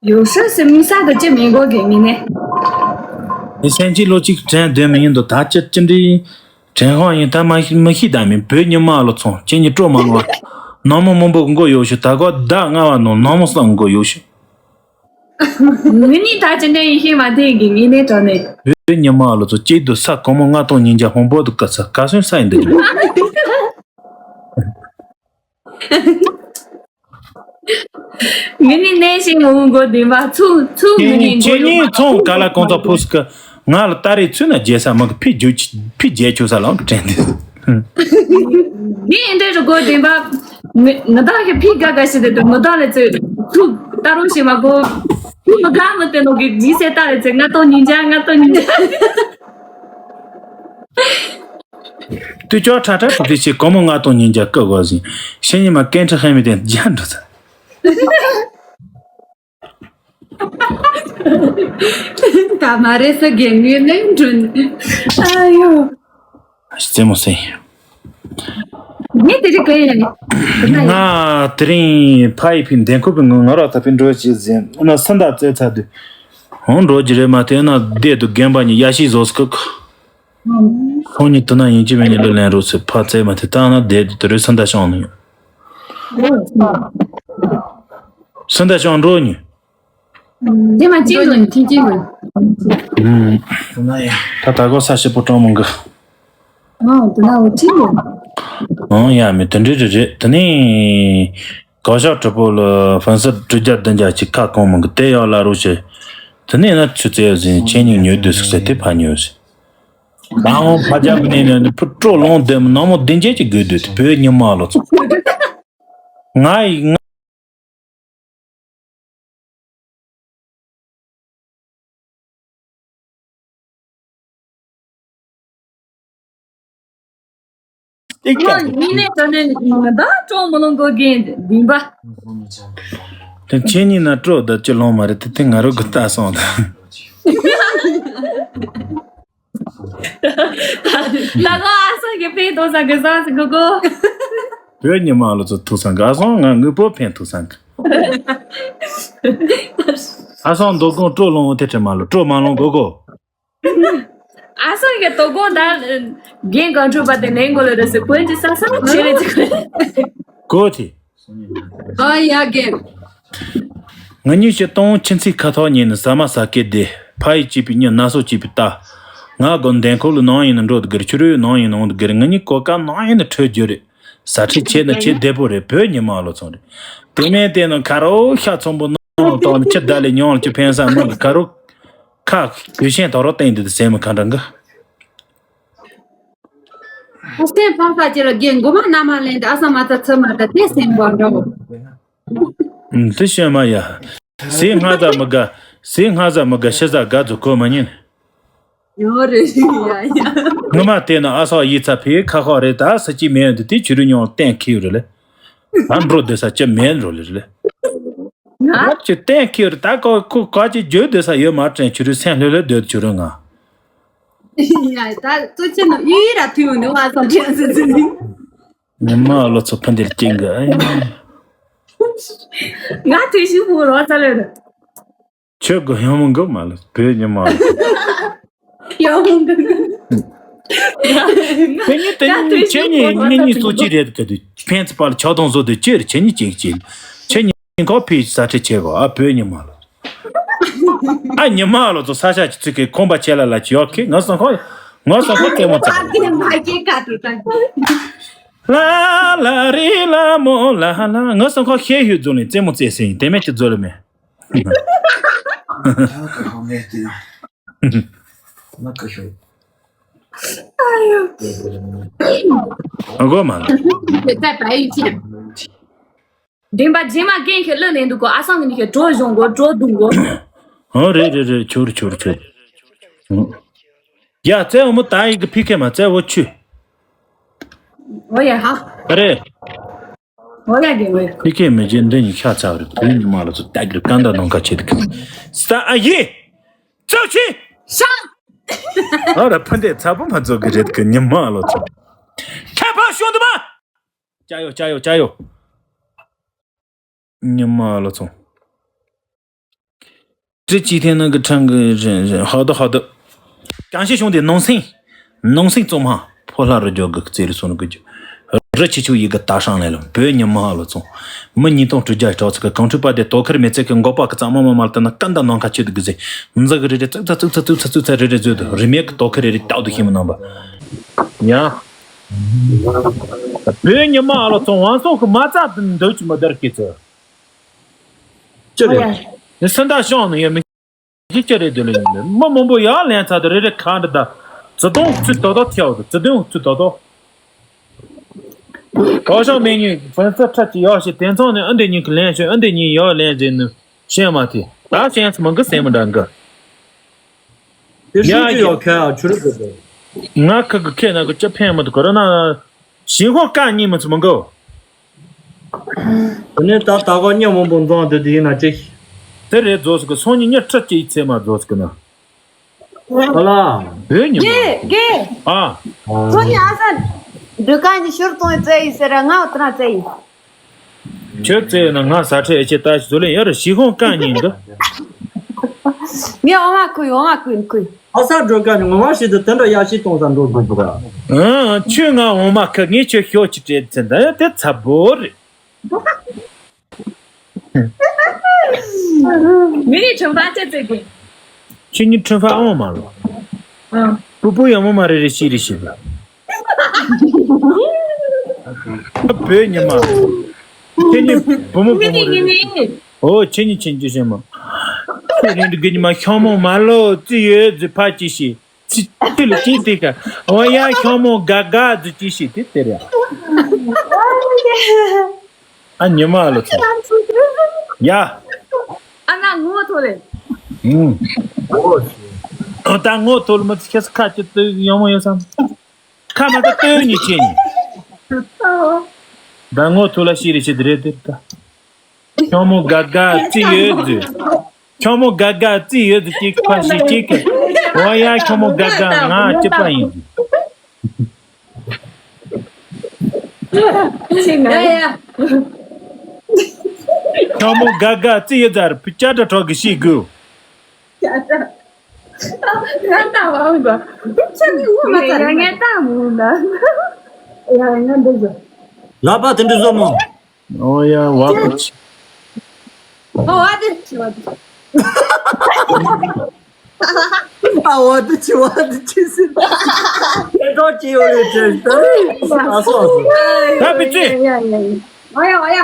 有事是没事的，这美国给你呢。你先记录这个，这样对没用的，他这真的真好用，他妈没去打没，别人骂了从，今年做嘛了，那么我们不够优秀，大哥打俺玩弄，那么三个优秀。 ངི་ནི་ད་ཅི་འདྲ་ཡིན་ཤེས་མ་ཐེངས་ཀྱི་ངི་ནས་དྲ་ནས། བོད་ཉི་མ་ལོ་ཚོ་གཅིག་ཏུ་ས་གོང་མོ་ལྔ་སྟོང་ཉིས་བརྒྱ་ཧོང་པོ་དུ་ཀ་ས་ཀ་སོན་ས་ཡིན་འདུག་ངི་ནི་ནས་ཤིང་མོ་མགོ་ལྡེམ་པ་ཚུགས་ཚུགས་མི་ཉན་ཁྱེད་གཉིས་ཚོང་ག་ལ་གང་ཚ་ཕུ་སི་ཀ་ང་ལ་ཏ་རེ་ཚུན་ན་རྒྱལ་ས་མ་གི་ཕི་རྒྱུ་ཕི་རྒྱལ་ཆུ་ས་ལང་གི་དྲན་འདུག་འདི་ཨེ་འདྲའི་རུ་སྒོ་བདེན་པ། ང་ང་དག་གི་ཕི་དགའ་དགའ་ཞིག་དེ་དུ་མི་དག་ལས་ཚེ་ཐུག་ལྟ་རུང་ཞིག་མ་གོ་ཕི་མི་དགའ་མི་དེ་ནོ་གི་ཇི་སེ་ལྟ་ལས་ཚེ་ང་ཏོ་ཉིན་འཇའ་ང་ཏོ་ཉིན་འཇའ། དུ་ཅོ་ཁྲ་ཁྲ་ཕུག་གི་ཆེ་གོ་མོ་ང་ཏོ་ཉིན་འཇའ་ཀི་གོ་ཟིན་ཤེ་ཉི་མ་ཀན་ཁྲི་ཧེ་མི་དེ་འཇའ་འགྲོ་ཚ། ད་མ་རེད་ས་རྒན་ངའི་ནས་འགྲོ་ནས། ཨ་ཡོ། རྩེད་མོ་སེ། ངས་དེ་རིགས་ག་ཡིན་ནི། ང་དེ་རིང་ཕ་ཡི་ཕི་འདན་ཁོ་པའི་ངོ་ང་ར་ད་ཕི་འགྲོ་བྱེད་ཟིན་ན་སུན་ད་བཙལ་ཚར་དུས། ཧོང་འགྲོ་རྒྱུ་རེད་མ་དེ་ན་བསྡད་དུ་རྒན་པ་ཉི་ཡ་ཤི་བཟོ་སྐུག་ཁོང་ཉིད་དུ་ན་ཡིན་གྱི་མེད་ཉི་ལོ་ལན་རོགས་ཟེར་ཕ་བཙལ་མ་དེ་ད་ན་བསྡད་དུ་དེ་རུ་སུན་ད་ཤོང་ནི་ཡོད། སུན་ད་ཤོང་འགྲོ་ཉི། དེ་མ་ཅིག་ལོ་ནི་ཐིན་ཅིག་ལོ། ད་ད་གོ་ས་ཞིབ་པོ་གྲོང་མི་འགི། ཨོ་དེ་ན་འོ་ཅིག་ལོ། ཨོ་ཡ་མི་དེ་འདྲ་རེད་རེད་དེ་ནི། གོ་ཤག་གྲུ་པོ་ལ་ཧྥན་སི་དྲུག་བརྒྱ་བདུན་བརྒྱ་ཅིག་ཁ་གང་མི་འགི་དེ་ཡག་ལ་རུ་ཞེ། དེ་ནི་ན་ཆུ་ཚེ་ཟིན་ཆེ་ཉིང་ཉོས་དུས་སུག་ཟེར་དེ་ཕ་ཉོས་ཟིན། ད་འོང་ཕ་རྒྱབ་ནས་ནས་ཕུ་སྤྲོ་ལོང་དེ་མི་ནག་མོ་བདུན་བརྒྱད་ཅིག་དགོས་དུས་དེ་བོད་ཉི་མ་ལོ་ཚོ། ང་ཡི་ང་། ཏིག་ཏག་ཉིན་ནས་དྲ་ནས་ད་སྤྲོ་མི་ལོང་གོ་རྒན་འདིན་པ། དེ་ཁྱེད་གཉིས་ན་སྤྲོ་ད་ཅི་ལོང་མ་རེད་དེ་དེ་ང་རོ་གི་ལྟ་སོང་ད། ད་གོ་ཨ་སང་གི་ཕེ་དོ་ས་གི་ས་སི་གོ་གོ། བོད་ཉི་མ་ལོ་ཚོ་ཐུག་སང་གི་ཨ་སང་ང་དངོས་པོ་ཕན་ཐུག་སང་གི། ཨ་སང་དོ་དགོང་སྤྲོ་ལོང་དེ་དྲི་མ་ལོ་སྤྲོ་མ་ལོང་གོ་གོ། ཨ་སང་གི་དོ་དགོང་ད་རྒན་གང་འཕྲོད་པ་དེ་ནས་གོ་ལ་རེ་སི་ཀོན་གྱི་ས་ས་ཆེ་རེ་ཅིག་གོ་དེ། ཨ་ཡ་རྒན། ང་གཉིས་ཀྱི་སྟོང་ཁྱིམ་མཚེས་ཁ་ཐོག་ཉིན་ནི་ཟ་མ་ཟ་སྐད་བདེ་ཕ་ཡི་སྐྱིད་པའི་གཉིད་ན་སོ་སྐྱིད་པའི་རྟ། ང་དགོན་འདན་ཁོ་ལ་ནང་ཡིན་ནི་འགྲོ་དུ་གིར་ཆུ་རུའི་ནང་ཡིན་ནི་འོང་དུ་གིར་ང་གཉིས་གོ་སྐབས་ནང་ཡིན་ནི་འཕྲོད་རྒྱུ་རེད། ཟ་ཁྲིད་བྱས་ན་ཁྱེད་བདེ་པོ་རེད་བོད་ཉི་མ་ལོ་ཚོང་རེད། དེ་མིན་དེ་ནི་ཁ་རོ་ཤ་ཚོང་པོ་ནང་དང་ཁྱི་ད་ལས་ཉོང་ལ་ཁྱི་ཕན་ས་མི་གི་ཁ་རོ་ཁ་གུས་ཤེས་དོ་རོ་བསྟན་དུ་དུ་སེམས་མི་ཁ་འདྲ་གི། ཨོ་སྟེང་ཕང་ཁ་ཅེ་ལ་རྒན་མགོ་མ་ན་མ་ལེན་ཏེ་ཨ་ས་མ་ཚ་ཚ་མ་ད་དེ་སེམས་པ་འགྲོ། དེ་ཤོད་མ་ཡ། སེ་སྔ་ཟ་མི་དགའ། སེ་སྔ་ཟ་མི་དགའ་ཤི་ཟ་དགའ་ཚོ་གོ་མ་ཉན། ཡོ་རེ་ཡ་ཡ། ངི་མ་དེ་ན་ཨ་སོག་ཡིད་ཚ་ཕི་ཁ་ཁོག་རེད་ད་ས་ཅི་མེད་འདི་དེ་ཆུ་རུ་ཉོང་བསྟན་ཁི་ཡོད་རེད་ལེ། ད་འགྲོ་དེ་ས་ཅི་མེད་འགྲོ་ལེ་རེད་ལེ། ང་ཅི་བསྟན་ཁི་ཡོད་རེད་ད་ཀོ་ཁོ་ཀ་ཅི་བརྗོད་དེ་ས་ཡོད་མ་དྲན་ཆུ་རུ་སེམས་ལྷོད་ལྷོད་སྡོད་ཆུ་རུ་ང་། ཡ་ད་ཙོ་ཆེ་ནོ་ཡུ་ཡི་ར་ཐུ་ཡོང་ནི་ང་སོག་དྲན་ཟེར་ཟེར་ནི། ཉི་མ་ལོ་ཚོ་ཕན་དེར་སྐྱེན་གི་ཨ་ཡིན། ང་དུས་ཤིག་ཕུག་རོགས་ཚ་ལོས་རེད། ཆོས་གི་ཡོང་མི་འགོ་མ་ལ་བོད་ཉི་མ་ལ། ཡོང་མི་འགོ། དེ་ནི་དེ་ནི་ཁྱེད་གཉིས་ངེད་གཉིས་སོ་ཅི་རེད་གི་དུས་ཕན་ཚུན་པར་ཆགས་སྡང་བཟོ་དུས་ཅི་རེད་ཁྱེད་གཉིས་ཅིག་ཅིག་ཁྱེད་གཉིས་ཁོ་ཕི་ས་ཁྲི་ཆེ་གོ་ཨ་བོད་ཉི་མ་ལ། ཨ་ཉི་མ་ལ་ཚོ་ས་ཆ་ཅི་ཚིག་གི་ཁོམ་པ་ཆེ་ལ་ལ་ཅི་ཡོད་ཁི་ང་སོང་ཁོ་ང་སོང་ཁོ་ལྟད་མོ་ཚ། ལ་ལ་རི་ལ་མོ་ལ་ལ་ང་སོང་ཁོ་ཤེས་ཡོད་རྫོང་ནས་རྩེད་མོ་རྩེད་སེ་ཡིན་དེ་མེད་ཀྱི་རྫོ་ལ་མེད། ཨ་གོ་མ་ལ། བདེན་པ་རྗེས་མ་རྒན་ཁྱེད་གླུ་ལེན་འདུག་གོ་ཨ་སང་གི་ནི་ཁྱེད་གྲོ་གཞུང་གོ་གྲོ་བརྡུང་གོ་ཨོ་རེད་རེད་རེད་ཆུར་ཆུར་ཆུར། ཡ་བཙལ་འོ་མོ་ད་ཡི་གི་ཕི་ཁེ་མ་བཙལ་འོ་ཆུ། ཨོ་ཡ་ཧ། རེད། ཨོ་ཡ་རྒན་ཨོ་ཡ། ཕི་ཁེ་མི་རྗེ་འདི་ཉིད་ཤ་ཚ་བ་རེད་བུ་ཉི་མ་ལ་ཚོ་ད་གི་རེད་ཀ་འདའ་ནང་ཁ་ཆེ་དི་གི་ས་ཨ་ཡེ། ཙོ་ཆི། ཤ། ཨ་ར་ཕ་འདས་ཚ་པོ་མ་ཚོ་གི་རེད་གི་ཉི་མ་ལ་ཚོ། ཁྱད་པར་ཤོང་དུ་མ། ཅ་ཡོ་ཅ་ཡོ་ཅ་ཡོ། ཉི་མ་ལ་ཚོང་། ཀྲི་ཅི་ཐེན་ནང་གི་ཁྲང་གི་རེད་རེད་ཧ་དོ་ཧ་དོ། ཀྱང་ཤེས་བྱུང་དེ་ནང་སེང་། ནང་སེང་བཙོང་མ། ཕོ་ལྷ་རུ་འཇོག་གི་རྩེ་རུ་སོང་གི་རི་ཆེ་ཆུ་ཡི་གི་ད་ཧྲང་ལས་ལ་བོད་ཉི་མ་ལ་ཚོང་། མི་ཉིས་སྟོང་དྲུག་བརྒྱ་གྲགས་ཚིག་གི་གང་འཁྲུལ་པ་དེ་དོ་ཁུར་མེད་ཚིག་གི་འགོག་པ་གི་གཙང་མ་མ་མ་ལྟ་ན་ཀ་འདའ་ནང་ཁ་ཆེ་དུ་གི་ཟེ། འཛི་གི་རི་རི་ཙུག་ཙ་ཙུག་ཙ་ཙུག་ཙ་ཙུག་ཙ་རི་རི་བཟོས་དུ་རི་མེད་གི་དོ་ཁུར་རི་རི་རྟག་ཏུ་ཤེས་མི་ནང་པ། ཡ། བོད་ཉི་མ་ཨ་ལོ་ཚོང་ཝང་སོང་གི་མ་རྩ་དུ་འདོད་ཀྱི་མི་བདར་གི་ཚོ། ཅི་རེད། ཨོ་ཡ། ནི་སུན་ད་ཤོང་ནི་ཡ་མི་ཤི་ཅི་རེད་འདི་ལ་ཡིན་ལེ་མི་མང་པོ་ཡག་ལན་ཚ་དུ་རེ་རེ་ཁ་འདི་ད་ཙི་དོང་ཚུད་དོ་དོ་ཐེའོ་དུ་ཙི་དོང་ཚུད་དོ་དོ། གོ་ཤོག་མེ་ཉིན་ཕན་ཚུན་ཁྲ་ཅི་ཡག་ཞིག་དེང་སང་ནི་ཨ་འདི་ཉིན་གི་ལན་ཤོད་ཨ་འདི་ཉིན་ཡག་ལན་ཟེར་ནི་ཤེས་མ་ཐེ་ད་ཤེས་མ་གི་སེམས་མི་འདྲ་གི། དེ་ཡ་ཤུགས་ཀྱི་ཡ། ཡོད་ཁ་ཆུ་རུ་དགོས་དགོས། ང་ཁ་གི་ཁེ་ན་གི་ཅི་ཕན་མི་འདུག་གོ་ར་ན། ཞིང་ཧོ་ཀ་གཉིས་མི་ཚུ་མི་འགོ། དེ་ནས་ད་ད་གོ་སྙིང་མང་པོ་འཛོང་དེ་དེ་ཡིན་ན་ཅི། དེ་རེད་རྫོགས་སུ་གི་སོང་ཉིན་ཉི་ཁྲི་གཅིག་ཚེ་མ་རྫོགས་སུ་གི་ན། ཨ་ལ། བོད་ཉི་མ། དགེ་དགེ། ཨ། སོང་ཉིན་ཨ་ས། འགྲོ་ག་ནི་ཤོར་གཏོང་བའི་རྩེ་ཡིན་ཟེར་ར། ང་འོ་དེ་རང་རྩེ་ཡིན། ཁྱོད་རྩེ་ཡོད་ན་ང་ཟ་ཁྲེལ་ཨེ་ཆེ་ལྟ་ཞིག་བཟོ་ལེ་ཡོད་ར། ཞི་ཧོང་གང་ཉིན་འདུག་ངས་འོ་མ་ཁུ་ཡིན། འོ་མ་ཁུ་ཡིན་ཁུ་ཡིན། ཨ་ས་འགྲོ་ག་ནི་ངོ་མ་ཞིག་ཏུ་དེ་འདྲ་ཡག་ཤོས་གཏོང་ས་འགྲོ་དགོས་འདུག་ར། ཨང་། ཁྱོད་ང་འོ་མ་ཁུ། ངས་ཁྱོད་ཤོག་ཅིག་སྤྲད་ཚེ་འདི་དེ་ཚ་པོ་རེད། མི་རིགས་ཁྲིམས་ཕ་ཅེ་ཙེ་གི། ཁྱེད་གཉིས་ཁྲིམས་ཕ་འོང་མ་ལོ། ཨང་། པུ་པུ་ཡང་མོ་མ་རེ་རེ་ཤི་རེ་ཤི་ལ། བོད་ཉི་མ། ཁྱེད་གཉིས་བུ་མོ་བུ་མོ་རེ་རེ་ཤི། ཨོ་ཁྱེད་གཉིས་ཁྱེད་གཉིས་ཤི་མ། ཁྱེད་རིང་འདི་གི་ཉི་མ་ཤོག་མོ་མ་ལོ་ཙི་ཡོད་ཙི་ཕ་ཅི་ཤི། ཚི་ཚི་ལ་ཅི་དེ་ག། འོ་ཡ་ཤོག་མོ་ག་ག་ཙི་ཅི་ཤི་དེ་དེ་རེད། ཨ་ཉི་མ་ལོ་ཚོ། ཡ། ཨ་ན་ངོ་ཐོ་རེ། ཨུམ། ཨོ་ད་ངོ་ཐོ་ལ་མ་ཚི་ཁེ་ས་ཁ་ཅི་ཏི་ཡོང་མོ་ཡོད་སམ། ཁ་མ་ད་ཏོ་ཉི་ཆེ་ཉི། ད་ངོ་ཐོ་ལ་ཤི་རེ་ཤི་དེ་རེད་དེ་ད། ཁྱོད་མོ་དགའ་དགའ་ཙི་ཡོད་དུས། ཁྱོད་མོ་དགའ་དགའ་ཙི་ཡོད་དུས་ཅིག་ཕ་ཤི་ཅིག་གི། འོ་ཡ་ཁྱོད་མོ་དགའ་དགའ་ང་སྐྱིད་པ་ཡིན། ཡ་ཡ། ཁྱོད་མོ་དགའ་དགའ་ཙི་ཡོད་ཟེར་བུ་ཅག་འདྲ་གྲོགས་ཀྱི་ཤི་དགོས། ང་ལྟ་བ་འོང་གོ། ཁྱོད་ནི་ངོ་མ་ཚ་ཡ་ངས་ལྟ་མོ་ན། ཡ་ང་འདི་བཟོ། ལག་པ་དེ་འདྲ་བཟོ་མོ། ཨོ་ཡ་བ་ཀུ་ཆི། ཨོ་བ་དེ་ཆི་བ་དེ། ཨ་བ་དེ་ཆི་བ་དེ་ཆི་ཟེར། དེ་འདྲ་ཅི་ཡོད་རེད་དྲན་ད། ཨ་སོ་སོ། ད་པི་ཙི། ཡ་ཡ་ཡ། ཨོ་ཡ་ཨོ་ཡ།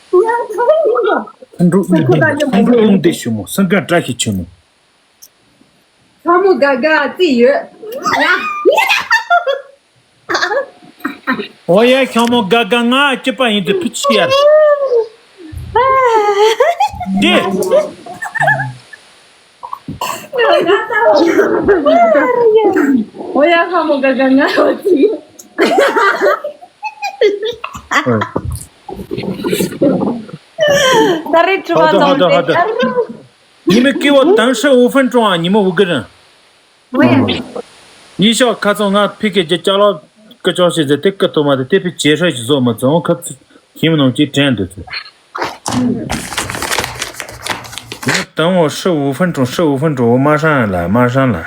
ཕུ་འགྲོ་ཕུ་འགྲོ་ཕུ་འགྲོ་ལུང་བསྟན་ཞུ་མོ། སེམས་ཁམས་བཀྲ་ཤིས་ཆེ་མོ། ཁྱོད་མོ་དགའ་དགའ་ཙི་ཡོད། ཡ། ཨོ་ཡ་ཁྱོད་མོ་དགའ་དགའ་ང་སྐྱིད་པ་ཡིན་དུས་ཕུ་ཆི་ཡར། དེ། ཨོ་ཡ་ཁྱོད་མོ་དགའ་དགའ་ང་ཨོ་ཙི་ཡོད། ད་རེས་དྲི་བ་ཧ་ད་ཧ་ད་ཧ་ད། 你们给我等十五分钟啊，你们五个人。 ཉི་ཤོག་ཁ་ཚང་ང་ཕི་ཀེ་ཇེ་ཅ་ལག་ཀི་ཅོག་ཤེས་ཟེར་ཏེ་ཀི་ཏོ་མ་དེ་ཏེ་ཕི་ཇེ་ཧྲ་ཞིག་བཟོ་མ་ཙང་ཁ་ཚི་ཁྱིམ་ནང་གི་དྲན་འདུག་ཚུལ། ང་དང་འོ་ཧྲི་འུ་ཧྥན་ཀྲུང་ཧྲི་འུ་ཧྥན་ཀྲུང་འོ་མ་ཧྲང་ལ་མ་ཧྲང་ལ།